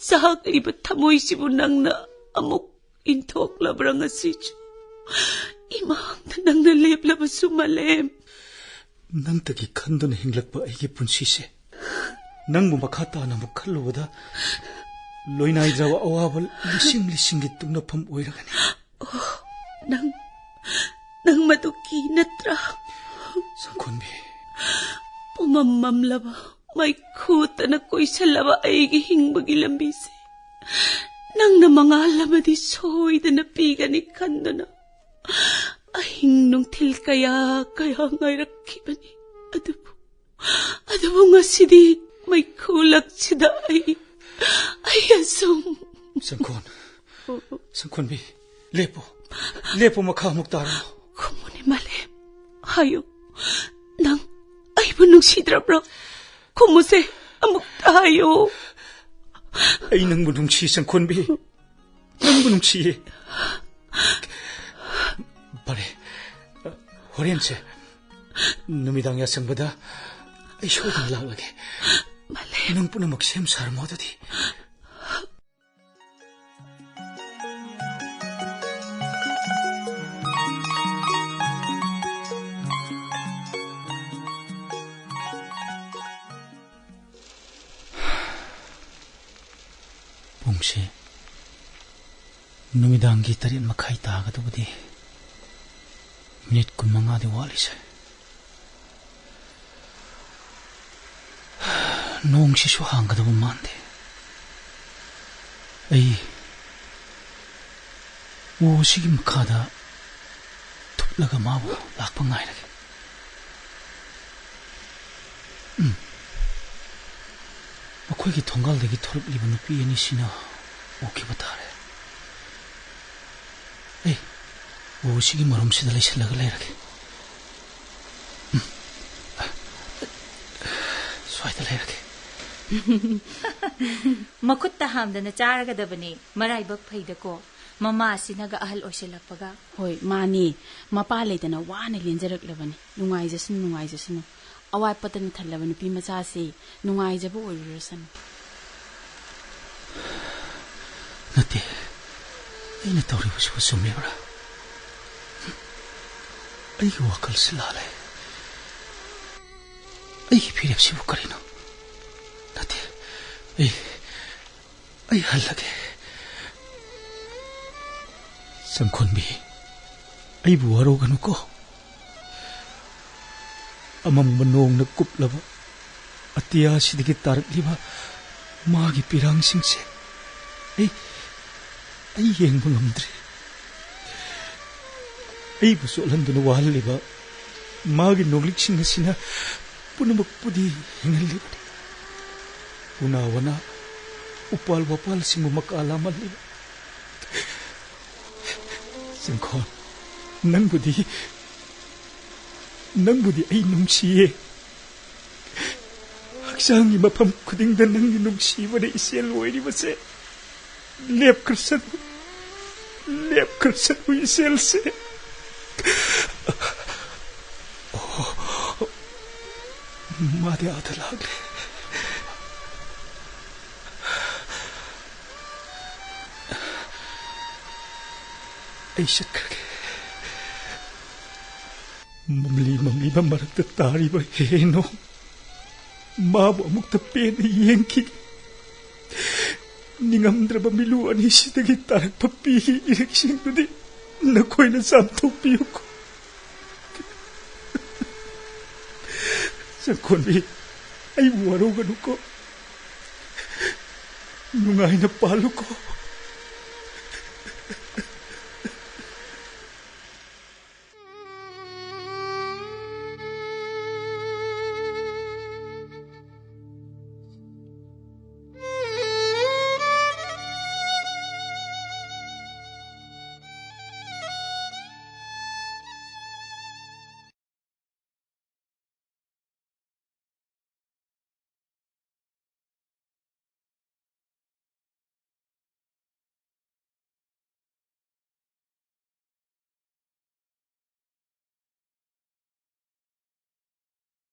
ꯆꯥꯛꯂꯤꯕ ꯊꯃꯣꯏꯁꯤꯕꯨ ꯅꯪꯅ ꯑꯃꯨꯛ ꯏꯟꯊꯣꯛꯂꯕ꯭ꯔꯥ ꯉꯁꯤꯁꯨ? ꯏꯃꯥꯡꯗ ꯅꯪꯅ ꯂꯦꯞꯂꯕꯁꯨ ꯃꯥꯂꯦꯝ꯫ ꯅꯪꯇꯒꯤ ꯈꯟꯗꯨꯅ ꯍꯤꯡꯂꯛꯄ ꯑꯩꯒꯤ ꯄꯨꯟꯁꯤꯁꯦ ꯅꯪꯕꯨ ꯃꯈꯥ ꯇꯥꯅ ꯑꯃꯨꯛ ꯈꯜꯂꯨꯕꯗ ꯂꯣꯏꯅꯥꯏꯗ꯭ꯔꯕ ꯑꯋꯥꯕ ꯂꯤꯁꯤꯡ ꯂꯤꯁꯤꯡꯒꯤ ꯇꯨꯡꯅꯐꯝ ꯑꯣꯏꯔꯒꯅꯤ꯫ ꯑꯣ, ꯅꯪ, ꯅꯪ ꯃꯗꯨ ꯀꯤ ꯅꯠꯇ꯭ꯔꯥ? ꯁꯪꯈꯣꯟꯕꯤ꯫ ꯄꯨꯃꯝ ꯃꯝꯂꯕ, ꯃꯩꯈꯨꯇꯅ ꯀꯣꯏꯁꯜꯂꯕ ꯑꯩꯒꯤ ꯍꯤꯡꯕꯒꯤ ꯂꯝꯕꯤꯁꯦ ꯅꯪꯅ ꯃꯉꯥꯜ ꯑꯃꯗꯤ ꯁꯣꯏꯗꯅ ꯄꯤꯒꯅꯤ ꯈꯟꯗꯨꯅ ꯑꯍꯤꯡ ꯅꯨꯡꯊꯤꯜ ꯀꯌꯥ ꯀꯌꯥ ꯉꯥꯏꯔꯛꯈꯤꯕꯅꯤ꯫ ꯑꯗꯨꯕꯨ, ꯑꯗꯨꯕꯨ ꯉꯁꯤꯗꯤ ꯃꯩꯈꯨ ꯂꯛꯁꯤꯗ ꯑꯩ, ꯑꯩ ꯑꯁꯨꯝ ꯁꯪꯈꯣꯟ, ꯁꯪꯈꯣꯟꯕꯤ, ꯂꯦꯞꯄꯨ, ꯂꯦꯞꯄꯨ, ꯃꯈꯥ ꯑꯃꯨꯛ ꯇꯥꯔꯅꯨ꯫ ꯈꯨꯝꯃꯨꯅꯦ ꯃꯥꯂꯦꯝ, ꯍꯥꯏꯌꯨ, ꯅꯪ ꯑꯩꯕꯨ ꯅꯨꯡꯁꯤꯗ꯭ꯔꯕ꯭ꯔꯣ? ꯈꯨꯝꯃꯨꯁꯦ, ꯑꯃꯨꯛꯇ ꯍꯥꯏꯌꯨ꯫ ꯑꯩ ꯅꯪꯕꯨ ꯅꯨꯡꯁꯤ, ꯁꯪꯈꯣꯟꯕꯤ꯫ ꯅꯪꯕꯨ ꯅꯨꯡꯁꯤꯌꯦ꯫ ꯐꯔꯦ, ꯍꯣꯔꯦꯟꯁꯦ ꯅꯨꯃꯤꯗꯥꯡ ꯌꯥꯆꯪꯕꯗ ꯑꯩ ꯁꯣꯏꯗꯅ ꯂꯥꯛꯂꯒꯦ꯫ ꯃꯥꯂꯦꯝ꯫ ꯅꯪ ꯄꯨꯝꯅꯃꯛ ꯁꯦꯝ ꯁꯥꯔꯝꯃꯣ ꯑꯗꯨꯗꯤ꯫ ꯄꯨꯡꯁꯦ ꯅꯨꯃꯤꯗꯥꯡꯒꯤ ꯇꯔꯦꯠ ꯃꯈꯥꯏ ꯇꯥꯒꯗꯧꯕꯗꯤ ꯃꯤꯅꯤꯠ ꯀꯨꯟꯃꯉꯥꯗꯤ ꯋꯥꯠꯂꯤꯁꯦ꯫ ꯅꯣꯡꯁꯤꯁꯨ ꯍꯥꯡꯒꯗꯕ ꯃꯥꯟꯗꯦ꯫ ꯑꯩ ꯎꯁꯤꯒꯤ ꯃꯈꯥꯗ ꯊꯨꯞꯂꯒ ꯃꯥꯕꯨ ꯂꯥꯛꯄ ꯉꯥꯏꯔꯒꯦ꯫ ꯎꯝ꯫ ꯃꯈꯣꯏꯒꯤ ꯊꯣꯡꯒꯥꯜꯗꯒꯤ ꯊꯣꯛꯂꯛꯂꯤꯕ ꯅꯨꯄꯤ ꯑꯅꯤꯁꯤꯅ ꯎꯈꯤꯕ ꯇꯥꯔꯦ꯫ ꯑꯩ ꯎꯁꯤꯒꯤ ꯃꯔꯨꯝꯁꯤꯗ ꯂꯩꯁꯜꯂꯒ ꯂꯩꯔꯒꯦ꯫ ꯎꯝ꯫ ꯁ꯭ꯋꯥꯏꯗ ꯂꯩꯔꯒꯦ꯫ ꯃꯈꯨꯠꯇ ꯍꯥꯝꯗꯅ ꯆꯥꯔꯒꯗꯕꯅꯤ, ꯃꯔꯥꯏꯕꯛ ꯐꯩꯗꯀꯣ, ꯃꯃꯥꯁꯤꯅꯒ ꯑꯍꯜ ꯑꯣꯏꯁꯤꯜꯂꯛꯄꯒ꯫ ꯍꯣꯏ, ꯃꯥꯅꯤ꯫ ꯃꯄꯥ ꯂꯩꯇꯅ ꯋꯥꯅ ꯂꯦꯟꯖꯔꯛꯂꯕꯅꯤ꯫ ꯅꯨꯡꯉꯥꯏꯖꯁꯅꯨ, ꯅꯨꯡꯉꯥꯏꯖꯁꯅꯨ꯫ ꯑꯋꯥꯠꯄꯇꯅ ꯊꯜꯂꯕ ꯅꯨꯄꯤ ꯃꯆꯥꯁꯤ ꯅꯨꯡꯉꯥꯏꯖꯕ ꯑꯣꯏꯔꯨꯔꯁꯅꯨ꯫ ꯅꯠꯇꯦ, ꯑꯩꯅ ꯇꯧꯔꯤꯕꯁꯤꯕꯨ ꯆꯨꯝꯃꯤꯕ꯭ꯔꯥ? ꯑꯩꯒꯤ ꯋꯥꯈꯜꯁꯤ ꯂꯥꯜꯂꯦ꯫ ꯑꯩꯒꯤ ꯐꯤꯔꯦꯞꯁꯤꯕꯨ ꯀꯔꯤꯅꯣ? ꯅꯠꯇꯦ, ꯑꯩ, ꯑꯩ ꯍꯜꯂꯒꯦ꯫ ꯆꯪꯈꯣꯟꯕꯤ, ꯑꯩꯕꯨ ꯋꯥꯔꯧꯒꯅꯨꯀꯣ꯫ ꯑꯃꯝꯕ ꯅꯣꯡꯅ ꯀꯨꯞꯂꯕ ꯑꯇꯤꯌꯥꯁꯤꯗꯒꯤ ꯇꯥꯔꯛꯂꯤꯕ ꯃꯥꯒꯤ ꯄꯤꯔꯥꯡꯁꯤꯡꯁꯦ ꯑꯩ, ꯑꯩ ꯌꯦꯡꯕ ꯉꯝꯗ꯭ꯔꯦ꯫ ꯑꯩꯕꯨ ꯆꯣꯠꯍꯟꯗꯨꯅ ꯋꯥꯍꯜꯂꯤꯕ ꯃꯥꯒꯤ ꯅꯣꯡꯂꯤꯛꯁꯤꯡ ꯑꯁꯤꯅ ꯄꯨꯝꯅꯃꯛꯄꯨꯗꯤ ꯍꯤꯡꯍꯜꯂꯤꯕꯅꯤ꯫ ꯎꯅꯥ ꯋꯥꯅꯥ, ꯎꯄꯥꯜ ꯋꯥꯄꯥꯜꯁꯤꯡꯕꯨ ꯃꯀꯥ ꯂꯥꯝꯍꯜꯂꯤꯕ꯫ ꯆꯪꯈꯣꯟ, ꯅꯪꯕꯨꯗꯤ, ꯅꯪꯕꯨꯗꯤ ꯑꯩ ꯅꯨꯡꯁꯤꯌꯦ꯫ ꯍꯛꯆꯥꯡꯒꯤ ꯃꯐꯝ ꯈꯨꯗꯤꯡꯗ ꯅꯪꯒꯤ ꯅꯨꯡꯁꯤꯕꯅ ꯏꯆꯦꯜ ꯑꯣꯏꯔꯤꯕꯁꯦ ꯂꯦꯞꯈ꯭ꯔꯁꯅꯨ, ꯂꯦꯞꯈ꯭ꯔꯁꯅꯨ ꯏꯆꯦꯜꯁꯦ꯫ ꯑꯣ, ꯃꯥꯗꯤ ꯑꯥꯗ ꯂꯥꯛꯂꯦ꯫ ꯑꯩ ꯆꯠꯈ꯭ꯔꯒꯦ꯫ ꯃꯝꯂꯤ ꯃꯝꯂꯤꯕ ꯃꯔꯛꯇ ꯇꯥꯔꯤꯕ ꯍꯦ ꯅꯣꯡ, ꯃꯥꯕꯨ ꯑꯃꯨꯛꯇ ꯄꯦꯟꯅ ꯌꯦꯡꯈꯤꯒꯦ꯫ ꯅꯤꯡꯉꯝꯗ꯭ꯔꯕ ꯃꯤꯠꯂꯨ ꯑꯅꯤꯁꯤꯗꯒꯤ ꯇꯥꯔꯛꯄ ꯄꯤꯒꯤ ꯏꯔꯤꯛꯁꯤꯡꯗꯨꯗꯤ ꯅꯈꯣꯏꯅ ꯆꯥꯝꯊꯣꯛꯄꯤꯌꯨꯀꯣ꯫ ꯆꯪꯈꯣꯟꯕꯤ, ꯑꯩꯕꯨ ꯋꯥꯔꯧꯒꯅꯨꯀꯣ꯫ ꯅꯨꯡꯉꯥꯏꯅ ꯄꯥꯜꯂꯨꯀꯣ꯫